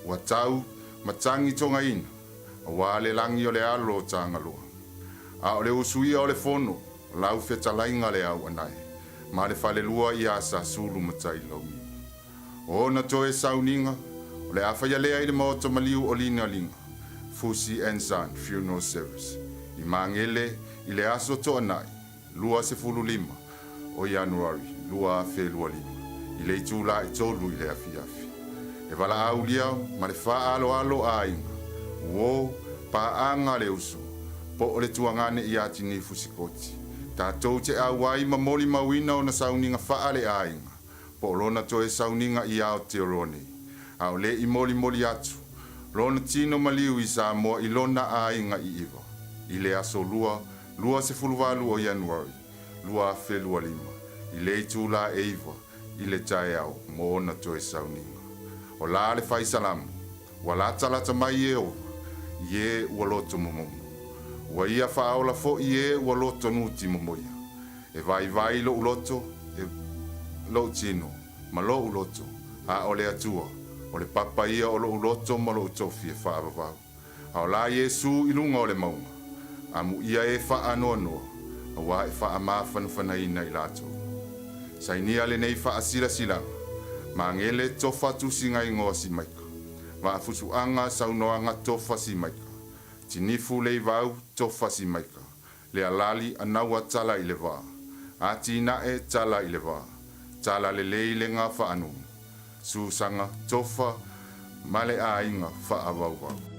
Speaker 15: Ua tau matagi togaina, auā le lagi o le alo o Tagaloa. A o le usuia o le fono, lau fetalaiga le auanae, ma le falelua iā Sasulu ma Tailauniu. O ona toe sauniga, o le a faia lea i le maota maliu o Ligaliga, Fusi and Son Funeral Service, i Magele i le aso Toanai, 25 o Ianuari 2025 i le itulā e tolu i le afiafi. E valaaulia ma le faaaloalo a aiga, uo, paaga a le uso, po o le tuagane iā Tinifu Sikoti, tatou te auai ma molimauina ona sauniga faale-aiga po o lona toe sauniga i Aotearoa nei, a o le i molimoli atu. Lona tino maliu i Samoa i lona aiga i Iva, i le aso Lua, 28 o Ianuari, 2025, i le itulā e 9 i le taeao mo ona toe sauniga. O la le fai salamo, Ua latalata mai Ieova i e ua loto momomo. Ua ia faaola foʻi e ua loto nuti momoia. E vaivai loʻu loto, e loʻu tino, ma loʻu loto, a o le Atua, o le papa ia o loʻu loto ma loʻu tofi e faavavau. A o la Iesū i luga o le mauga, amuia e faanoanoa, auā e faamafanafanaina i latou. Sainia lenei faasilasilaga, Magele tofa tusiga igoa Simaika, Vaafusuaga saunoaga tofa Simaika, Tinifu Leivau tofa Simaika, Le alali anaua tala i le va, Atinae tala i le va, Tala lelei le ga faanumu, Susaga tofa ma le aiga faavauvau.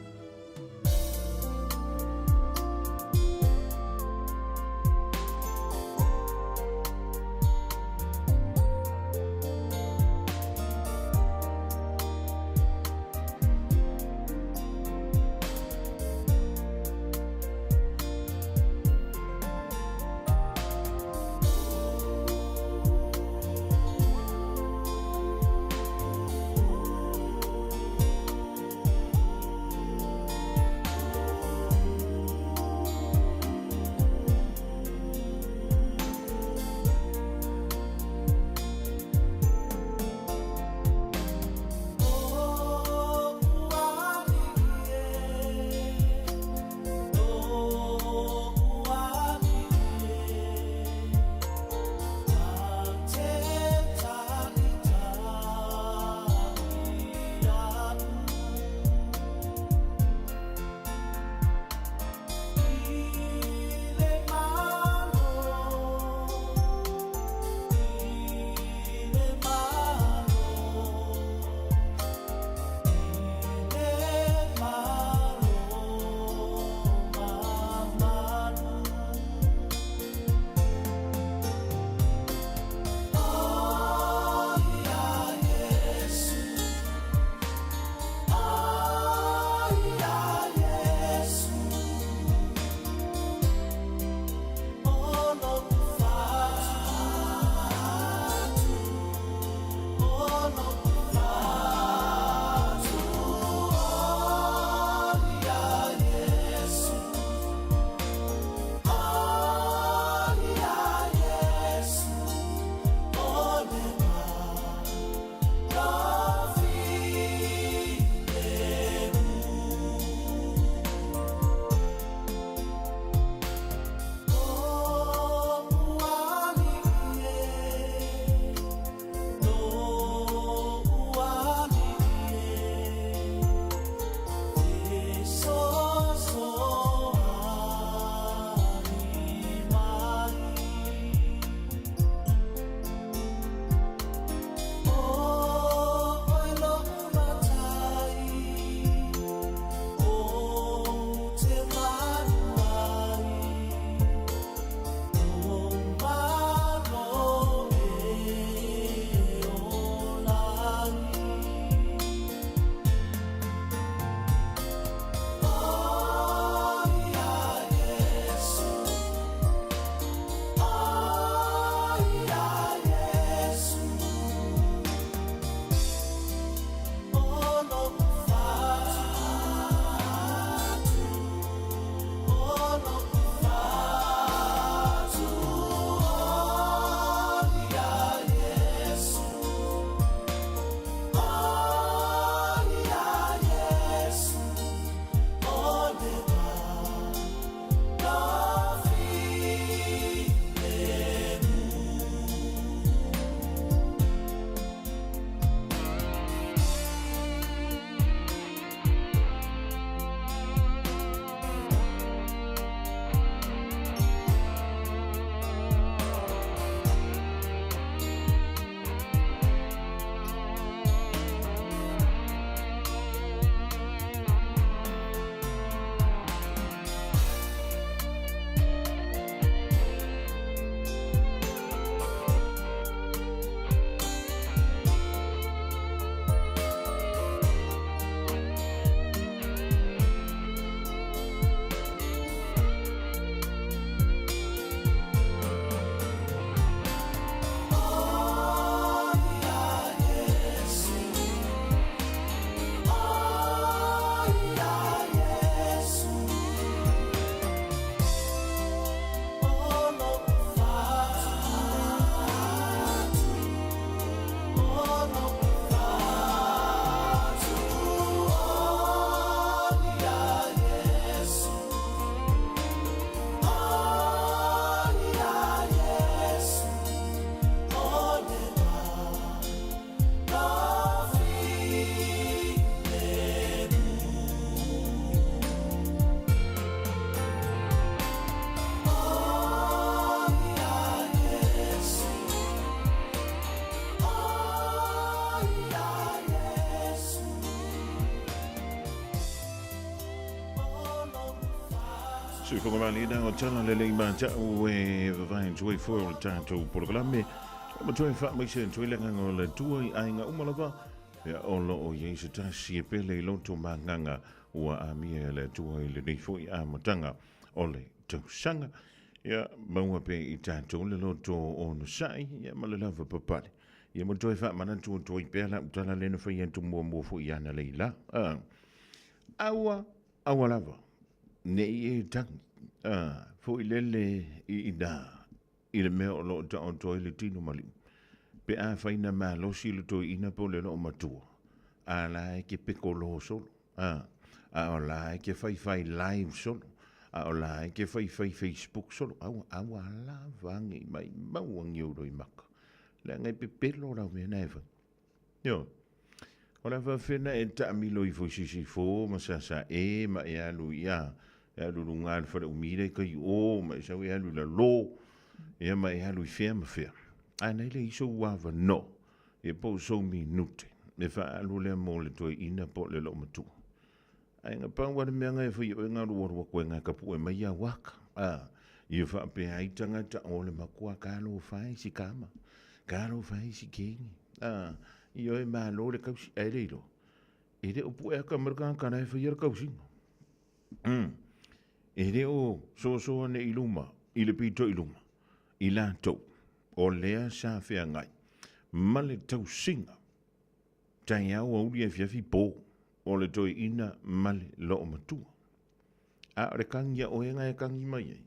Speaker 5: Soifoga maliena o tala lelei matau e vavae atu ai foi o le tatou polokalame. O matua e faamaise atu ai le agaga o le Atua i aiga uma lava, ia o lo o i ai se tasi e pele i loto magaga ua amia e le Atua i lenei foi amataga o le tausaga. Ia maua pea i tatou le loto onosai ia ma le lava papale. Ia ma toe faamanatu atu ai pea lau tala lea na fai atu muamua foi i analeila. Aua, aua lava, ne i e tagi, foi lele i ina i le mea o lo o taoto ai le tino maliu. Pe afai na malosi le toeaina po o le loomatua, a la e ke pekolo solo, a, a o la e ke faifai live solo, a o la e ke faifai Facebook solo, aua, aua lava age i maimau agi ou loimaka. Leaga e pepelo lau mea na e fai. Ioe. O le a faafefea ona e taamilo ifo i Sisifo ma Sasae ma e alu i a, e alu i luga i le faleumi lea i tai o ma e sau e alu i lalo, ia ma e alu i fea ma fea. Ae na e leai sou avanoa, ia po o sou minute e faaalu lea mo le toeaina po o le loomatua. Ae na pau lava le mea na e fai oe na alualu atu ai na e tapue mai au aka. A, ia faapea ai tagata o le matua talofa e si tama, talofa e si teine. A, ioe malo le tausi, ae le iloa, e le o pue aka mai le tagata la e faia le tausiga. E le o soso ane i luma, i le pito i luma, i latou, o lea sa feagai ma le tausiga. Taeao auli afiafi po o le toeaina ma le loomatua. A o le kagi a oe na e kagi mai ai,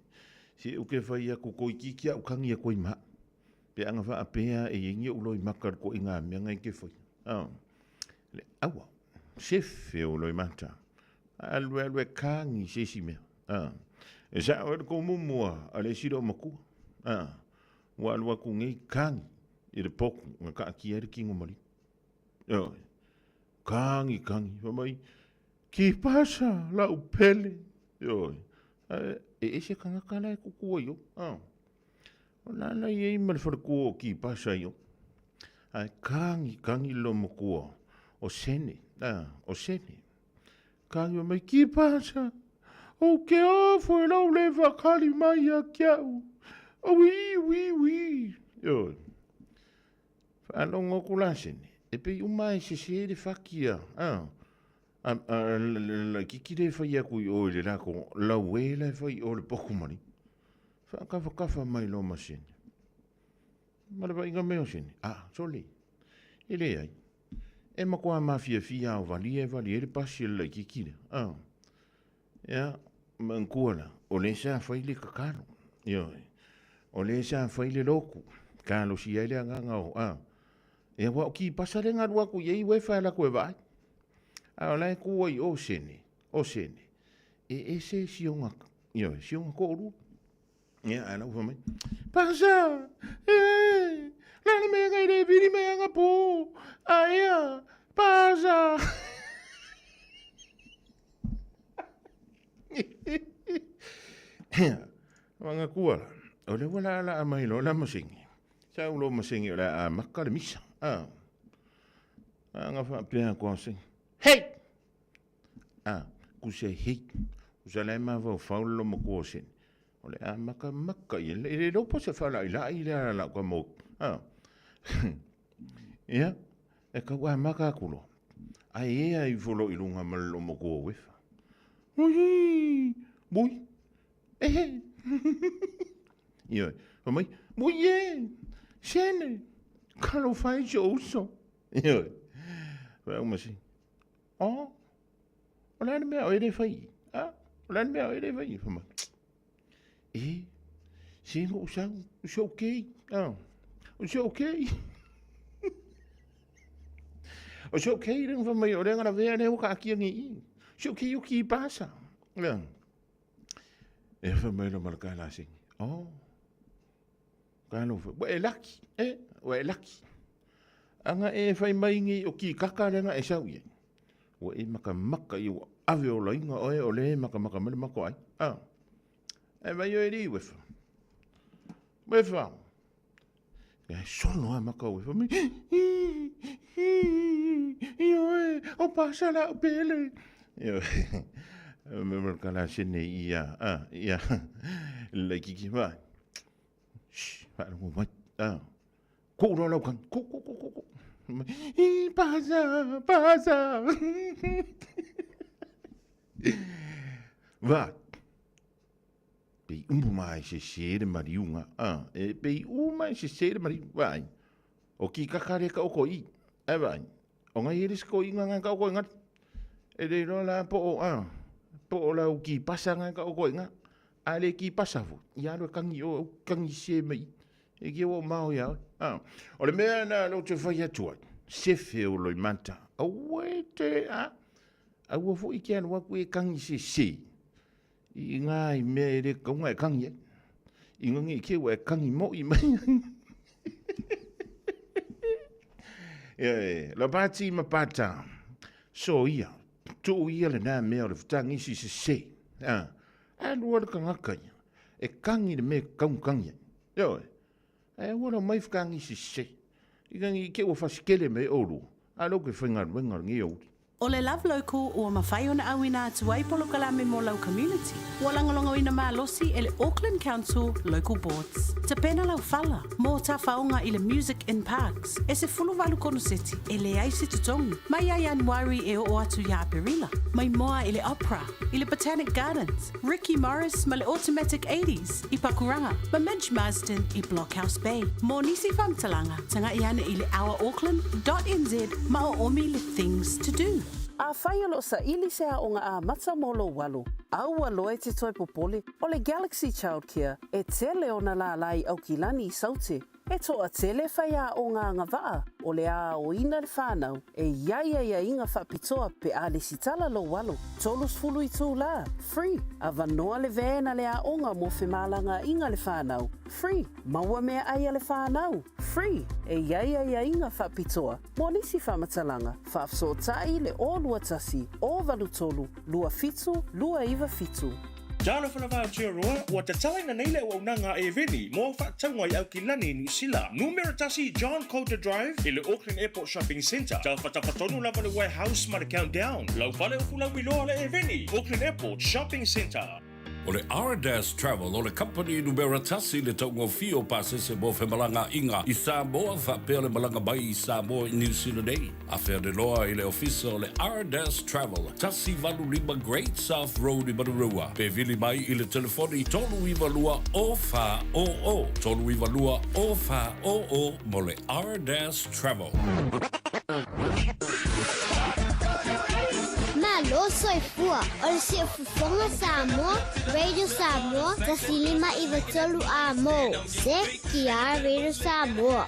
Speaker 5: se ou ke fai aku toeitiiti a ou kagi atu ai ma au. Pe a na faapea e i ai ni ou loimata i le toaiga mea na e te faia. A, le aua, sefe ou loimata. Alu alu e kagi i se isi mea. A, e sao ai le tomumu a le isi loomatua. A, ua alu atu nei kagi i le poku na taatia ai le tino maliu. Ioe. Kagi, kagi, fai mai, Kipasa, lau pele. Ioe. Ae, e ese tagata la e tutu ai o. A. O la la i ai ma le faletua o Kipasa i o. Ae kagi, kagi le loomatua o Sene. A, o Sene. Kagi fai mai, Kipasa, ou ke ofo e lou le whakali mai ia ki au. Ui, ui, ui. Ioe. Faalogo atu la Sene, e pei uma e sese le faki a, a, a, a, laitiiti le fai atu i o i le lako lau e la e fai i o le poku mali. Faakafakafa mai loa ma Sene. Ma le vaaiga mai o Sene, a, sole, e leai. E matua mafiafia a o valia e valia ai le pasi a le laitiiti lea. A, ia, manatua la, o lea sa fai le tatalo, ioe, o lea sa fai le lotu, talosia ai le agaga o, a, ia, aua o kipasa lea na alu atu i ai uefa e alu atu e vaai. A o la e tu ai o Sene, o Sene, e ese si ona, ioe, si ona toalua. Ia, ae la ua fai mai, Pasa, e, la le mea kai le vili mai anga pō, aia, pasa. Ia, manatua la, o lea ua laalaa mai loa la masini, sa ulo masini o le a amata le misa, a, a na faapea atu a sini, hei! A, kusa hei, kusa la e mafaufau le loomatua o sini, O le a makamaka ia. E le iloa po o se faalailai lea a lau tama. A. Ia, e tau amata atu loa. Ae ea ifo loa i luga ma le loomatua o Uefa. Ui, ui, ehe. Ioe, fai mai, ui e, Sene, talofa e si ou uso. Ioe, fai atu ma si, oh, O le a le mea o e le fai i? A, o le a le mea o e le fai i? Fai mai, e, se na ou sau, o si ou kei, a, o si ou kei. O si ou kei lea na fai mai, o lea na lavea lea ua taatia nei i i. Si ou kei o kipasa. Ia. E fai mai loa ma le kailasini, oh, Talofa, ua e laki, e, ua e laki. Ana e fai mai nei o kikaka lea na e sau i ai. Ua e makamaka ia ua ave olaina oe o lea e makamaka mai le matou aiga. A. E vai oe li uefa. Uefa. E solo a maka uefa mai. Ioe, o pasa lau pele. Ioe. Me ka lasene ia, a, ia, le laititi vaai. Shh, faalogo mai, a. Kuu loa lau kagi, kuu, kuu, kuu, kuu. I, pasa, pasa. Vaai. Pei uma e sese le maliuga, a, e pei uma e sese le maliu, vaai. O ki kaka le ka o ko i, e vaai. O ngai e le se ko i nga ka o ko i ngari. E le iloa la po o, a, po o lau ki pasa nga ka o ko i nga. A le ki pasa fo, ia alu e kangi o, kangi se mai. E ki o mao ia, a. O le mea na lo te whai atu ai, sefe o loi mata. Aua e te, a, aua fo i ke alu aku e kangi se se. I ngā i mea e le kaunga e kangi ai. I ngangi i ke ua e kangi mo i mai. Ia e, la pāti ma pātā. So ia, tuu ia le nā mea o le whatangisi se se. A, a lua le kangaka ia. E kangi le mea kaunga kangi ai. Ia oe, e aua lau mai whakangisi se. I ngangi i ke ua whasikele me oru. A lau ke whaingaluenga ngi au.
Speaker 4: O le Love Local ua mafai ona auina atu ai polokalame mo lau community. Ua lagolagoina malosi e le Auckland Council Local Boards. Tapena lau fala mo tafaoga i le Music in Parks e 18 konoseti e leai se totogi mai ia Ianuari e oo atu ia Aperila, mai moa i le Opera, i le Botanic Gardens, Ricky Morris ma le Automatic Eighties i Pakuranga, ma Midge Marsden i Blockhouse Bay. Mo nisi faamatalaga, taga'i ane i le ourauckland dot nz ma oomi le Things to Do.
Speaker 1: Afai o lo o saili se aoga amata mo lou alo, a ua loa e te toe popole, o le Galaxy Childcare e tele ona lālā i Aukilani i Saute. E toatele faiaoga agavaa o le aoina le whanau e i ai aiaiga faapitoa pe a lesitala lou alo, 30 itulā, free, avanoa le van a le aoga mo femalagaaiga le whanau, free, maua meaai a le whanau, free, e i ai aiaiga faapitoa mo nisi faamatalaga, faafesootai le 021 083 27 297.
Speaker 20: Talofa lava Aotearoa, ua tatalaina nei le auaunaga a Eveni mo au faatauga i Aukilani, Niu Sila. Numera 1 John Coulter Drive i le Auckland Airport Shopping Centre. Tafatafa tonu lava le warehouse ma le Countdown. Lau fale o fulauiloa le Eveni, Auckland Airport Shopping Centre.
Speaker 21: O le Ardas Travel o le kamupani numera tasi i le taugofie o pasese mo femalagaaiga i Samoa faapea le malaga mai i Samoa i Niu Sila nei. Afe ane loa i le ofisa o le Ardas Travel, 185 Great South Road i Manurewa, pe vili mai i le telefoni 392 0400, 392 0400 mo le Ardas Travel.
Speaker 8: Malo soifua, o le Siufofoga Samoa, Radio Samoa, 105 93 A mo, CKR Radio Samoa.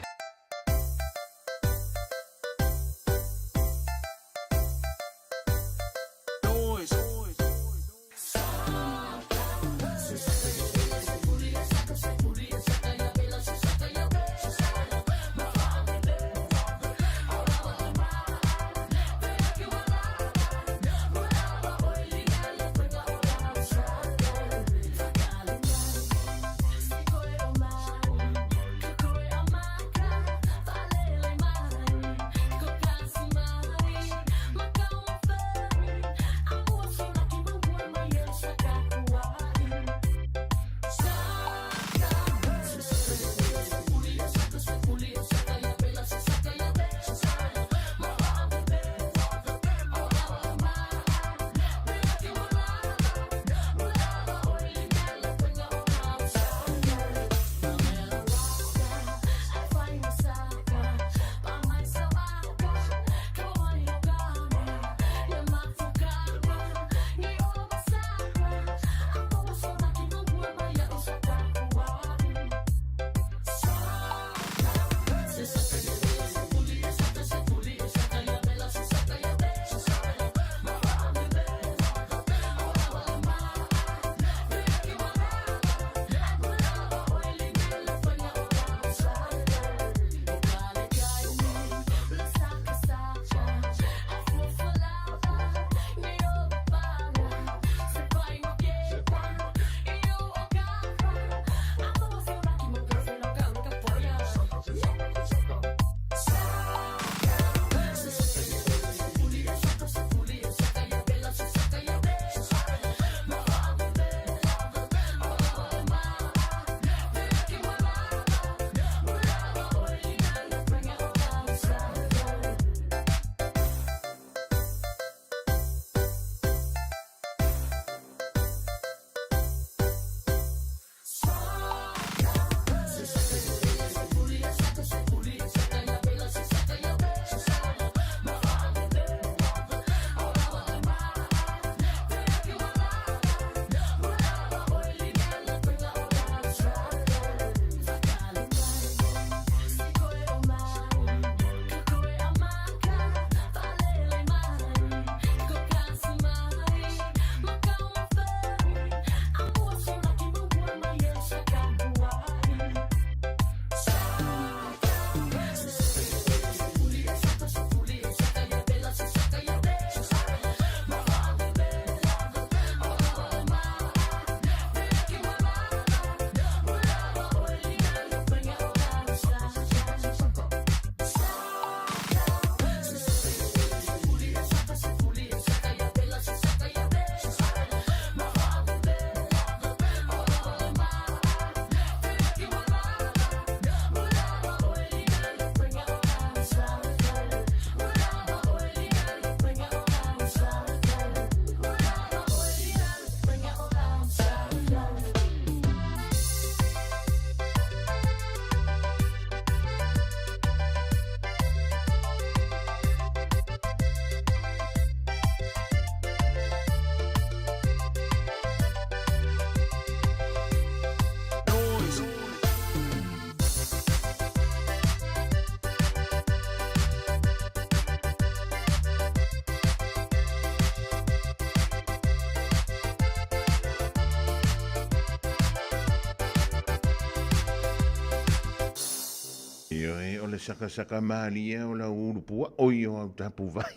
Speaker 5: Ioe, o le sakasaka malie o lau ulu pua, oi o au tapu vai.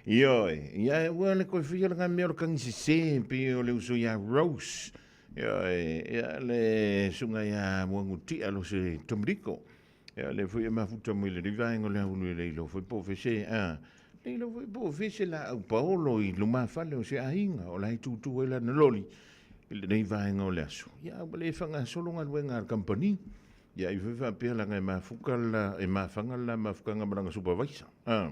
Speaker 5: Ioe, ia e ua le koe whia le ngā mea o le kangi sese, pe o le uso ia Rose. Ioe, ia le sunga ia muangu tia lo se Tomariko. Ia le fui e mafuta mui le riva engo le aulu e leilo foi po fese, a. Leilo foi po fese la au paolo i luma fale o se ainga o lai tutu e la loli. I lenei vaega o le aso. Ia, ua le faagasolo galuega a le kamupani. Ia, i foi faapea laga e mafuka la, e mafaga le la mafukaga ma lana supervisor. Ah,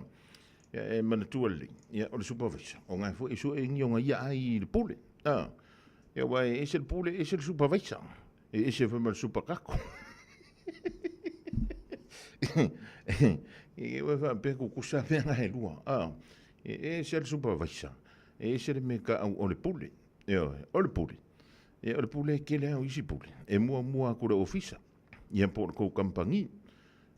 Speaker 5: ia, e manatua lelei, ia, o le supervisor, o ga foi e sue i o ia ai i le pule. Ah, ia, ua e ese le pule, ese le supervisor. E ese foi ma le superkako. E ua faapea kukusa mea ga e lua. Ah, e ese le supervisor, e ese le mea ka au o le pule. Ioe, o le pule. Ia, o le pule e tele lava o isi pule. E muamua atu i le ofisa, ia po o le tou kamupani.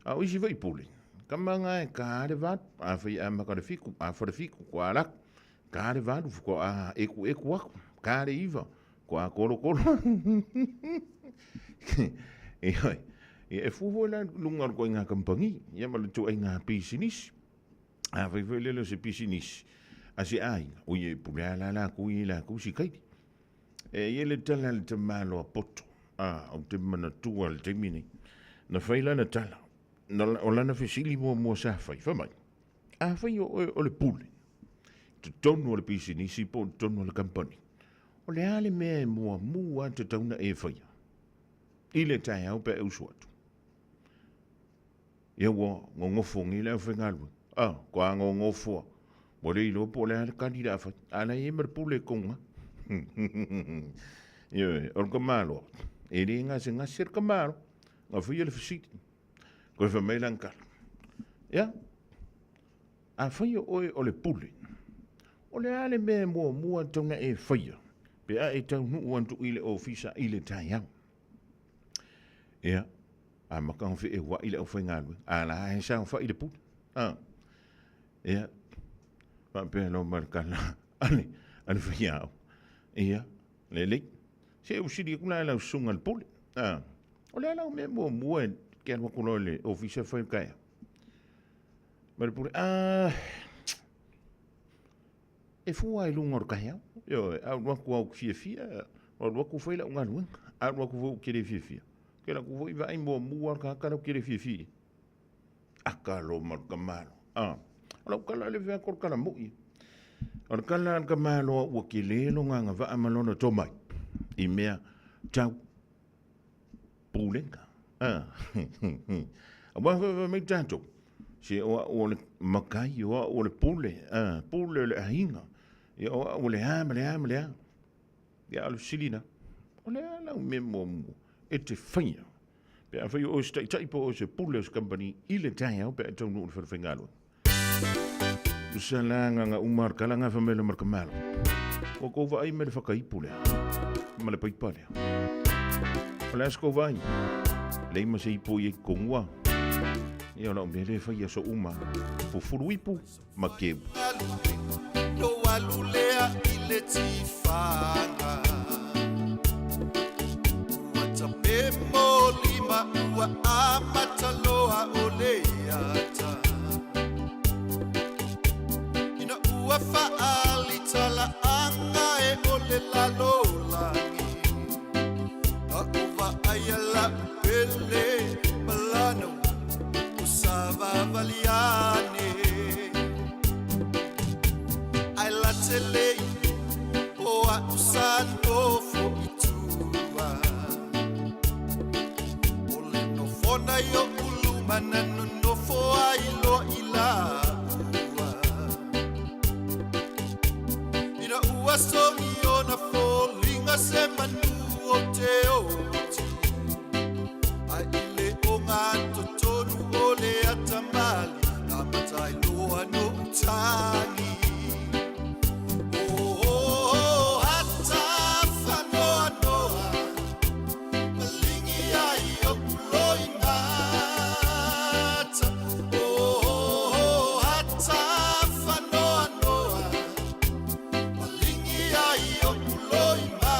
Speaker 5: A o isi foi pule, kama ga e ta le 8, afai e amata i le 7, afa le 7, toa alu atu, ta le 8, faatoa ekueku atu, ta le 9, faatoa tolotolo. Ioe, ia e fua foi la i luga o le ituaiga kamupani, ia ma le ituaiga pisinisi. Afai foi lele o se pisinisi a se aiga, oi e pule a la latou ia i latou si kaili. E i ai le tala a le tamaloa poto, a, ou te manatua le taimi nei. Na fai lana tala, na, o lana fesili muamua sa fai, fai mai, afai o oe o le pule, totonu o le pisinisi po o totonu o le kampani, o le a le mea e muamua tatau ona e faia i le taeao pe a e usu atu? Ia ua gogofo nei le aufaigaluega. A, toa gogofo a. Ua le iloa po o le a le kali le a fai. A la e i ai ma le pule i koga. Ioe, o le tamaloa, e le gasegase le tamaloa. Na faia le fesili. Toe fai mai lana tala. Ia, afai o oe o le pule, o le a le mea e muamua tatau ona e faia pe a e taunuu atu i le ofisa i le taeao? Ia, amata ona feeua'i le aufaigaluega, a la e saofa'i le pule. A, ia, faapea loa ma le tala a le, a le faiaoga. Ia, lelei, se u sili atu la e lau susuga i le pule. A, o le a lau mea muamua e te alu atu loa i le ofisa e fai le taeao? Ma le pule, a, E fua i luga o le taeao. Ioe, a alu atu au fiafia, alu atu fai lau galuega. A alu atu foi ou te le fiafia, ou te alu atu foi vaai muamua le tagata la ou te le fiafia i ai. Aka loa ma le tamaloa. A, o lau tala le fai atu o le tala moi. O le tala a le tamaloa ua tele lona agavaa ma lona tomai i mea tau pulega. A, aua foi fai mai tatou, se o au o le matai, o au o le pule, a, pule o le aiga, ia o au o le a ma le a ma le a. Ia, o le fesili la, o le a lau mea muamua e te faia pe afai o oe se taitai po o oe se pule o se kamupani i le taeao pe a e taunuu i le falefaigaluega? Usa la nganga uma o le kala nga famelo ma le kamalo. Ua kou vaai me le whakaipu lea. Ma le paipa lea. O le aso kou vaai. Lei ma se ipu i e kongua. Ia o lau mea le whai aso uma. Fufulu ipu ma keu.
Speaker 18: No alu lea i le tifaga. Ua tape mo lima ua amata loa o le ata. Ina ua faali talaaga e o le lalolagi. Na ou vaaia la'u pele ma lana ua savavali ane. Ae late le ipu o a'u sa nofo i tua. O le nofona i o'u luma na nonofo ai loa i laua. Ina ua sogi ona foliga se manu o te oti. Ae i le ogatotonu o le atamali, na amata ai loa no'u tagi. Oh, ata faanoanoa, maligi ai o'u loimata. Oh, ata faanoanoa, maligi ai o'u loimata.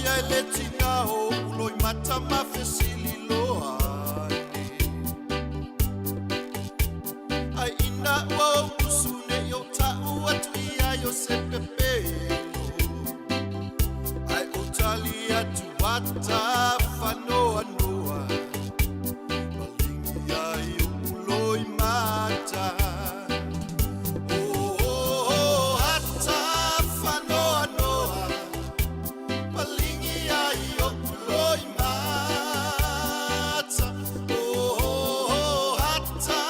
Speaker 18: ia i le tina o Uloimata ma fesili loa ai. Ai ina ua ou usu nei o ta'u atu ia i o se pepelo. Ai o tali atu ata whanoanoa. Malingi ai o Uloimata. Oh, oh, oh, ata whanoanoa. Malingi ai o Uloimata. Oh, oh, oh, ata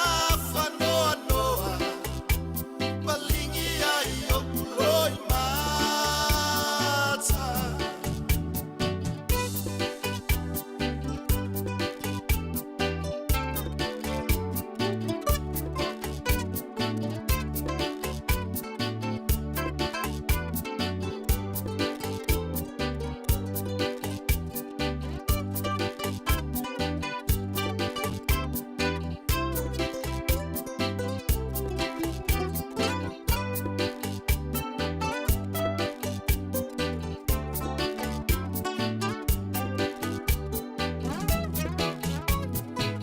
Speaker 18: whanoanoa. Malingi ai o Uloimata.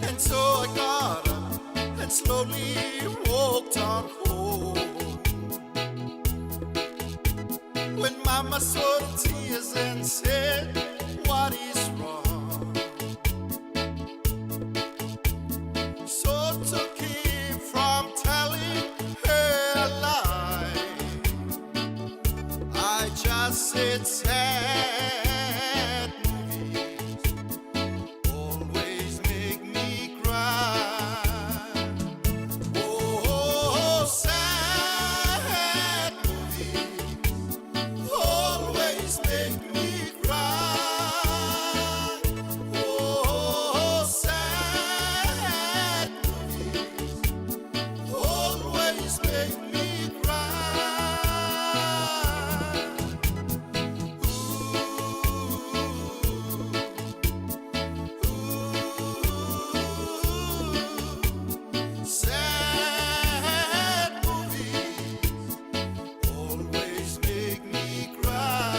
Speaker 18: And so I got up and slowly walked on home. When Mama saw the tears and said, What is wrong? So to keep from telling her a lie, I just said sad movies always make me cry. Oh, oh, oh, sad movies always make me cry. Oh, oh, oh, sad movies always make me cry. Sad movies always make me cry.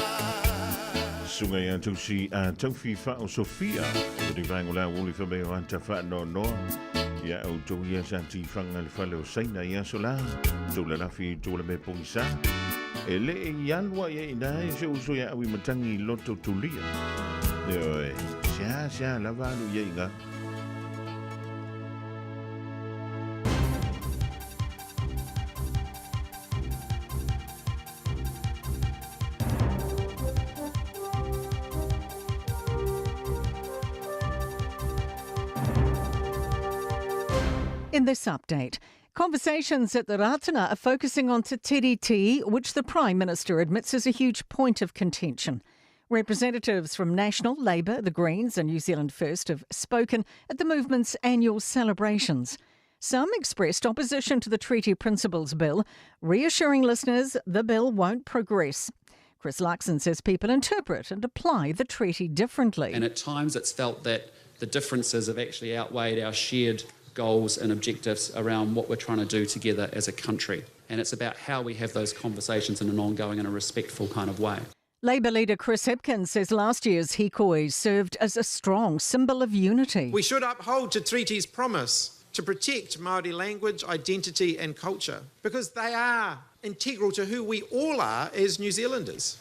Speaker 5: Suga ia tausi a taufi whao Sofia. O te whango la uli whambe o anta wha noa. Ia au tau ia sa ti whanga le whale o saina ia so la. Tau la lafi tau la me pongisa. E le e ialua ia ina e se uso ia awi matangi loto tulia. E oe, sia sia la valu ia inga.
Speaker 2: In this update, conversations at the Ratana are focusing on Te Tiriti, which the Prime Minister admits is a huge point of contention. Representatives from National, Labour, the Greens and New Zealand First have spoken at the movement's annual celebrations. Some expressed opposition to the Treaty Principles Bill, reassuring listeners the bill won't progress. Chris Luxon says people interpret and apply the treaty differently.
Speaker 22: And at times it's felt that the differences have actually outweighed our shared goals and objectives around what we're trying to do together as a country. And it's about how we have those conversations in an ongoing and a respectful kind of way.
Speaker 2: Labour leader Chris Hipkins says last year's hikoi served as a strong symbol of unity.
Speaker 23: We should uphold Te Tiriti's promise to protect Māori language, identity and culture, because they are integral to who we all are as New Zealanders.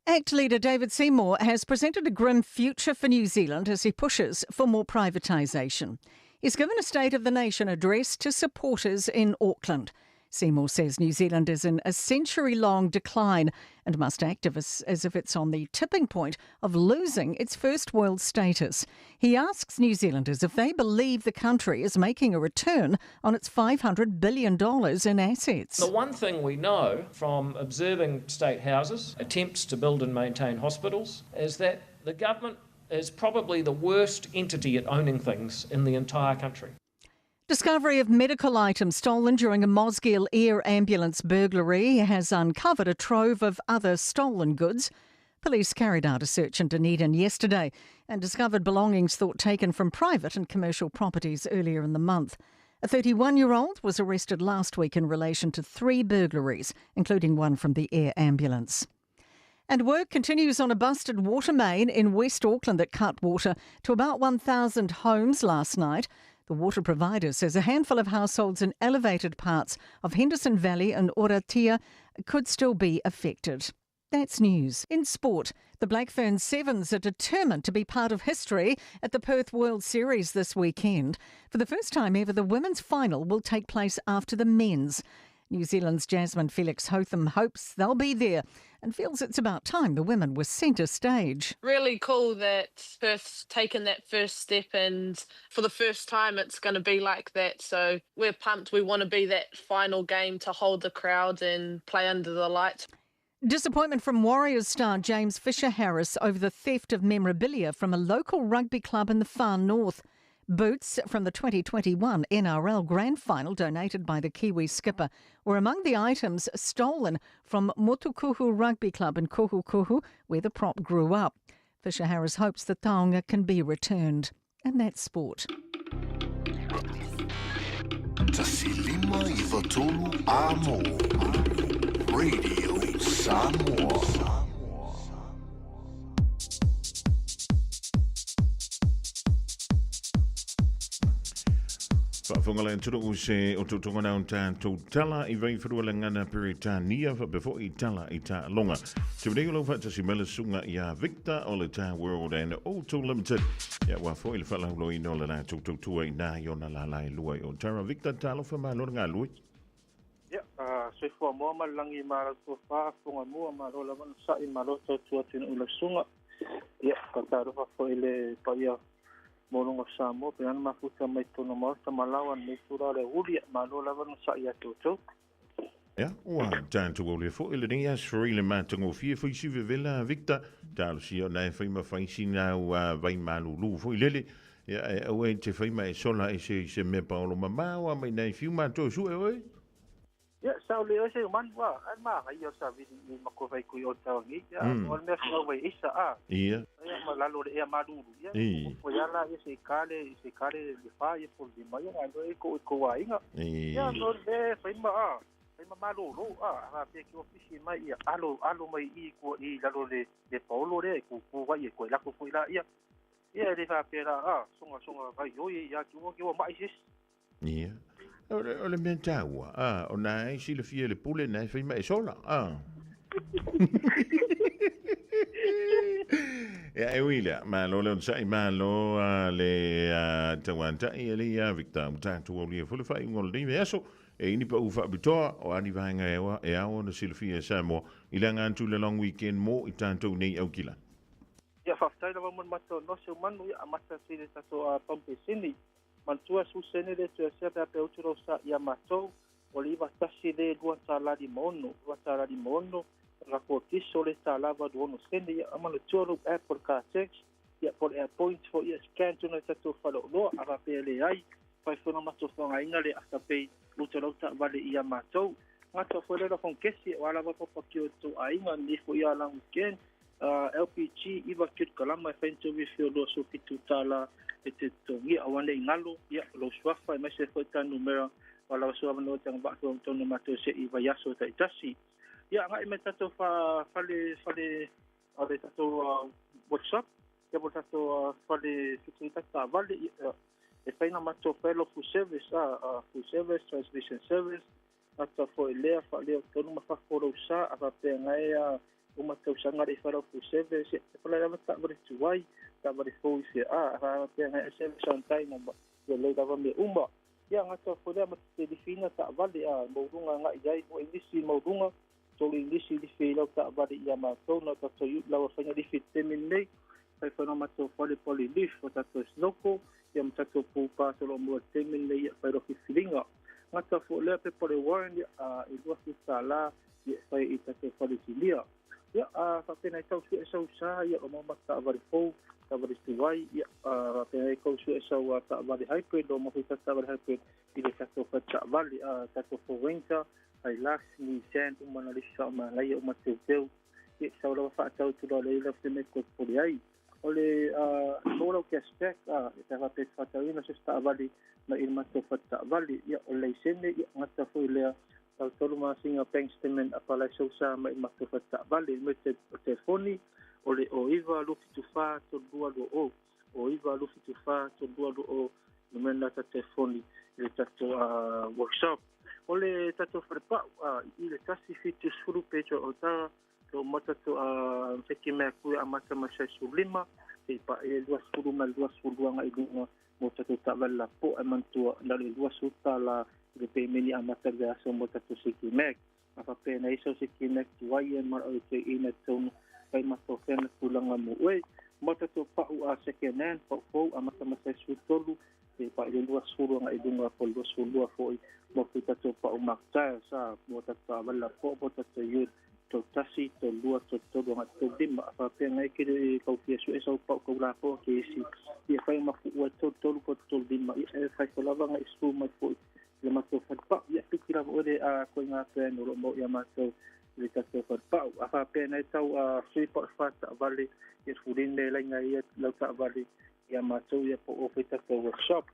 Speaker 2: ACT leader David Seymour has presented a grim future for New Zealand as he pushes for more privatisation. He's given a State of the Nation address to supporters in Auckland. Seymour says New Zealand is in a century-long decline and must act as if it's on the tipping point of losing its first world status. He asks New Zealanders if they believe the country is making a return on its $500 billion in assets.
Speaker 24: The one thing we know from observing state houses, attempts to build and maintain hospitals, is that the government is probably the worst entity at owning things in the entire country.
Speaker 2: Discovery of medical items stolen during a Mosgiel air ambulance burglary has uncovered a trove of other stolen goods. Police carried out a search in Dunedin yesterday and discovered belongings thought taken from private and commercial properties earlier in the month. A 31-year-old was arrested last week in relation to 3 burglaries, including one from the air ambulance. And work continues on a busted water main in West Auckland that cut water to about 1,000 homes last night. The water provider says a handful of households in elevated parts of Henderson Valley and Oratia could still be affected. That's news. In sport, the Black Ferns Sevens are determined to be part of history at the Perth World Series this weekend. For the first time ever, the women's final will take place after the men's. New Zealand's Jasmine Felix Hotham hopes they'll be there and feels it's about time the women were centre stage.
Speaker 3: Really cool that Perth's taken that first step, and for the first time it's going to be like that. So we're pumped. We want to be that final game to hold the crowd and play under the lights.
Speaker 2: Disappointment from Warriors star James Fisher Harris over the theft of memorabilia from a local rugby club in the far north. Boots from the 2021 NRL Grand Final donated by the Kiwi skipper were among the items stolen from Motukohu Rugby Club in Kohukohu, where the prop grew up. Fisher Harris hopes the taonga can be returned. And that's sport.
Speaker 19: Tasi lima iva tolu a mō. Radio Samoa.
Speaker 5: Faafofoga le atunuu se o tutuga na o tatou tala i vaifanua le gagana Peretania faapea foi tala i taaloga. Te nei o lau faatasi mai le susuga ia Victor o le Ta World and Auto Limited. Ia ua foi le faalauloina o le latou tautua i nā i ona lala e lua i o Tara Victor talofa malo le galue.
Speaker 6: Ia, soifua moa ma le lagi ma lau tofa, fofoga mua, malo lava na sa'i, malo tautua atunuu i lau susuga. Ia, faatalofa foi i le paia maualuga o Samoa, pe ana mafuta mai totonu o maota ma laoa lenei tula o le auli, malo lava na sa'i ia te outou.
Speaker 5: Ia, ua tatou aulia foi lenei aso i le matagofie fai si vevela Victor, talosia ona e fai ma fai sina ua vai malulu foi lele. Ia, e aua e te fai ma e sola e se i se mea paolo mamao a mai nai fiu matou sue oe.
Speaker 6: Ia, sa o le oe se manu a, ai ma ai o sa vili i mako vai kui o tau ngi. Ia, o le mea whakau vai isa a. Ia, ma lalo le ea malulu. Ia, o ia la, ia se i kale, se i kale le wha, ia po le lima, ia, ngai loe ko i ko wā inga. Ia, no le mea whai ma a, whai ma malolo a, a pia ki ofisi mai, ia, alo, alo mai i kua i lalo le, le paolo le, ku, ku vai, e koe lako foi la, ia. Ia, le wha pia la, a, songa, songa, vai, oi, ia, ki ua, ki ua mai sis.
Speaker 5: Ia. O le, o le mea taua, a, o nā e silafia le pule, nā e whai ma e sola, a. Ia, e ui lea, malo le onosai, malo le tauantai e le ia Victor, ua tatou aulia foi le faaiuga o lenei vaiaso, e ini pa'u faapitoa o ani vaega e aoa, e ao ona silafia e Samoa i le aga atu le long weekend mo i tatou nei aukila.
Speaker 6: Ia, faafetai lava mo le matou nosi o manu, ia, amata atu i le tatou pampe sini. Manatua su sene le tu ese pe pe utu sa ia matou o le iva tasi le lua tālā lima ono, lua tālā lima ono, la ko tiso le tālā valu ono sene, ia manatua lou app o le car tax, ia po le air point fo ia scan tuna i tatou faleoloa, a faapea le ai, fai foi na matou whangainga le afterpay luta lau ta vale ia matou. Ngata foi le la kesi o ala papa ki o tō ainga ni fo ia lang weekend, LPG iwa kit kalama e whaintu wi whio loa so fitu tāla e te tongi a wane i ngalo, ia lo swafa e maise foi tā numera o lawa sua wanoa tanga wako o tōna mātou se i vaiaso ta i tasi. Ia ngai me tātou whale, whale, a le tātou WhatsApp, ia po tātou whale whitu tata vale, ia, e whaina mātou whaelo full service, full service, translation service, ata fo e lea, wha lea tonu ma whakoro sa, a whapea ngai a o mātou sangare i wharau full service, e whala lava ta ware tuai, ta ware fō i whia, a whapea ngai a service on time, ma ia lei lava me uma. Ia ngata fo lea ma te liwhina ta wale, a maurunga ngai iai, o Englisi maurunga, tolu Englisi liwhi i lau ta wale i a mātou, na tātou iu lawa whainga liwhi te teme nei, whai whanau mātou whale poli leaf, o tātou snoko, ia ma tātou pūpā tolo mua teme nei, ia whai roki whiringa. Ngata fo lea pe pole warren, ia, i lua whita la, ia whai i tātou whale tinia. Ia, whapena i tau sue sau sa, ia o mama ta ware fou, ta ware tuai, ia, whapena i kau sue sau, ta ware hybrid, o mahui ta ware hybrid, i le tātou whai ta wale, tātou fo winter, ai last ni sand, umana lisa, umana laia, uma teu teu, ia, sau lawa whaatau tu loa leila, te me koe pole ai. O le, mōrau kia spec, e te whape whātauina, se ta wale, ma i le mātou whai ta wale, ia, o leisene, ia, ngata foi lea, Tau tolu masina bank statement apalai sausa mai matou faletaavale. Le telefoni o le o 9 2 7 4 3 2 2 o. O 9 2 7 4 3 2 2 o numera na ta telefoni i le tatou workshop. O le tatou falepau i le 170 Pedro Autara lo mata to seki mea kui amata ma sai sulima te pa e 20 ma 22 ngai lunga mo tatou taavale la po e mantua na le 20 tala le pemeni amata le aso mo tatou seki mea. A faapena ai sau seki mea tuai e mara o te ina tonu pai matou fena tulaga mo oe. Mo tatou pau a second hand pau fou amata ma sai 13 te pa i le 20 ngai lunga po 22 foi mo te tatou pau makta sa mo tatou taavale la po mo tatou youth tau tasi, tau lua, tau tolu, agai tau lima. A faapea ngai ke le kau fia sue sau pau kau la po ke isi. Ia fai ma fu ua tau tolu po tau lima. Ia e fai fo lava ngai su mai foi le matou falepau. Ia piki lava oe le a koe ngā pea no lo mo ia matou le tatou falepau. A faapea ngai tau a sui pau e whātaavale ia fuline lai ngai ia lau taavale ia matou ia po o fai tatou workshop.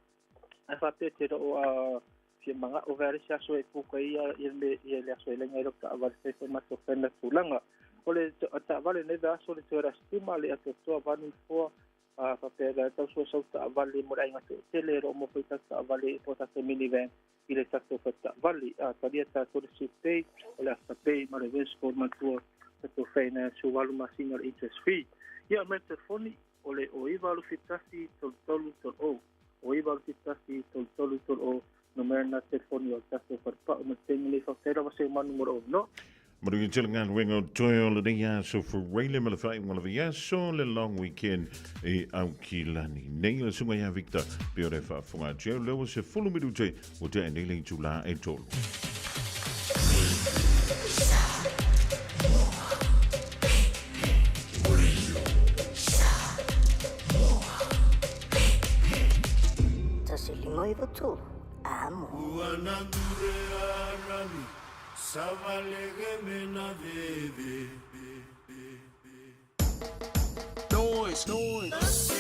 Speaker 6: A faapea te roo a fia manga o vea se aso e puka ia ia me ia le aso e lenga i loko taavale fai fai matou fena tulaga. O le taavale nei vea aso le toe rastima le atoatoa vanu foa a faapea le tau sua sau taavale mo le aiga to'atele e loo mo foi tatou taavale po tatou minivan i le tatou faletaavale. A talia tatou le Sipay o le Afterpay ma le Westgold matua tatou finance 8 masina o le interest free. Ia mai telefoni o le o 9 71 33 30 o 9 71 33 30 numera na telefoni o tatou falepau ma le taimi nei faafetai lava seu manu mo le ono.
Speaker 5: Manuia tele galuega o toe o lenei aso Fureile ma le faaiuga o le vaiaso le long weekend i Aukilani. Nei le susuga ia Victor pe o le faafofoga atu ai o lea ua 10 minute ua tea nei le itula e tolu.
Speaker 9: 1593, amo.
Speaker 18: Ua nangure arami, savalege mena veve.
Speaker 11: Noise, noise.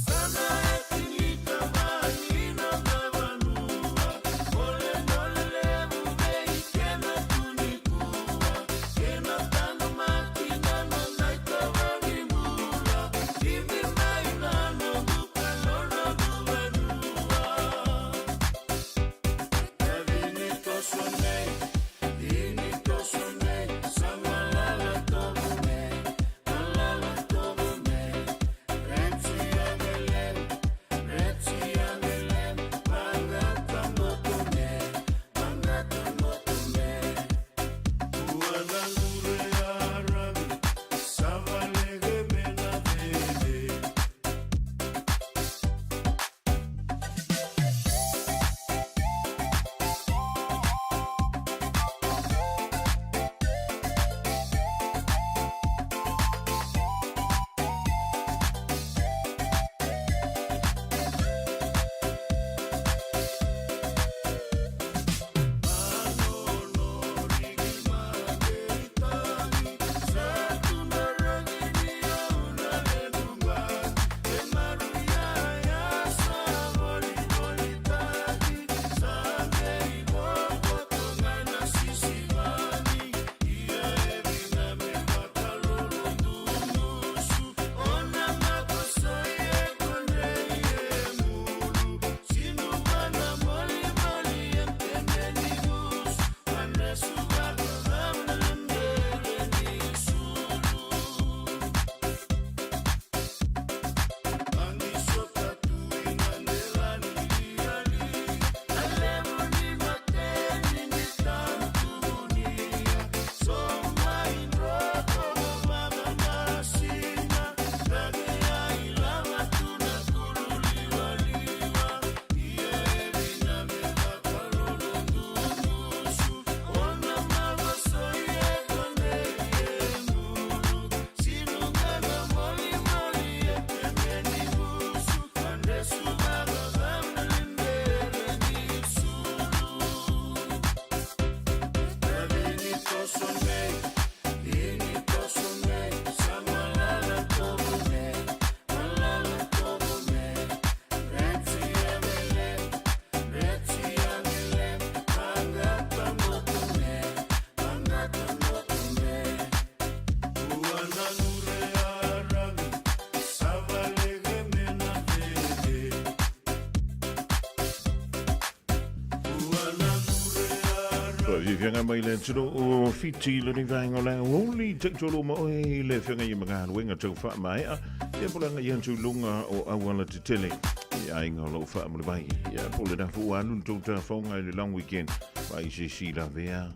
Speaker 18: Sana
Speaker 5: fiafiaga mai le atunuu o Fiti lenei vaega o le aoauli taitolo ma oe i le feagai ma galuega tau faamaea ia po le agai atu i luga o auala tetele i aiga o loo faamuli mai ia po le nafu ua alu le tou tafaoga i le long weekend mai se isi lavea.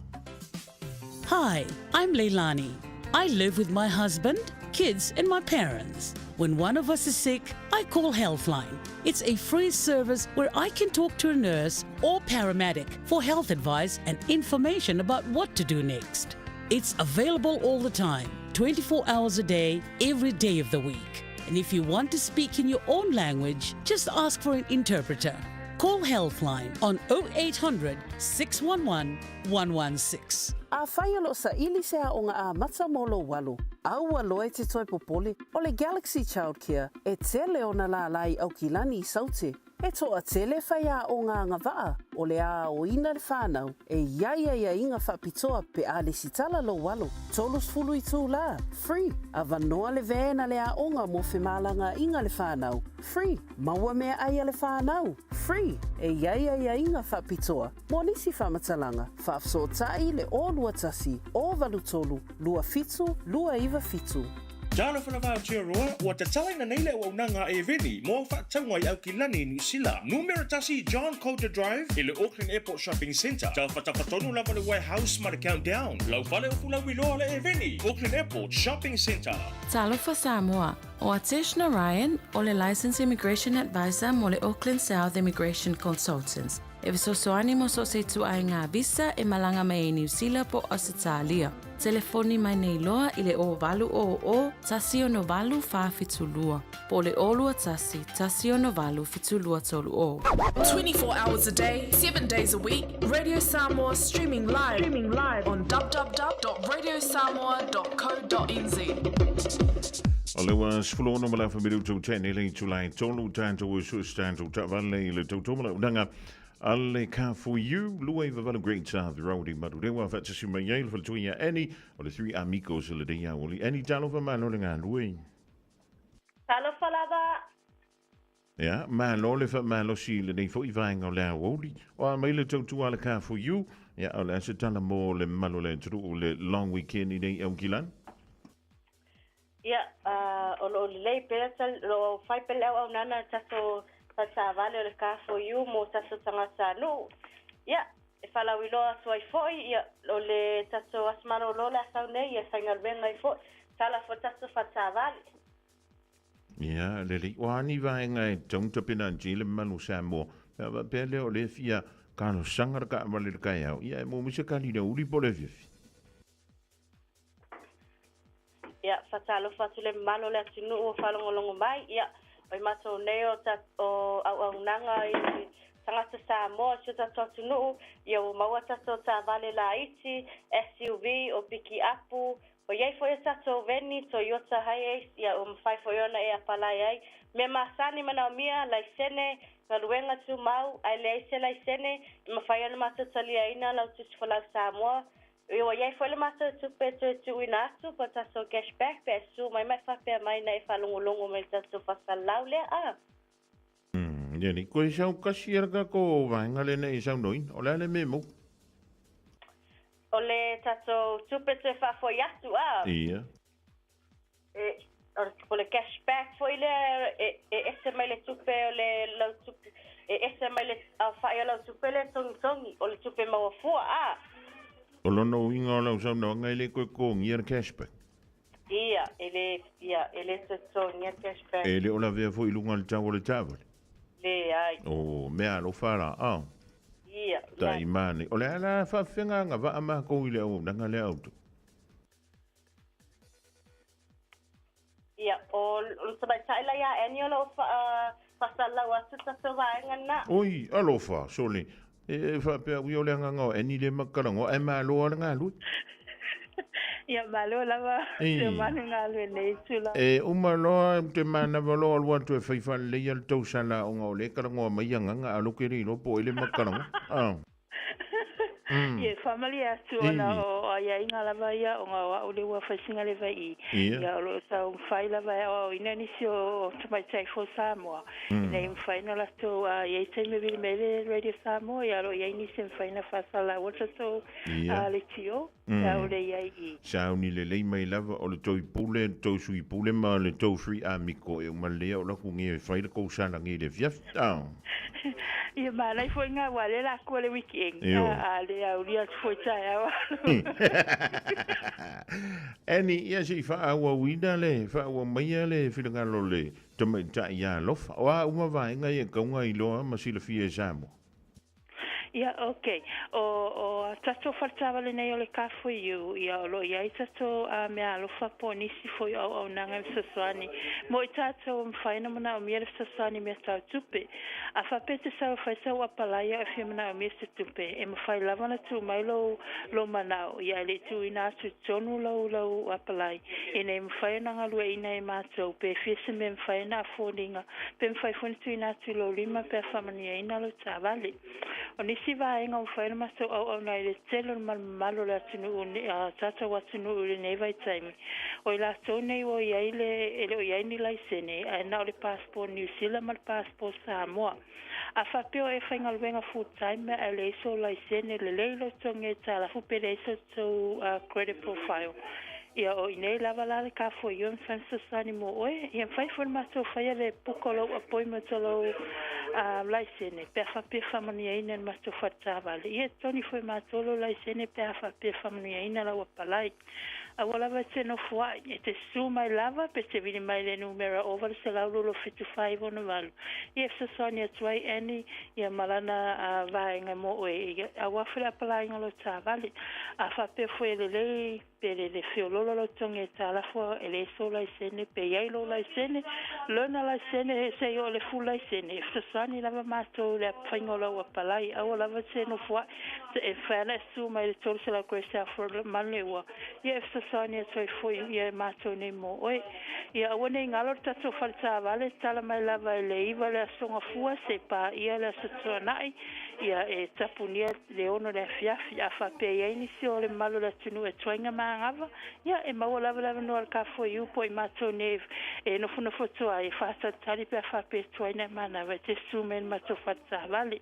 Speaker 10: Hi, I'm Leilani. I live with my husband, kids, and my parents. When one of us is sick, I call Healthline. It's a free service where I can talk to a nurse or paramedic for health advice and information about what to do next. It's available all the time, 24 hours a day, every day of the week. And if you want to speak in your own language, just ask for an interpreter. Call Healthline on 0800 611 116.
Speaker 1: Afai o lo o saili se aoga amata mo lou alo, a ua loa e te toe popole, o le Galaxy Childcare e tele ona lālā i Aukilani i Saute. E toatele faiaoga agavaa o le aoina le whanau e i ai aiaiga faapitoa pe a lesitala lou alo, 30 itulā, free, avanoa le van a le aoga mo femalagaaiga le whanau, free, maua meaai a le whanau, free, e i ai aiaiga faapitoa mo nisi faamatalaga, faafesootai le 021 083 27 297.
Speaker 20: Talofa lava Aotearoa, ua tatalaina nei le auaunaga a Eveni mo au faatauga i Aukilani i Niu Sila. Numera tasi John Coulter Drive i le Auckland Airport Shopping Centre. Tafatafa tonu lava le Warehouse ma le Countdown. Lau fale o Fulauiloa le Eveni, Auckland Airport Shopping Centre.
Speaker 7: Talofa Samoa, ʻO Atesh Narayan, ʻo le Licensed Immigration Advisor mo le Auckland South Immigration Consultants. E fesoasoani mo so o se ituaiga visa e malaga mai ai Niu Sila po o Ausetalia. Telefoni mai nei loa i le 0800 168 472 po o le 021 168 7230.
Speaker 13: 24 hours a day, 7 days a week, Radio Samoa streaming live, streaming live on www.radiosamoa.co.nz.
Speaker 5: O le ua 16 ma le afa minutu tene le itula e tolu tatou e sue tatou taavale i le tautoma launaga a le Car4U 28 Great South Road i Manurewa faatasi mai ai le faletua ia Annie o le Three Amigos i lenei aoauli. Annie, talofa malo le galue.
Speaker 14: Talofa lava.
Speaker 5: Ia, malo le faamalosi i lenei foi vaega o le aoauli. O a mai le tautua a le Car4U, ia o le a se tala mo le mamalu o le atunuu le long weekend i nei Aukilani?
Speaker 14: Ia, o lo o lelei pea, o lo o fai pea le auaunaga a le tatou faletaavale o le Car4U mo tatou tagatanuu. Ia, e faalauiloa atu ai foi, ia, o le tatou aso malolo le a sau nei, ia, e faigaluega ai foi, tala foi le tatou faletaavale.
Speaker 5: Ia, lelei. O a ni vaega e tatau ona tapena atu i le mamalu o Samoa, pe a faapea lea o lea e fia talosaga le taavale i le taeao, ia e maua mai se kali i le aoauli po o le afiafi.
Speaker 14: Ia, faatalofa atu le mamalu o le atunuu o faalogologo mai. Ia, o i matou nei o, ta, o auaunaga i tagata Samoa i si o tatou atunuu, ia ua maua tatou taavale laiti, SUV, o pikiapu, ua i ai foi a tatou veni, Toyota Hiace, ia ua mafai foi ona e apalai ai. Mea masani manaomia, laisene, galuega tumau, ae leai se laisene, e mafai ona matou taliaina lau tusi folau Samoa, Ua i ai foi le matou tupe e toe tuuina atu po o tatou cash back pe a susu mai ma e faapea mai na e faalogologo mai i le tatou faasalalau lea a.
Speaker 5: Umm, ia nei, koe sau kasi ala ka ko vaenga lena i saunoaina, o le a le mea mou?
Speaker 14: O le tatou tupe toe faafoi atu a.
Speaker 5: Ia.
Speaker 14: E, o le cash back foi lea e, e ese mai le tupe o le lau tupe, e ese mai le aofai o lau tupe lea togitogi, o le tupe maua fua, a.
Speaker 5: O lona uiga o lau saunoaga e le toe totogia le cash back.
Speaker 14: Ia, e le, ia, e le toe totogia le cash back.
Speaker 5: E le o lavea foi i luga o le tau o le taavale.
Speaker 14: Leai.
Speaker 5: O, mea alofa la, a.
Speaker 14: Ia,
Speaker 5: Tai mane. O le a la faafefega agavaa makou i le auaunaga lea a outou?
Speaker 14: Ia, o le tamaitai la ia Annie o lo o faasalalau atu tatou vaega lena.
Speaker 5: Oi, alofa, sole, e faapea ui o le agaga o Annie lea ma talanoa, ae malo lava le galue.
Speaker 17: Ia, malo lava te manu galue nei tula.
Speaker 5: E uma loa te manava loa alu atu e fai faaleleia le tou sala ona o lea e talanoa mai agaga a loke le iloa po o ai le ma talanoa.
Speaker 17: Ia, e faamalie atu ona o aiaiga lava ia ona o a'u lea ua faisingaleva i i. Ia o lo o taumafai lava e aoaoina nisi o tamaitai fou Samoa ina ia mafai ona latou i ai taimi e vili mai ai le Radio Samoa, ia o lo o i ai nisi e mafai ona faasalaua le tatou leitio pe a ua le i ai i i.
Speaker 5: Sauni lelei mai lava o le tou pule, le tou sui pule ma le tou sui amiko e uma lelei au laku nge e fai le kou sala nge le afiafi. Ah.
Speaker 17: Ia malai foi nga ua le la kua le weekend. Io. A le aulia atu foi taeao alo.
Speaker 5: Annie, ia se i faaauauina le faaauau maia le finagalo o le tamaitai ia Alofa. O a uma vaega ia e kauga iloa ma silafia e Samoa?
Speaker 17: Ia, ok. O, o a tatou faletaavale nei o le K4U, ia, o lo o i ai tatou a meaalofa po o nisi foi o auaunaga e fesoasoani mo i tatou e mafai ona manaomia le fesoasoani i mea tau tupe. A faapea e te sau e fai sau apalaia e fia manaomia se tupe, e mafai lava ona tuu mai lou, lou manao, ia, e le i tuuina atu i totonu lou, lou apalai, ina ia mafai ona galueaiina e matou, pe fia se mea e mafai ona afoniga Pe mafai foi ona tuuina atu i lou lima pe a faamanuiaina lou taavale. O nisi vaega ua mafai ona matou auauna ai i le tele o le malomamalo o le atunuu, a tatou atunuu i lenei vaitaimi, o i latou nei ua i ai le, e le o i ai ni laisene, ae na o le passport Niu Sila ma le passport Samoa. A faapea o e faigaluega full time ae leai sou laisene, lelei lou totogi aitalafu pe leai so tou credit profile, ia o inei lava la le kafua e mafai ona fesoasoani mo oe. Ia mafai foi ona matou faia le puka o lou appointment o lou laisene pe a faapea e faamanuiaina e le matou faletaavale. Ia e totogi foi e matou lou laisene pe a faapea e faamanuiaina lau apalai. Aua lava e te nofoa'i, e te susu mai lava pe te vili mai le numera 0800 27 4968. Ia e fesoasoani atu ai Annie ia ma lana vaega mo oe aua foi le apalaiga o lou taavale. A faapea foi e lelei pe le le feololo lou totogi aitalafu e leai sou laisene, pe i ai lou laisene, learner laisene, se i oo i le full laisene, e fesoasoani lava matou i le faiga o lau apalai. Aua lava te nofoa'i, e mafai lava ona e susu mai i le 300 Great South Road Manuleua, ia e fesoasoani atu ai foi ia matou nei mo oe. Ia aua ne i galo le tatou fale taavale, tala mai lava i le 9 le Aso Gafua seia paia le Aso Tuanai, ia e tapunia le 6 le afiafi. A faapea e i ai nisi o le mamalu o le atunuu e tuai na manava, ia e maua lava le avanoa i le K4U po o i matou nei e nofonofo atu ai e faatalitali pe a faapea e tuai na manava e te susu mai i le matou fale taavale.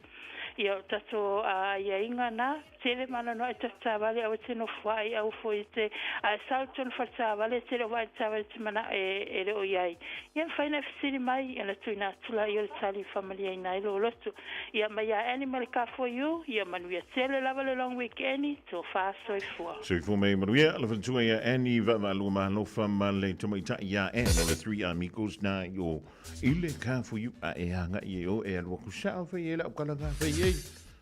Speaker 17: Ia o tatou aiaiga na, tele malanoaʻi tatou taavale aua e te nofoaʻi aua foi e te a e sau i totonu fale taavale e te le o vaai i le taavale e te manaʻo e le o i ai. Ia mafai ona e fesili mai ona tuuina atu laia o le tali e faamalieina ai lou loto. Ia mai ia Annie ma le K4U, ia manuia tele lava le long weekend, tofa soifua.
Speaker 5: Soifua mai manuia, le faletua ia Annie Vaavaalua Mahalofa ma le tamaitai ia Ann o le Three Amigos na i o I le K4U a e agai e o e alu aku sao fai e lau kalaga fai ei.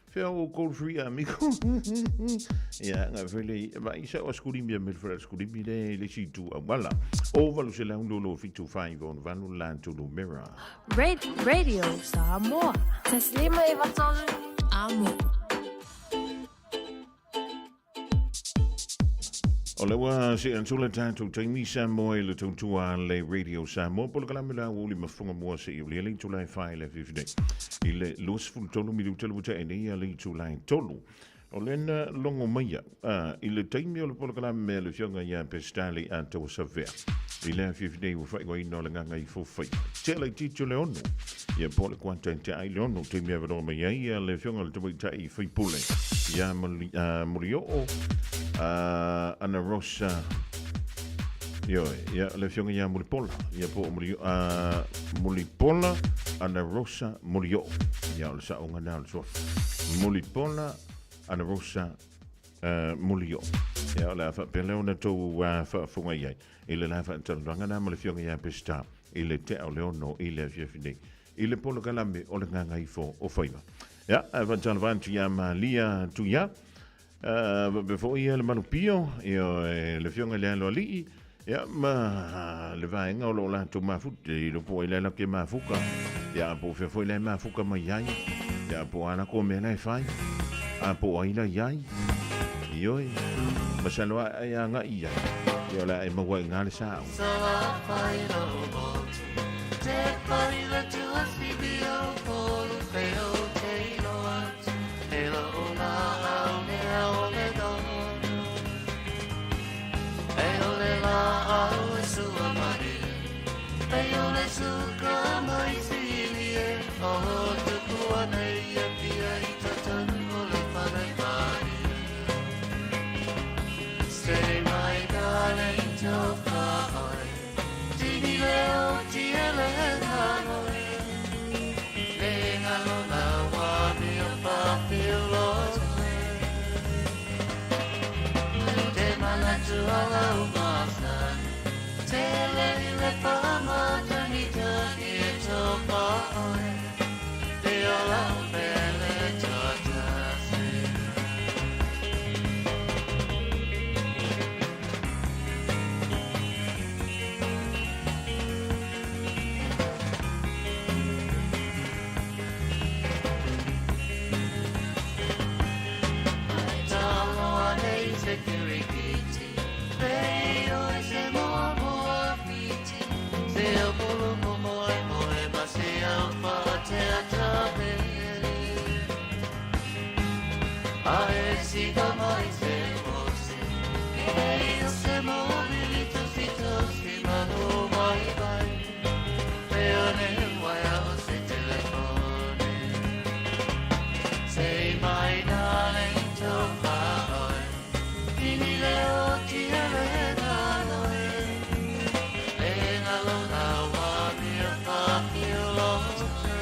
Speaker 5: Fea o kou Three Amigos. Ia nga fai le va i sa o skulimi a mel fra skulimi le le si tu auala. O valu se lau lolo fitu fai von valu la tulu mera.
Speaker 7: Radio Samoa. Taslima e vatolu amo.
Speaker 5: O le ua se antula tatou taimi Samoa i le tautua a le Radio Samoa polokalame la ua uli mafunga mua se i ulia le itula e whai le whiwhi nei. I le 23 minuta le wuta e nei a le itula e tolu. O lena longo maia i le taimi o le polokalame mea le fionga ia Pestali a taua savea. I le afiafi nei ua whaingoaina o le nganga i fofai. Te ala i tito le ono. Ia po le kuata i te ai le ono. Te mea vanoa mai ai ia le fionga le tamaitai i whaipule. Ia Murioo, Ana Rosa, Ioe, ia le fionga ia Mulipola. Ia po o Mulipola, Ana Rosa Murioo. Ia o le saonga nā o le suafa. Mulipola, Ana Rosa Murioo. Ia o le a whaapea leo na tou whaafonga i ai. I le la whaatalanoaga na ma le fionga ia Pesita i le tea o le ono i le afiafi nei. I le polokalame o le Gagaifo o Faiva. Ia, ae whaatalanoa atu ia Malia Tuia. Faapea foi ia le Malupio, ia le Afioga i le Aloalii, ia ma le vaega o lo o latou mafuta, i loko ai le ala ke mafuka, ia po o fea foi la e mafuka mai ai, ia po o a lako mea la e fai, a po o ai la i ai, ioe, masalo a e agai i ai, ia o le a e maua i ngā le sao.
Speaker 4: O tupu ana i Apia i totonu o le fale maria. Say my darling tofa oe, tini leo tiele ngalo e. Le ngalo la wami o whawhio Te manatu ala o masani, te le i le whamatani tani e tofa oe. Te ola o pele tōtasi. Taloa nei te kirikiti, reo e se moa moa whiti, se au polo mo moe moe ma se au whatea tāpere. A e sika mai se mose, e o se mobili tosi tosi manu mai mai, pea ne waia o se telefone. Say my darling tofa oe, tini leo tiele ngalo e. Le ngalo la wami o whawhio lote.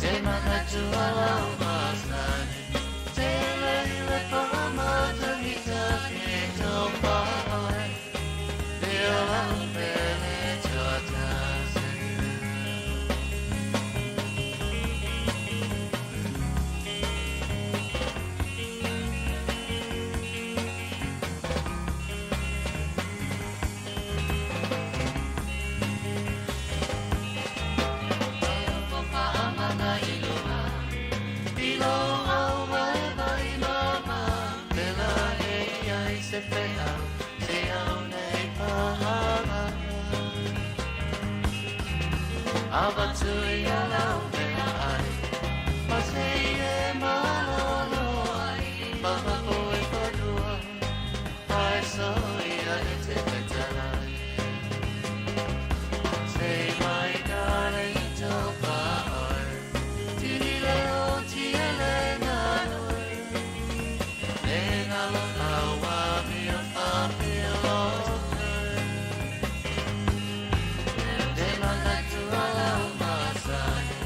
Speaker 4: Te manatu ala o masani, te lei le whamatani take tofa oe. Te ola o pele tuatasi. Say my darling tofa oe, tini leo tiele ngalo e. Le ngalo awa mi o whawhio lote. Te manatu ala o masani,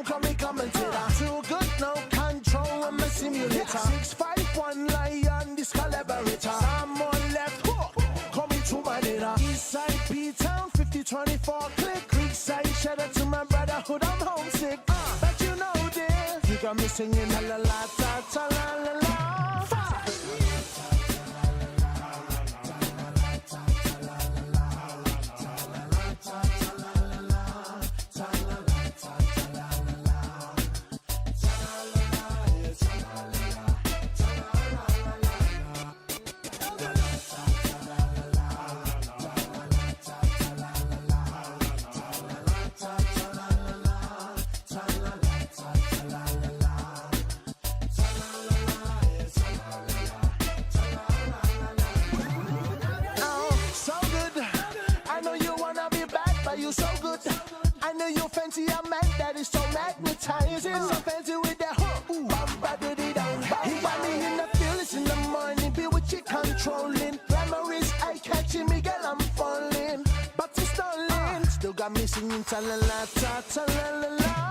Speaker 12: call me commentator. Too good, no control, I'm a simulator. 651 lion, this collaborator. Someone left hook, call me to my leader. Eastside P Town, 5024 click. Creekside, shout out to my brotherhood, I'm homesick. But you know this, you got me singing la la la ta ta la la la. Five. Oh, so good. I know you wanna be bad, but you so good. I know you fancy a man that is so magnetizing. So fancy with that hook. Bum, ba, dee, dum. He got me in the feelings in the morning. Be with you controlling. Glamour is eye catching me, girl, I'm falling. But it's stalling. Still got me singing ta la la ta ta la la la.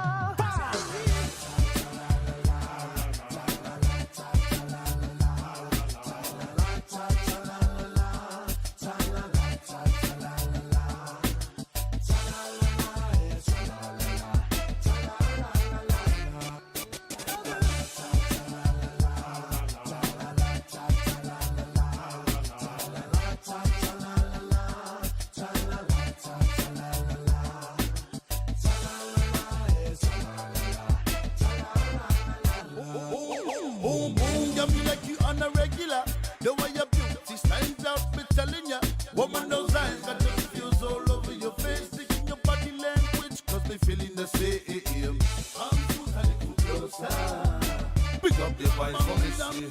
Speaker 5: Boom, boom, got me like you on a regular. The way your beauty stands out, me telling ya. Woman, those eyes got the feels all over your face. Taking your body language, cause they feeling the same. Come to a little closer. Pick up your voice for me, see.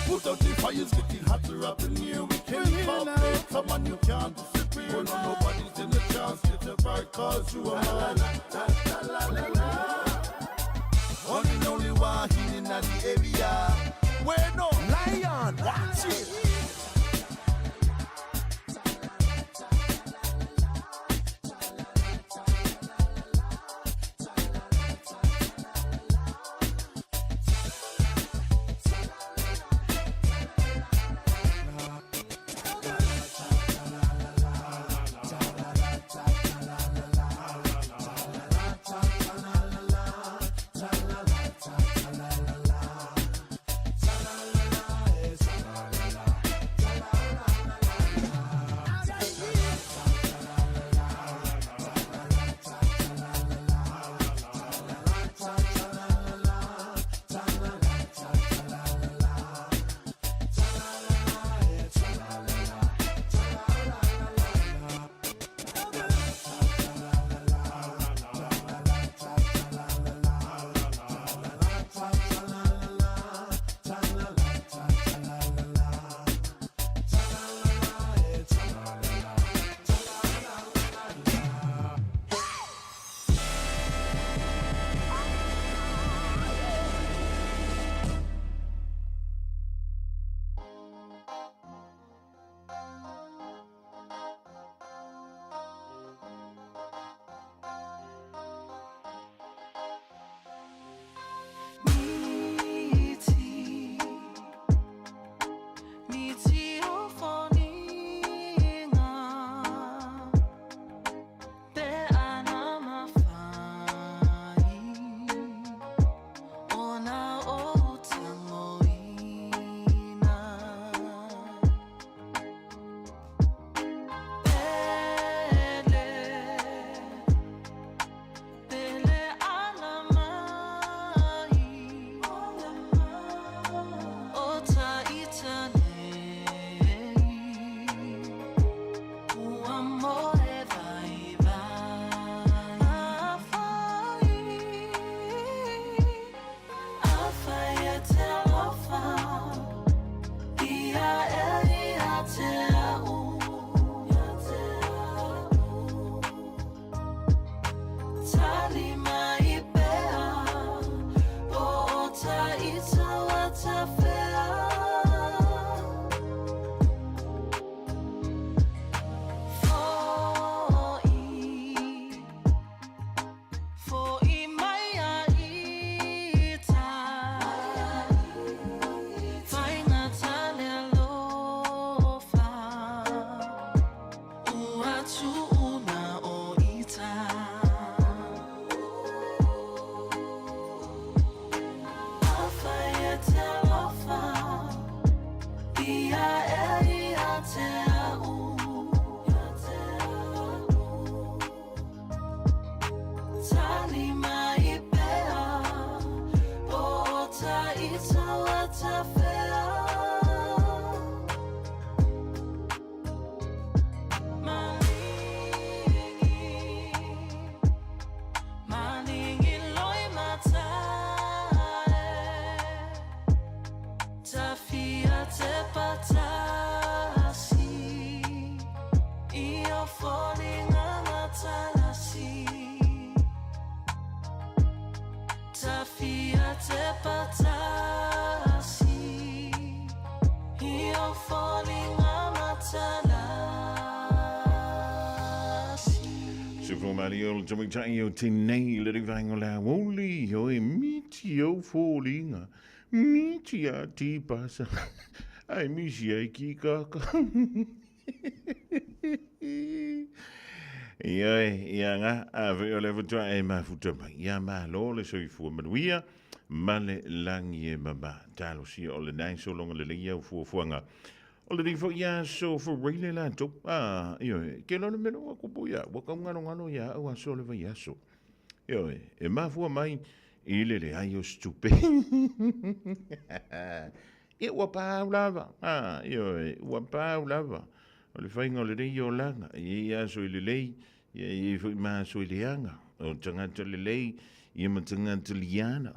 Speaker 5: Put out the fires, getting hotter up in here. We can't stop it. Come on, you can't disappear. No, nobody's in the chance. Get a right, cause you are mine. La, la, la, la, la. One and only one in the area. Where no
Speaker 12: lion, watch it.
Speaker 4: Tawhia te patasi I o foliga matalasi.
Speaker 5: Sufumali o le tamaitai o tenei le rivaenga o le aoauli o e miti au foliga miti a tipasa ai misi ai ki kaka. Ioe, ia nga, a fe o le faatoa e mafuta mai. Ia malo le soifua manuia ma le lagi e mama. Talosia o lenai sologa lelei au fuafuaga. O lenei foi aso Friday latou. A, ioe, ke lona mea ua kupu ia, ua kaugalogalo ia au aso o le vaiaso. Ioe, e mafua mai i le leai o se tupe. Ia ua pau lava, a, ioe, ua pau lava. O le faiga o lenei olaga, e i ai aso e lelei, ia e i ai foi ma aso e leaga. O tagata lelei, ia ma tagata liana.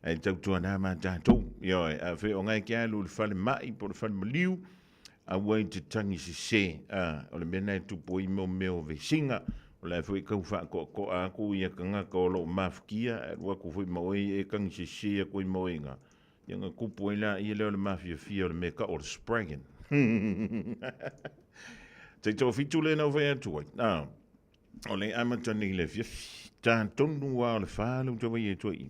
Speaker 5: Ae tautuana ma tatou. Ioe, a fe o ngai ke alu i le fale mai po o le fale maliu, aua i te tangi sese. A, o le mea lena e tupu ai mo mea o vesiga. O la e foi e tau faatoatoa atu ia tagata o lo o mafutia, ae alu atu foi ma oe e tangi sese atu ai ma oe i ina. Ia ona tupu ai laia lea o le mafiafia o le mea e tau o le spragging. Tai toafitu lea na ou fai atu ai. A, o le amata nei le afiafi. Tā tonu lava o le whā le utawa i e toi i.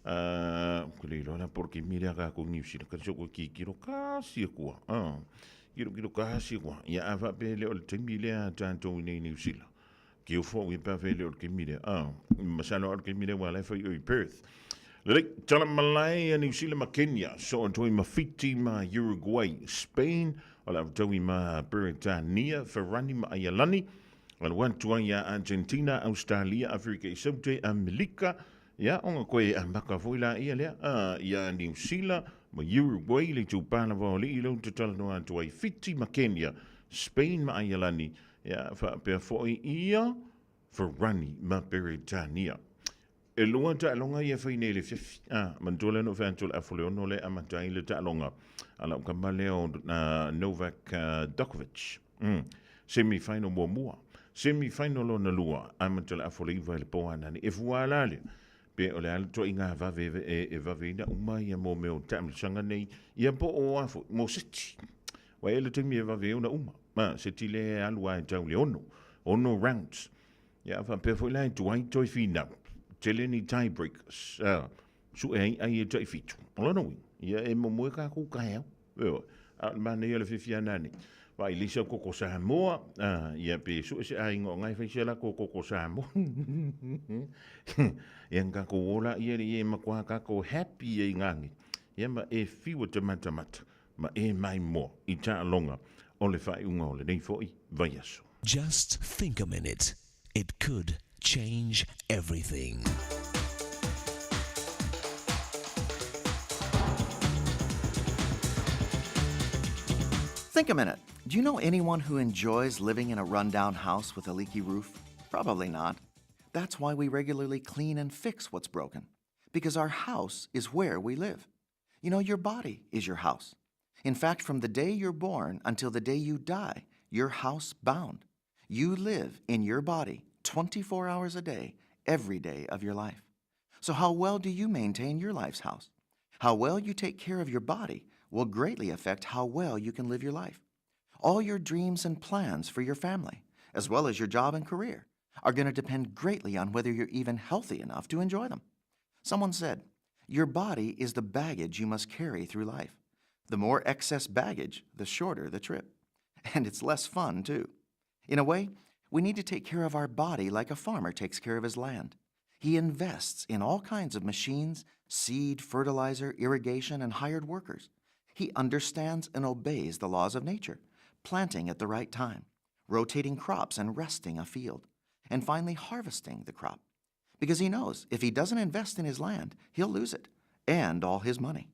Speaker 5: Ko le iloa la por ke mire a kākou New Zealand. Ka soko ki kiro kasi kua. Kiro kiro kasi kua. Ia a whape le o le taimi lea a tātou i nei New Zealand. Ki o fo i pa le o le taimi lea. Masalo o le taimi lea wa lai whai o i Perth. Lelei, tala malae a New Zealand ma Kenya, so toi ma Fiti ma Uruguay, Spain, o le avataui ma Beretania, Ferrani ma Aialani, alu atu ai ia Argentina, Australia, Afrika i Saute, Amelika, ia ona koe amaka foi laia lea, ia Niu Sila ma Uruguay, le itupa lava o alii lou tatalanoa atu ai Fiti ma Kenya, Spain ma Aialani, ia faapea foi ia Ferrani ma Beretania. E lua taaloga ia fai nei i le afiafi. A, manatua lea na ou fai atu o le afu le ono lea e amata ai le taaloga a lau tama lea o Novak Djokovic. Semi final muamua. Semi final lona lua, amata le afu le iva i le po anane. E fua la lea, pe o le a le toaiga vave e vave ina uma ia mo mea o taamilosaga nei, ia po o a foi, mo seti. Ua e le taimi e vave ai ona uma. Ma, seti lea e alu a e tau le ono. Ono rounds. Ia, faapea foi la e tuai toe finau. Tele ni tie breakers. Sue ai ai e tai fitu. O lona uiga, ia e momoe kākou kaeao. Ioe. A o le manaia o le fiafia nani. Vaai lisa o koko Samoa, ia pe sue se aiga o ngai fai se lako koko Samoa. Ia nga kākou ola ia le ia e makuā kākou happy ia i ngāngi. Ia ma e fiu e te matamata, ma e mai moa i taaloga o le faaiuga o lenei foi vaiaso.
Speaker 8: Just think a minute, it could change everything.
Speaker 15: Think a minute. Do you know anyone who enjoys living in a rundown house with a leaky roof? Probably not. That's why we regularly clean and fix what's broken, because our house is where we live. You know, your body is your house. In fact, from the day you're born until the day you die, you're house bound. You live in your body 24 hours a day, every day of your life. So, how well do you maintain your life's house? How well you take care of your body will greatly affect how well you can live your life. All your dreams and plans for your family, as well as your job and career, are going to depend greatly on whether you're even healthy enough to enjoy them. Someone said, Your body is the baggage you must carry through life. The more excess baggage, the shorter the trip. And it's less fun, too. In a way, we need to take care of our body like a farmer takes care of his land. He invests in all kinds of machines, seed, fertilizer, irrigation, and hired workers. He understands and obeys the laws of nature, planting at the right time, rotating crops and resting a field, and finally harvesting the crop. Because he knows if he doesn't invest in his land, he'll lose it and all his money.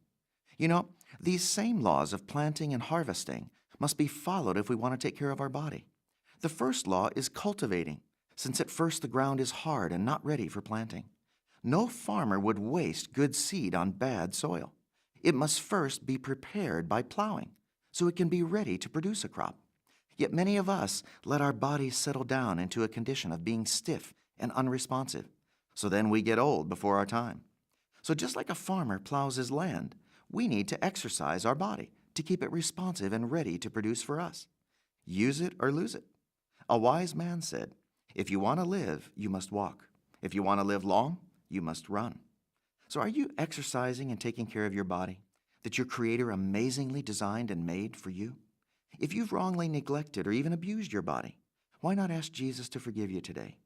Speaker 15: You know, these same laws of planting and harvesting must be followed if we want to take care of our body. The first law is cultivating, since at first the ground is hard and not ready for planting. No farmer would waste good seed on bad soil. It must first be prepared by plowing, so it can be ready to produce a crop. Yet many of us let our bodies settle down into a condition of being stiff and unresponsive. So then we get old before our time. So just like a farmer plows his land, we need to exercise our body to keep it responsive and ready to produce for us. Use it or lose it. A wise man said, If you want to live, you must walk. If you want to live long, you must run. So are you exercising and taking care of your body that your Creator amazingly designed and made for you? If you've wrongly neglected or even abused your body, why not ask Jesus to forgive you today?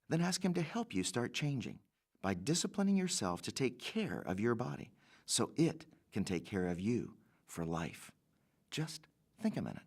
Speaker 15: Then ask Him to help you start changing by disciplining yourself to take care of your body so it can take care of you for life. Just think a minute.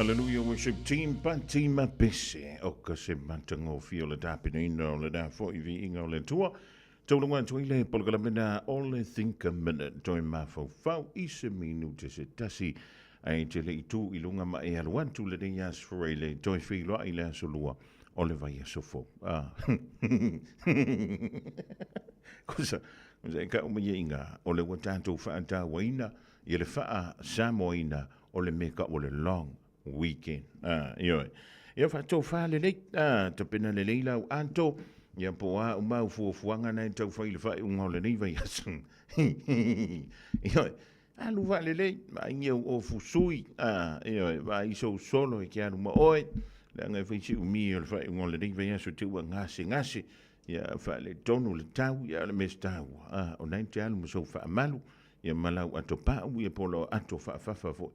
Speaker 5: Hallelujah Worship Team Pati Mapese o ka se matagofie o le tapenaina o lena foi viiga o le Atua. Taulunga atu ai le polokalame o le Think a Minute toe mafaufau i se minute se tasi ae te le i tu i luga ma e alu atu lenei aso Friday toe feiloai le aso lua o le vaiaso fou. Ah. Kusa, kusa e kau mai inga o le ua tātou whaatauaina i le whaa Samoaina o le meka o le long weekend. Ah, ioi. Ia whaatau wha le lei, ah, tapena le lei lau anto, Ia po o a uma au fuafuaga na e tau fai i le faaiuga o lenei vaiaso. Ioe, alu faalelei, vaai au ofu sui, a, ioe, vaai sou solo e te alu ma oe, leaga e fai si umi o le faaiuga o lenei vaiaso te ua gasegase, ia faaletonu le tau, ia o le mea taua, a, o na e te alu ma sou faamalu, ia ma lau ato pau, ia po o lau ato faafafa foi.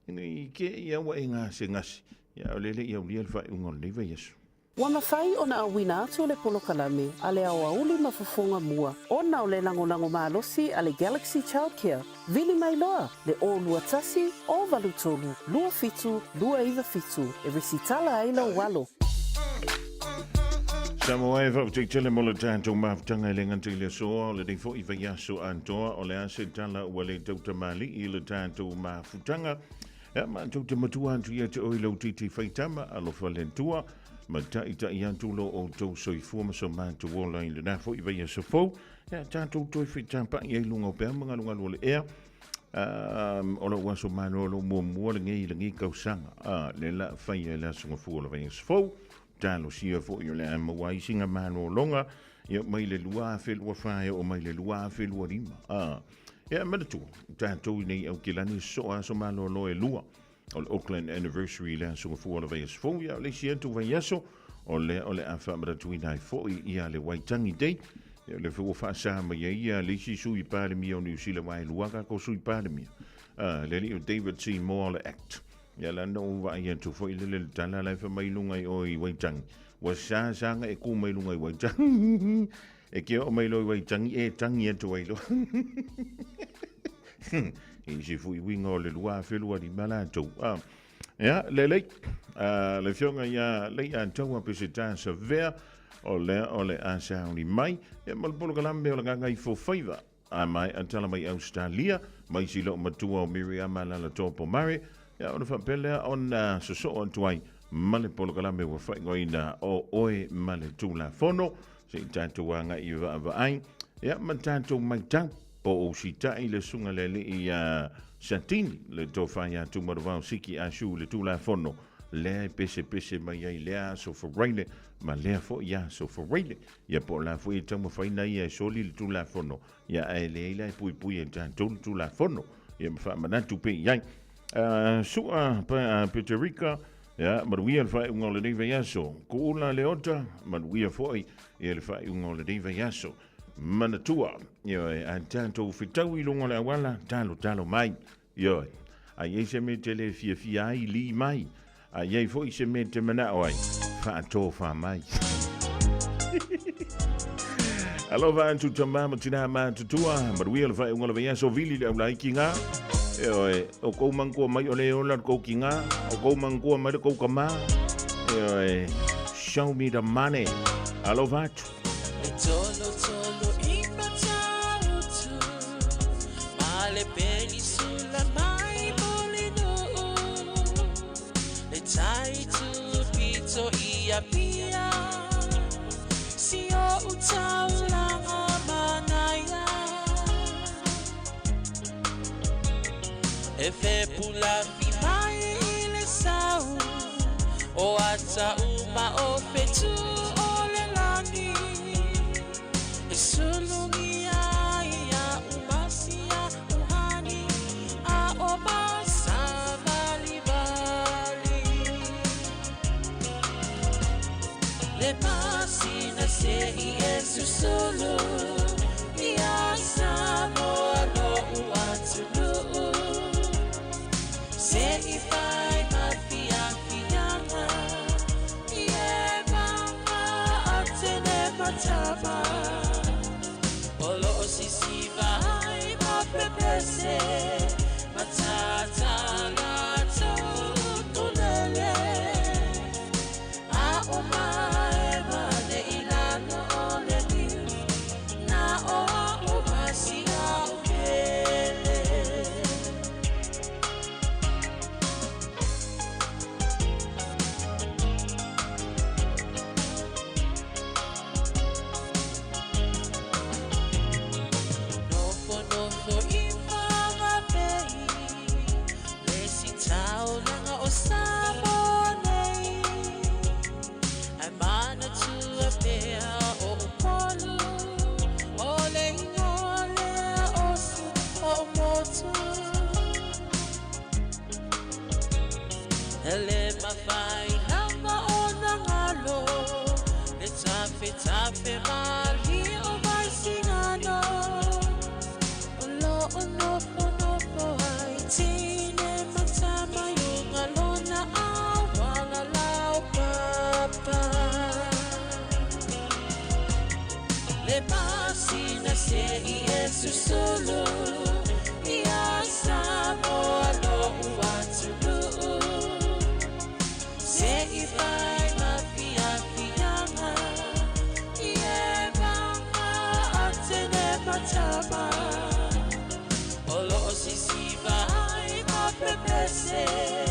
Speaker 5: Ina i te ia ua e gasegase, ia o le le i aulia le faaiuga o lenei vaiaso.
Speaker 1: Ua mafai ona auina atu le polokalame a le aoauli ma fofoga mua ona o le lagolago malosi a le Galaxy Childcare. Vili mai loa le 021 083 27 297 e resitala ai lou alo.
Speaker 5: Samoa e faafetai tele mo le tatou mafutaga e le gata i le aso o lenei foi vaiaso atoa o le a se tala ua le tautamalii i le tatou mafutaga. Ea matou te matua atu ia te oe lau titi faitama, alofa le Atua, ma taita'i atu lo outou soifua ma so matou ola i lena foi vaiaso fou. Ea tatou toe feitapa'i ai luga o peau ma galugalu o le ea. O lou aso malolo muamua lenei i lenei tausaga. Le la faia i le aso gafua o le vaiaso fou. Talosia foi o le a maua ai sina malologa ia mai le 2024 e oo mai le 2025. Ia manatua, tatou i nei Aukilani soo aso malolo e lua o le Auckland Anniversary i le aso gafua o le vaiaso fou. Ia o le isi atu vaiaso o lea o le a faamanatuina ai foi ia le Waitangi Day. Ia o lea foi ua faasa mai ai ia le isi sui Palemia o Niu Sila aua e lua tatou sui Palemia. Le alii o David Seymour o le Act. Ia la na ou vaai atu foi lele le tala la e fai mai luga i o i Waitangi. Ua sa sa nga e ku mai luga i Waitangi. E ke o mai loa i Waitangi e tangi atu ai loa. I si fui winga o le 2025 latou. Ah. Ia, lelei. Le fionga ia lei a taua pe se tā sa vea o lea o le a sauni mai. Ia ma le polokalame o le gagaifo faiva. A mai a tala mai Ausetalia, mai si loo matua o Miriama Lalatoa Pomare, ia ona faapea lea ona sosoo atu ai ma le polokalame ua faaigoaina o Oe ma le Tulafono, se i tatou agai i vaavaai, ia ma tatou matau po o usita'i le susuga le alii ia Satini, le tofa ia Tumarovao Siki Asu i le Tulafono lea e pesepese mai ai lea aso Faraile ma lea foi aso Faraile. Ia po o la foi e taumafaina ia e soli le Tulafono, ia ae leai la e puipui e tatou le Tulafono. Ia ma faamanatu pea i ai. Sua Peterika, ia, manuia le faaiuga o lenei vaiaso. Kuula Leota, manuia foi ia le faaiuga o lenei vaiaso. Manatua, ioe, a tatou fetau i luga o le auala, talo talo mai. Ioe, a i ai se mea e te le fiafia ai, lī mai. A i ai foi se mea e te manao ai, faatofa mai. Alofa atu tama ma tinā matutua, manuia le faaiuga o le vaiaso, vili le aulaiki ngā. Ioe, o kou manatua mai o le ola le kou kingā, o kou manatua mai le kou kamā. Ioe, show me the money. Alofa atu.
Speaker 4: E tolo tolo i Matautu Ma le penisula mai Mulinuu Le tai tupito i Apia Si o utaulanga manaia E fepulafi mai i le sau O ata uma o fetu o le lani E sulugia ia umasia uhani A o masavalivali Le masina se i e susulu Ia Samoa lo'u atunuu Se i fai ma fiafiaga I e mama a tene matama O lo'o sisiva ai ma pepese Matata latou tulele A o maema le i lalo o le niu Na o a'u masia o pele. Nofonofo i Whanganui. Tafetafe malie o Vaisigano O loo nofonofo ai Tine ma tama i luga lona auala laupapa Le masina se'i e susulu Ia Samoa lo'u atunuu Se'i fai ma fiafiaga I e maga a tine ma tama O loo sisiva ai ma pepese.